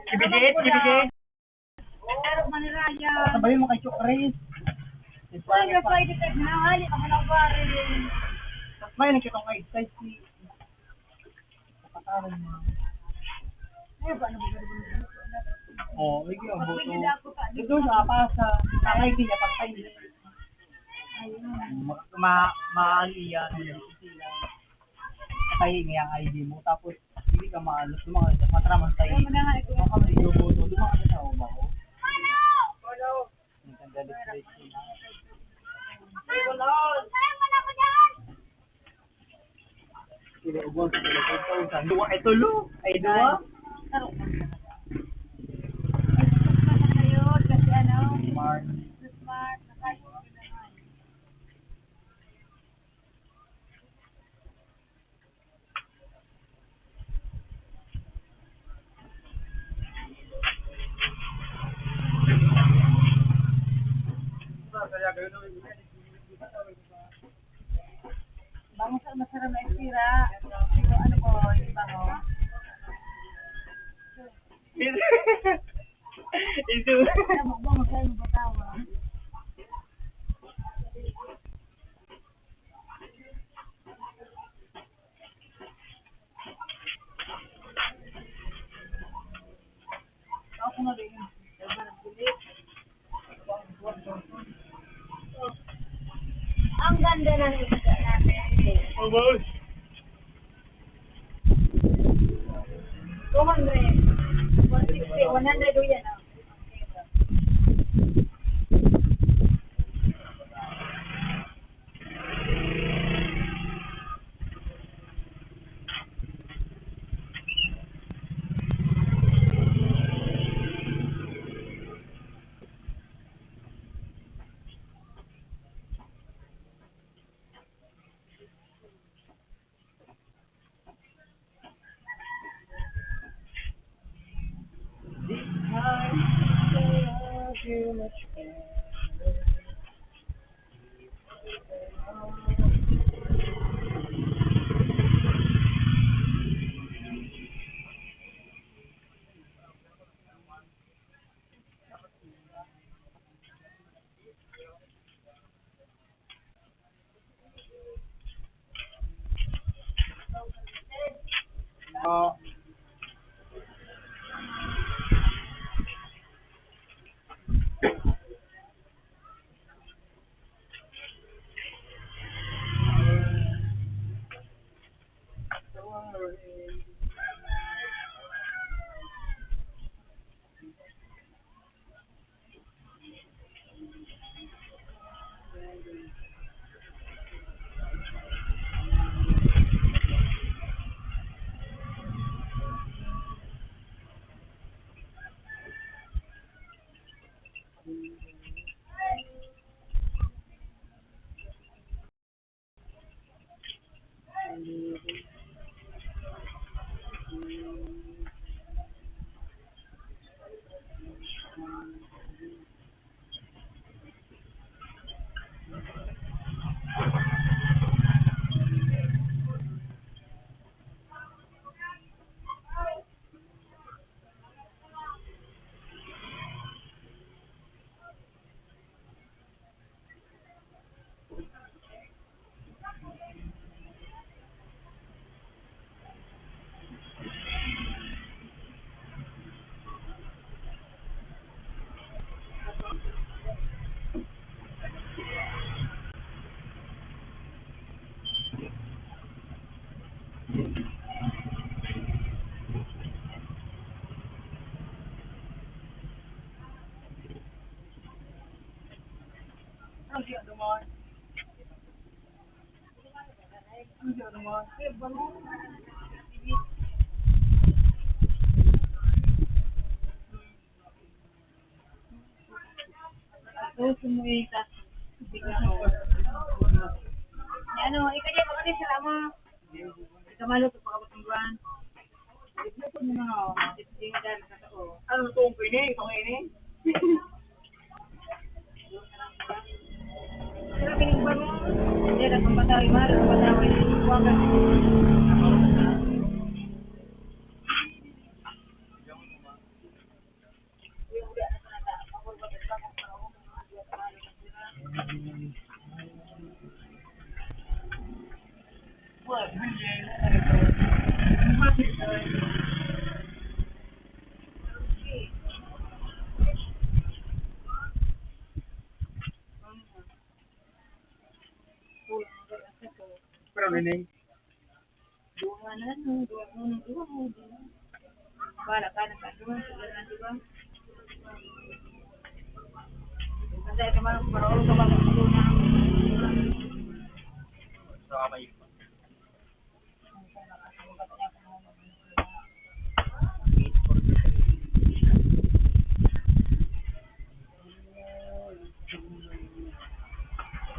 Ibigay, ibigay. Pero maniraya. Sabay mo kay Chok Chris. Ay, nagwa, hindi ka ginahali, ako nagwa rin. May nakita ko kay Isay si Kapataran mo. Ay, ba, ano ba, ano ba, ano ba? Oh, ikaw, boto. Ito sa apasa. Ang I D niya, pag I D. Ayun. Ma-, ma-, maali yan. Tahi niya ang I D mo. Tapos, hindi ka maano. Dumaan ka, matraman tahi. Ayun, wala nga, ito. Baka may boto. Dumaan ka sa trabaho. Ang ganda ng place niya. Sila ubos, sila ubos. Duwa ito, lo. Ay, duwa. Smart. Bangsa masarap na isira. Ano ko, di ba, ho? Ito. Ano mo, bangsa mo ba tawa? Ang ganda ng isda natin. Abay. Two hundred. One sixty, one hundred o yan, ah. Ano, ikaw niya, baka din sila mo. Ikaw malo, pagkakabot ng buwan. Ano itong ini? Itong ini? Pero pinigban mo. Hindi, nagpapatawi, mahal, nagpapatawi. Huwag ka. Pero, Neneng, duwa na lang, no? Duwa, duwa, duwa, duwa. Wala ka, nagkaduwa, wala na, di ba? Kasi ito man, para ulo ka ba, magkaduwa na. Sa kamay.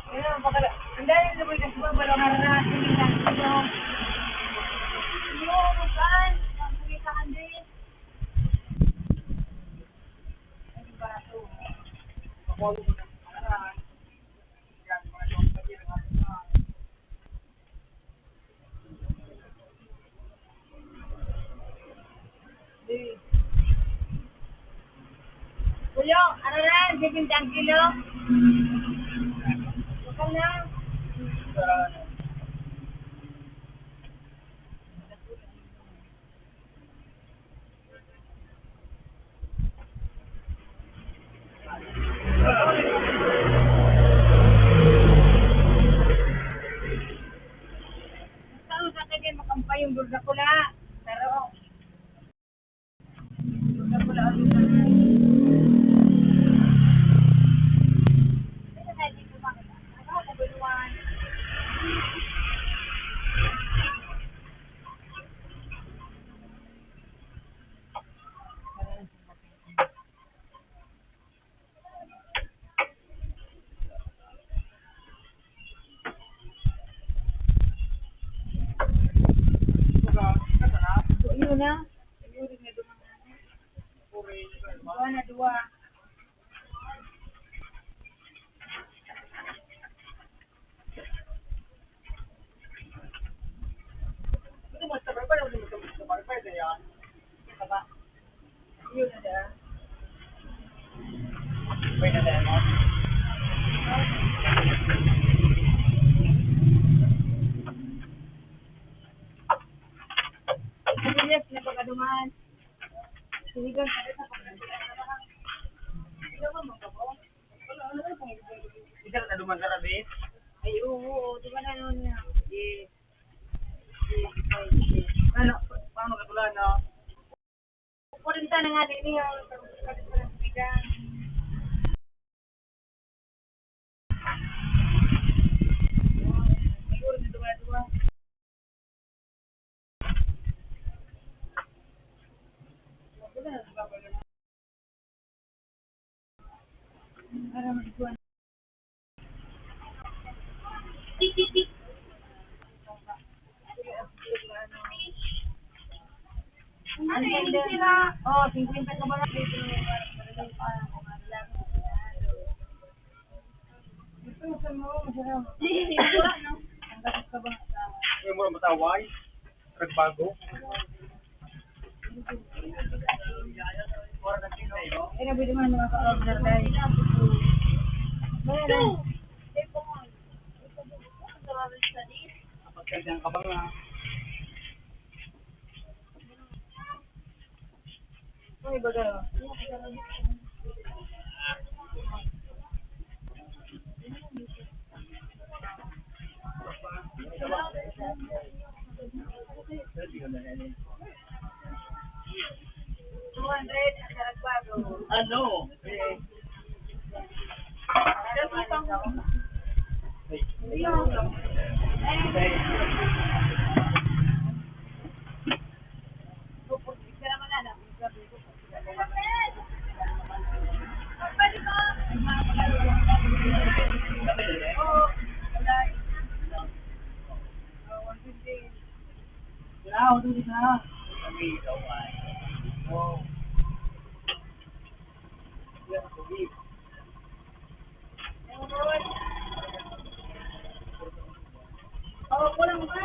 Ayun, bakala, ang dami na po yung kasuwa, balong harana, sinigang, sinigang. Yung, saan? Ang sinigang, Andres. Ano ba ito? Ako, ano ba ito? Kuya, ano na, bibinta ang kilo? Bukal na. Saan sa akin yan, makampay yung Dracula? Pero, Dracula, ano na? Ano na dito, bakit? Ano ako, Bunuan? Yun na. Yun na, duwa na, duwa. Yun na. Pwede na yan, no? Sibuyas na pagkaduman. Sinigang sa isa, pagkaduman. Sino mo, magkabo? Isa na duman ka, Rabi? Ay, oo, oo. Di ba na noon nga? Yes. Yes, yes, yes. Ano, paano ka tulad, no? Kwarenta na nga din yung pagkakas pa ng sinigang. Siguro na duwa-duwa. Ano yan sila? Oh, singkwenta ka ba? Ito, saan mo? Masarap. Ang gatas ka ba? Ay, mura mataway. Nagbago. Eh, nabi naman, mga ka-order, guys. Wala na. Pagkailan ka ba nga? Ay, baga. Two hundred ang karagbago. Ano? Eh, Oh, kulang pa.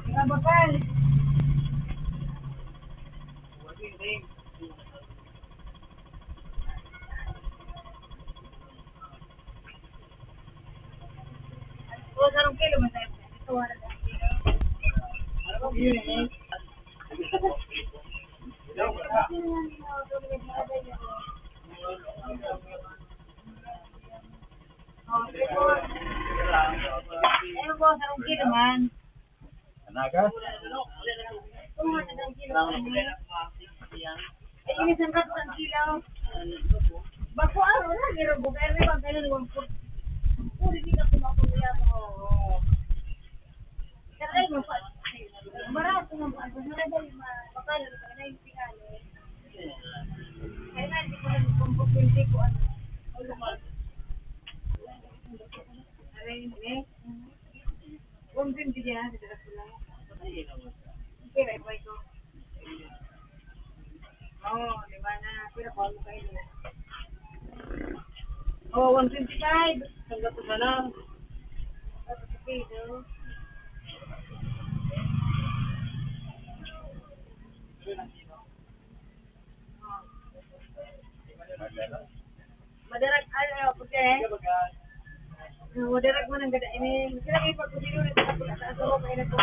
Nakabakal. Oh, sarong kilo man tayo. Ito, wala tayong kilo. Yun, eh. Ayun po, sarong kilo man. Anaga? Ito nga, sarong kilo man. Ay, ini sarong kilo. Bako, ah, wala, meron po. Kaya may bang kailan, one fourth. Pwede din ako makuya mo. Kaya mo pa. Marato ng pa. Marato yung ma-, mapalo ka na yung tingalo. Kaya nga, hindi ko lang kung pwede ko ano. Aray, eh. Kung pwede yan, hindi ko lang. Okay, right, right, ko. Oo, di ba na? Pero kung ano kayo na? Oh, one twenty-five. Hanggang sa lang. Okay, no? Madarag, ay, ay, okay. Madarag man ang gada ini. Sila may pagkudilo na sa pagkataas mo, kaya na po.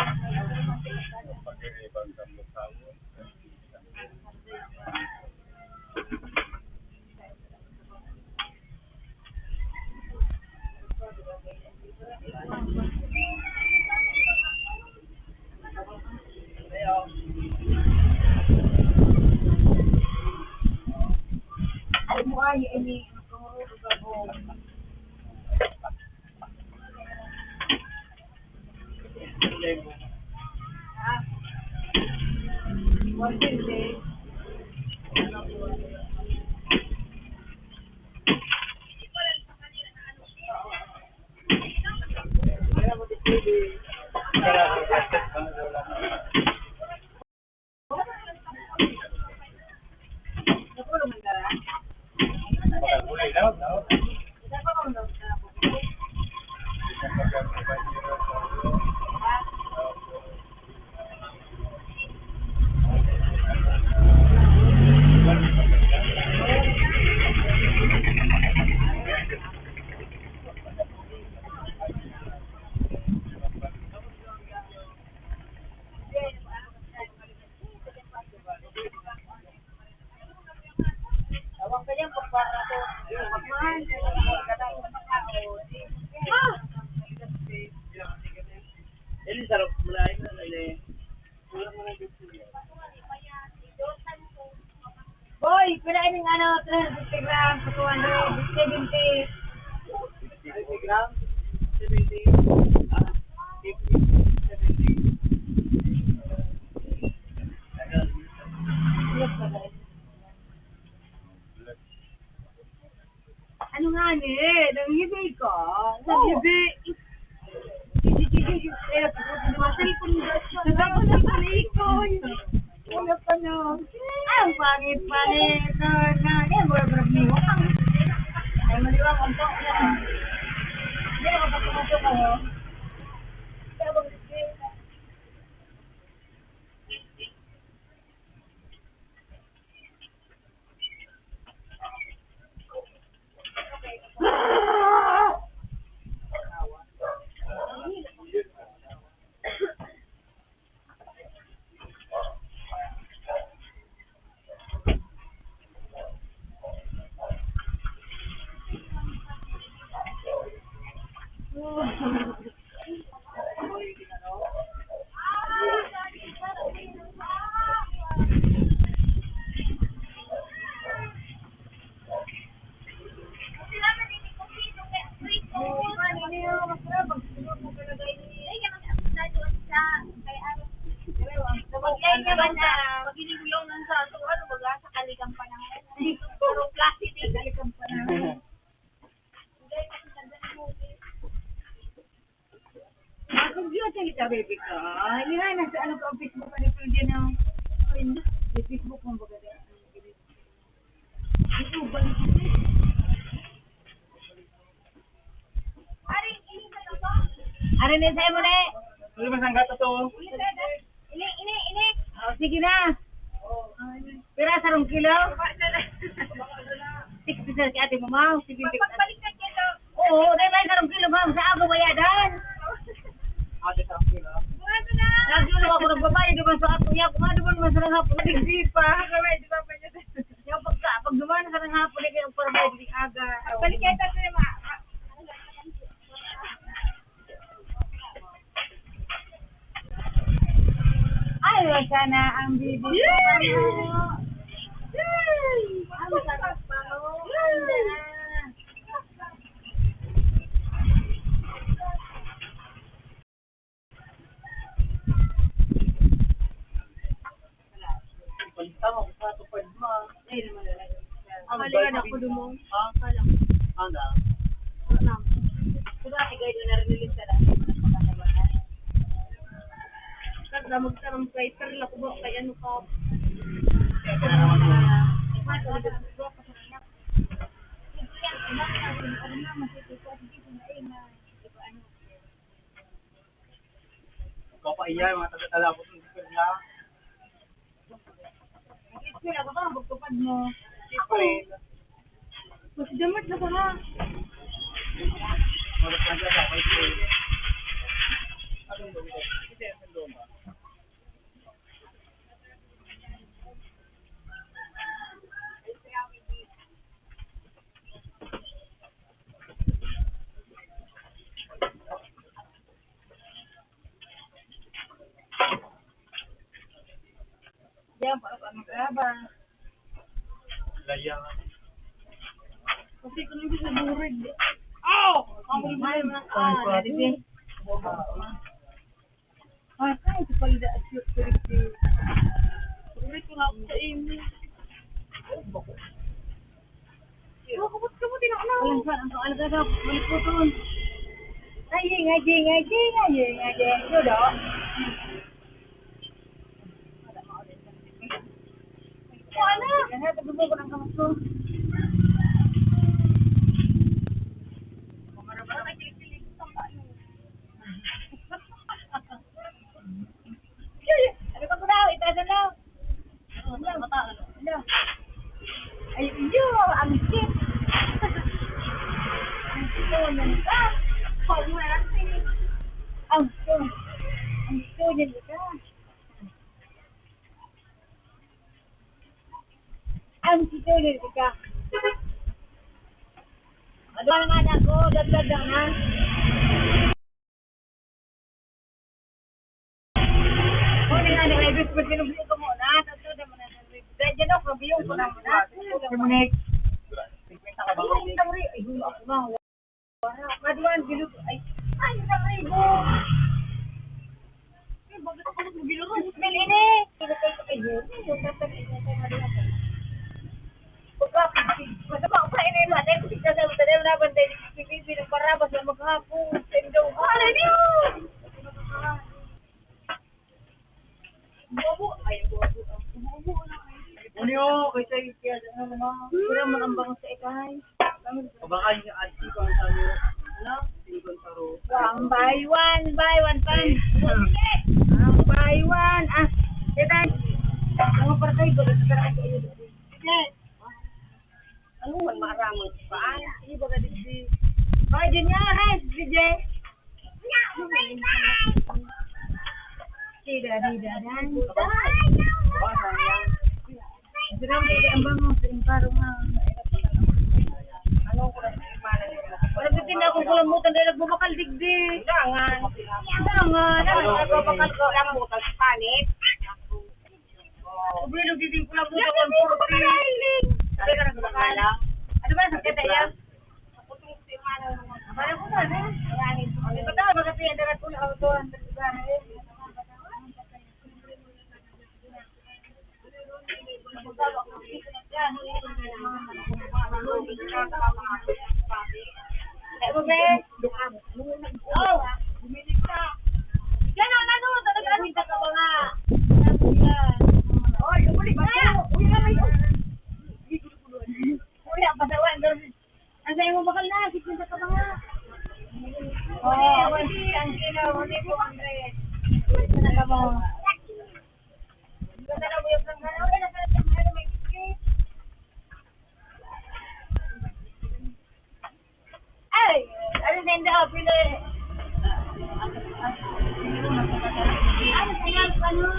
Ay, mo ay, ini, Ini sarap, malain na, ini. Boy, pila ining ano, three hundred fifty grams, two hundred seventy. Fifty grams, seventy. Ah, fifty, seventy. Ano nga ni? Nangibi ka? Nangibi. Nagkakasal ko ni Diyos ko. Nagkakasal ko ni Ikoy. Wala pa na. Ay, ang pangit-pangit na, na, yan, mura-mura ni Juan. Ay, maliwang ang pangit. Hindi, makapagpapasok ako. Kaya bang Ari ni sa'yo mo ni. Ano ba sanggat ito? Ini, ini, ini. Oh, sige na. Pira, sarong kilo? Sixty sa si ate mo, ma'am. Sige, sige. Pagbalik na kilo. Oo, dahil may sarong kilo, ma'am. Sa ako, bayadan. Ate, sarong kilo. Lagi lang ako nagbabayad, di ba, sa ako niya? Kung ano ba naman sa hapon, nagsipa. Kami, di ba, pwede. Yung pagka, pag dumaan sa hapon, di kayo para bayad, di aga. Balik kayo, tatlo, ma. Ay, wag ka na ang bibig ko. Yay! Yay! Ang sarap pa, oh. Yay! Ang balikan ako dumong. Ha? Ano? Wala. Diba, si Guido na rin nilista na. Kag na magtarong kay Perla ko ba kay ano ka? Kaya na naman ako. Magpapaiya, mga taga-talabot ng Perla. Eskwela ka ba? Magtupad mo. Siyempre. Mas damot na ka na. Wala pa siya sa high school. Anong lungkot? Kasi ang lungkot. Yan, para pa magraba. Laya. Kasi kung hindi sa burig. Aw! Ang burig na yun, ah, dali din. Ah, ay, ito pala, da, cute, cute, cute. Burig ko na ako sa imo. Ay, bako. Kamot, kamot, tinakna. Walang saan, ang pangalaga daw, maliputon. Ay, ying, ay, ying, ay, ying, ay, ying, ay, ying. Yun, oh. Wala. Kaya, tabi mo ko ng kamot ko. Ano ba ko daw? Itaas na daw. Ano? Ano? Ay, iyo, ang cute. Ang cute naman ka. Pag-, ang cute. Ang cute naman ka. Ang cute naman ka. Ano nga na ako? Dadladan na. Kung nga ni Ibis, pag sinubukan mo na, tatlo naman na sa Ibis. Dahil dyan ako, sabihin ko naman na. Kumunik. Ay, isang ri-, ay, yun, ako na. Wala. Maduan, ginuto. Ay, ay, isang ribo. Ay, bakit ako nagbibilang? Ay, ini. Ay, yun, yung tatag-, yung tatag-, Pagka, pagka pa ini, matay ko, tignan sa mata, dahil nabantay ni Pipi, pinagparabas na maghapon, sa indaw. Ano yun? Bobo, ay, bobo, bobo, bobo, ano, ay. Ano yun? Kaysa, kaya, ano naman? Pero manambang sa ikay. Kabakan niya, at ito ang sabi, ano? Tingkon sa ro-, One by one, by one, pan. Ang by one, ah, kita. Ang partay ko, sa iyo. Yes. Ano man maramang paan? Iba ka digdi. Bay, din niya, hi, D J. Dida, dida, dan. Dira, dida, ang bango, sa imparo nga. Ano ko na sa imana nila? Wala, bitin na akong kulamutan, dahil nagbubakal digdi. Dangan. Dangan. Ano, nagbubakal ko lang mo, panit. Sobrang nagiging pula mo sa one forty. Sabi ka, nagbakala. Ano ba, sakit na yan? Parang ko na, ano? Ano ba, tama, magkapiyadaran ko na auto, ang lugar, eh. Ay, mo, be. Oh, bumili ka. Yan ang ano, talaga, ang hindi ka ba nga? Yan. Oy, umulit na. Ay, ano na hindi ako pili? Ano kaya, ano?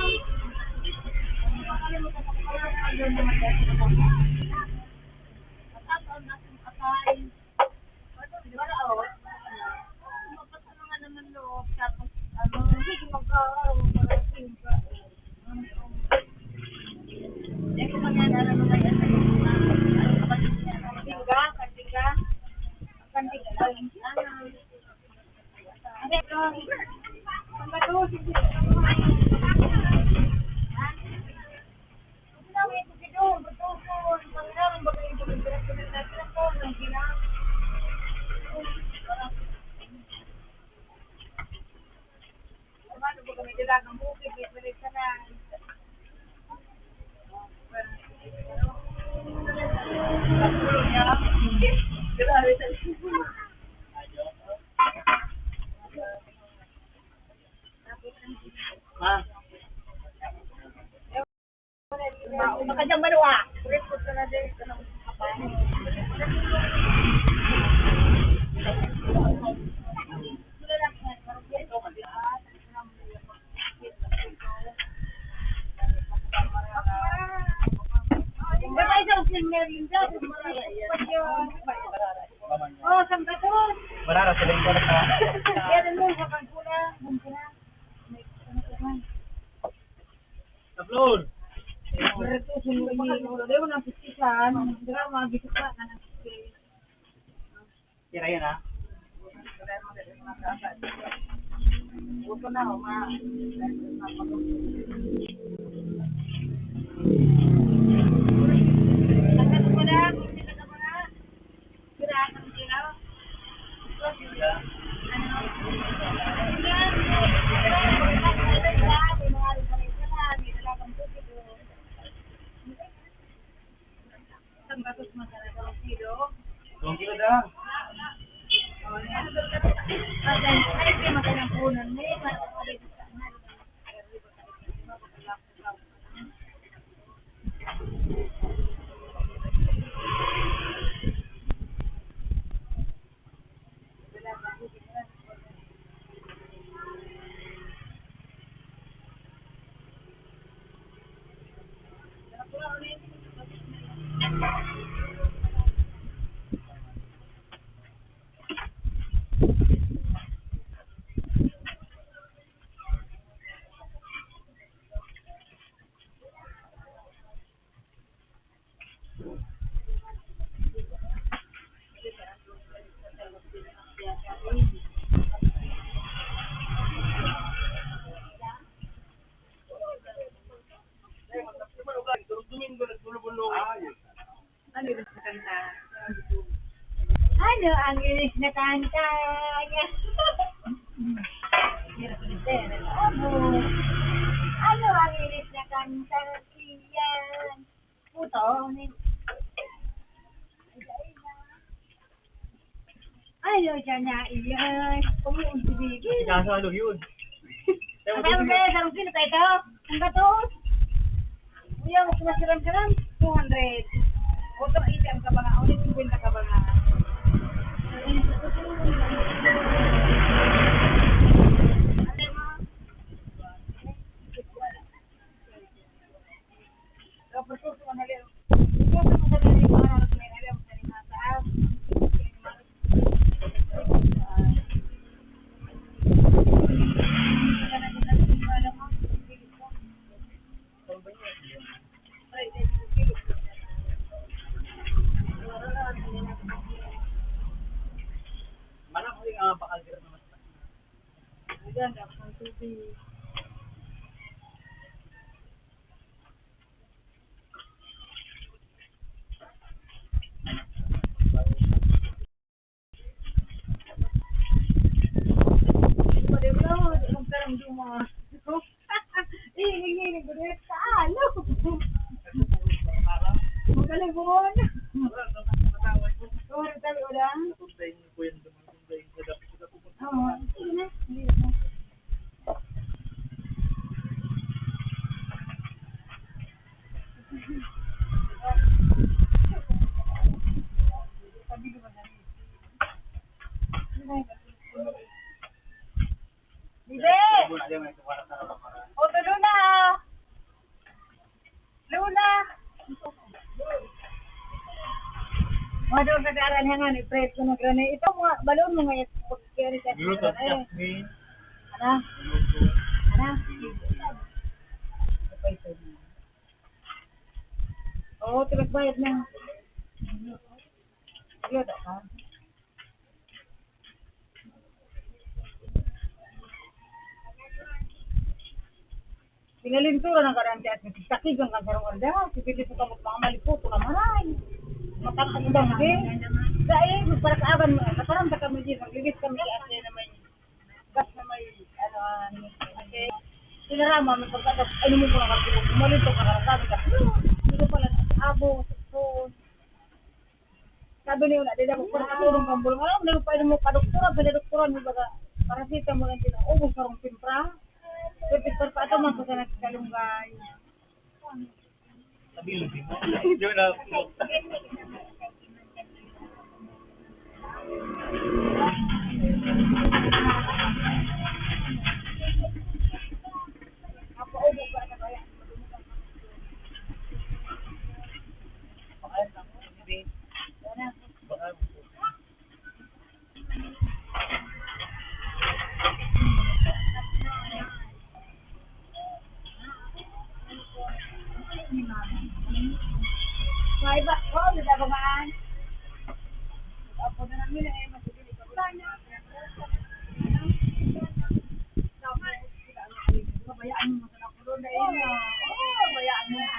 Makajang banwa. Oh, San Gatos. Marara sa lingkod na. Yan ang sa Bangkula, Bangkula. Tablon. Pero ito, sino ba yung, ano, yung mga pistisan? Hindi ka mga bisita na ng Tira yan, ha? Gusto na, oh, ma. San Gatos, Manzanares, Iloilo. Duwang kilo da. Ano yung kanta? Ano ang inis na kanta niya? Ano? Ano ang inis na kanta niya? Puto, ni- Ayaw siya na iyan. Kung yung bibigyan. Kaso ano yun? Ang sabi mo, sarong kilo pa ito? Ang gatos? Uy, ang mas masiram-siram, two hundred. Oto, isi ang kabanga, ulit singkwenta kabanga. Ayan, dapat ang tubig. Ihiling-hiling ko dito sa alo. Magaling mo na. Sorry, tayo lang. Oo, sige na. Sige na. Bibi! O, to, Luna! Luna! Mga doon sa daran niya nga, ni Fred ko na granay. Ito, mga balon mo ngayon. Pagkiyari sa Luluto, daran, eh. Jasmine. Ano? Luluto. Ano? Ito pa ito. Oo, ito nagbayad na. Ayun, ah. Pinalintura ng karante at nagsisakigan kan sarong aldaw. Sibili po kamot mga maliputo na maray. Matatandang din. Dahil, magparakaaban mo, naparanta kami din. Naglilis kami sa ate na may gas na may, ano, ah, kasi, sinarama, may pagkatas, ay, naman ko nakakita. Umalinto ka, karasabi ka. Hindi ko pala, abo, sipon. Sabi niya, "Wala, di na ako pala katulong kang bulong." Alam, nagpainom mo pa, doktora, pinadoktoran mo baga, paracetamol ang ginaubos karong timpra. Pipis pa, pa, ito man ko sa nagkalunggay. Sabi lang, di ba? Yun na. May ba? Oh, may ba, man? Apo na namin, eh, mas Pabayaan mo na ako doon, dahil, ah, oo, pabayaan mo na.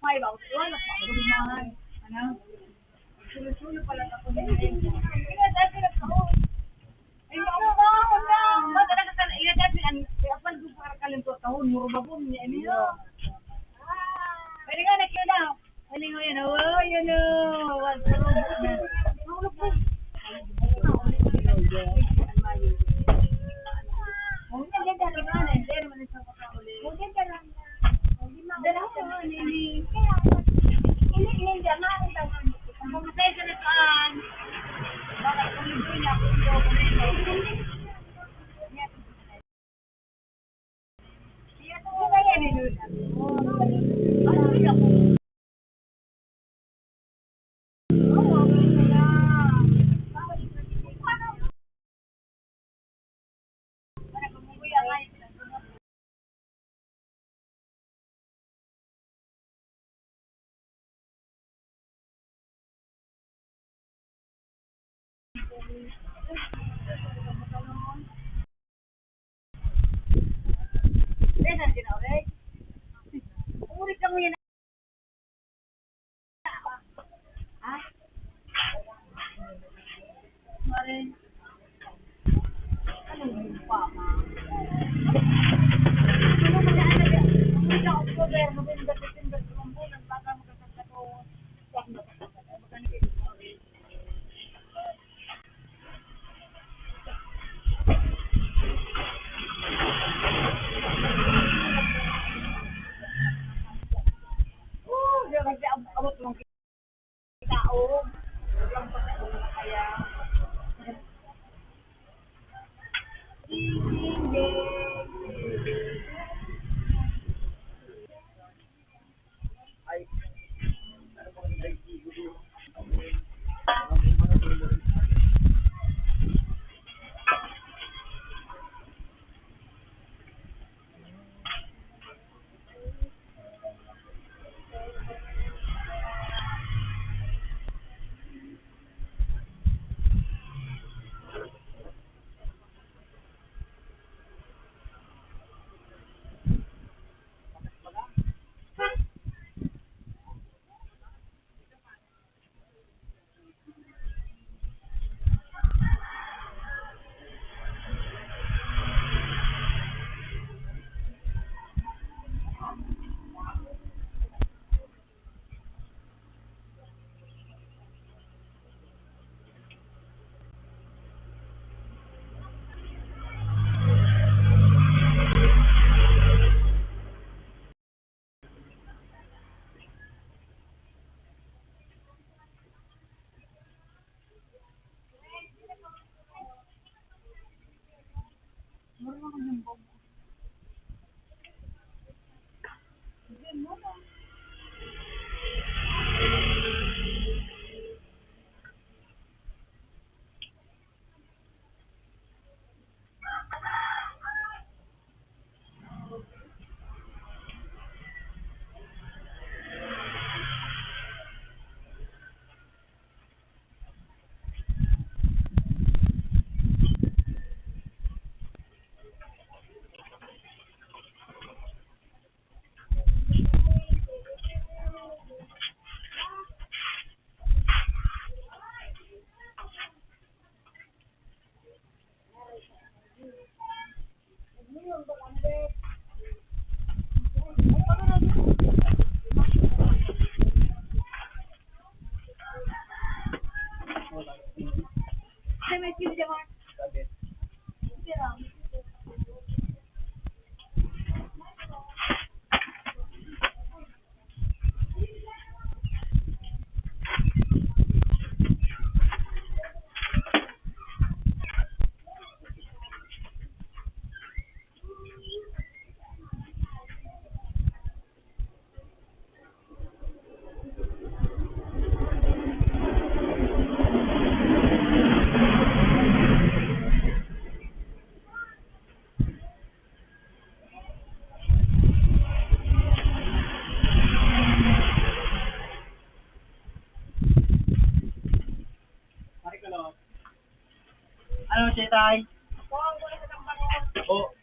May iba, wala pa ako naman. Ano? Sulo-sulo pa lang ako din. Ay, ano ba? Ano? Ba't talaga ka na, iya dati, ang, kaya pala doon para kalimpo, tahon, murubabon, niya, ano yun? Pwede nga, nakita. Ano nga yan? Oh, yan, oh. Wag, wag, wag. Tay. O.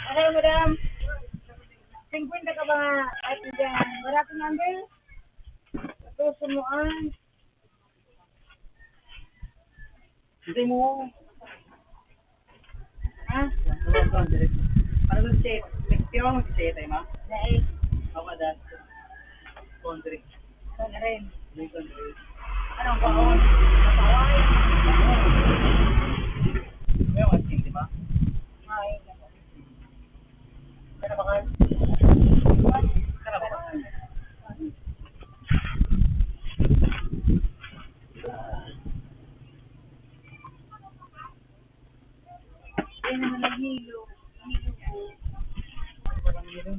Hello, madam. Singkwenta ka ba, ate, dyan? Barato na, Andel. Ito, sunuan. Hindi mo. Ha? Ano ba ito, Andel? Ano ba siya? Piyong siya tayo, ma? Dahil. Ako, dahil. Kondre. Ano rin? May kondre. Anong baon? Mataway? May mga skin, di ba? Ay, Karabakan. Karabakan. Yan naman ang hilo. Hilo ko. Walang hilo.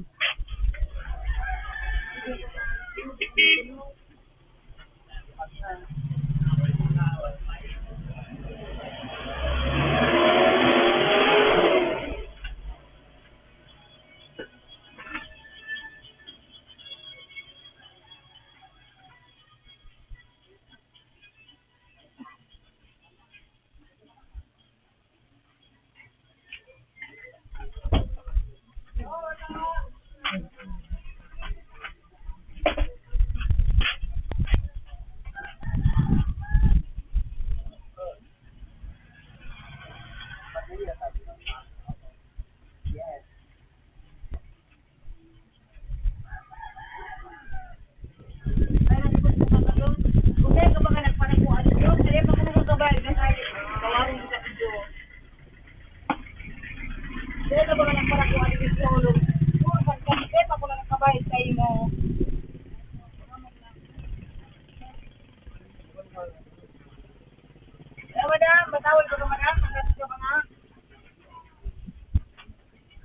Hello, madam. Matawag ko ka, madam. Ang gasto ka, madam.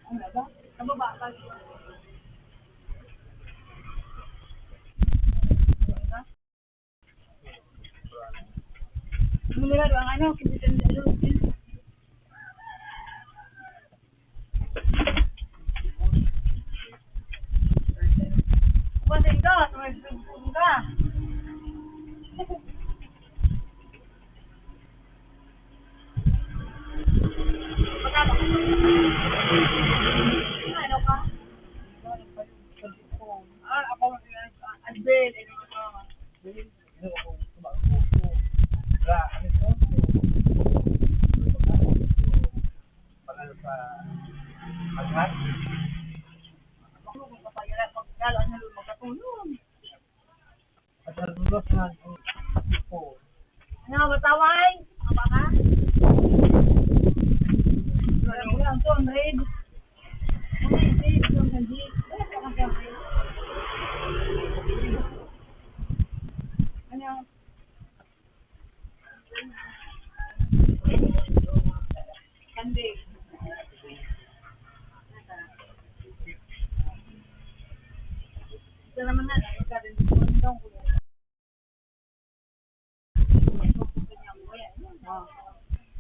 Ano ba? Sa baba, pag- Numerado ang ano, kibitan sa loob. Kumasin ka, sumasin ka. Ano ka? Ah, ako, ah, Albel, ano, ano, Albel, ano, ako, Albel, ano, ano,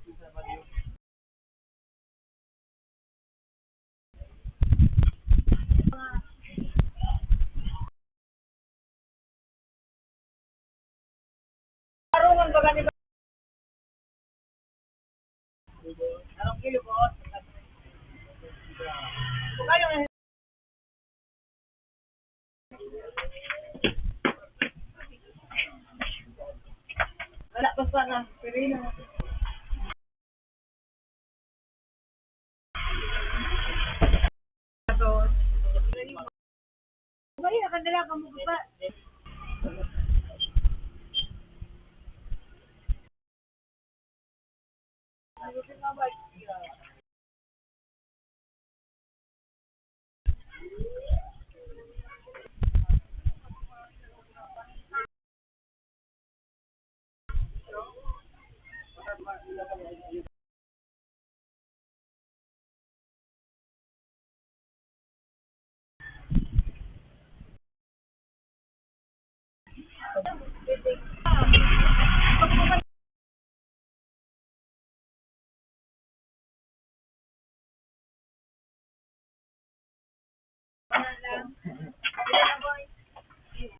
Karungan ba gani ba? Anong kilo, boss? Wala pa sana. Pero yun ang Mali na kandala, kamugot pa.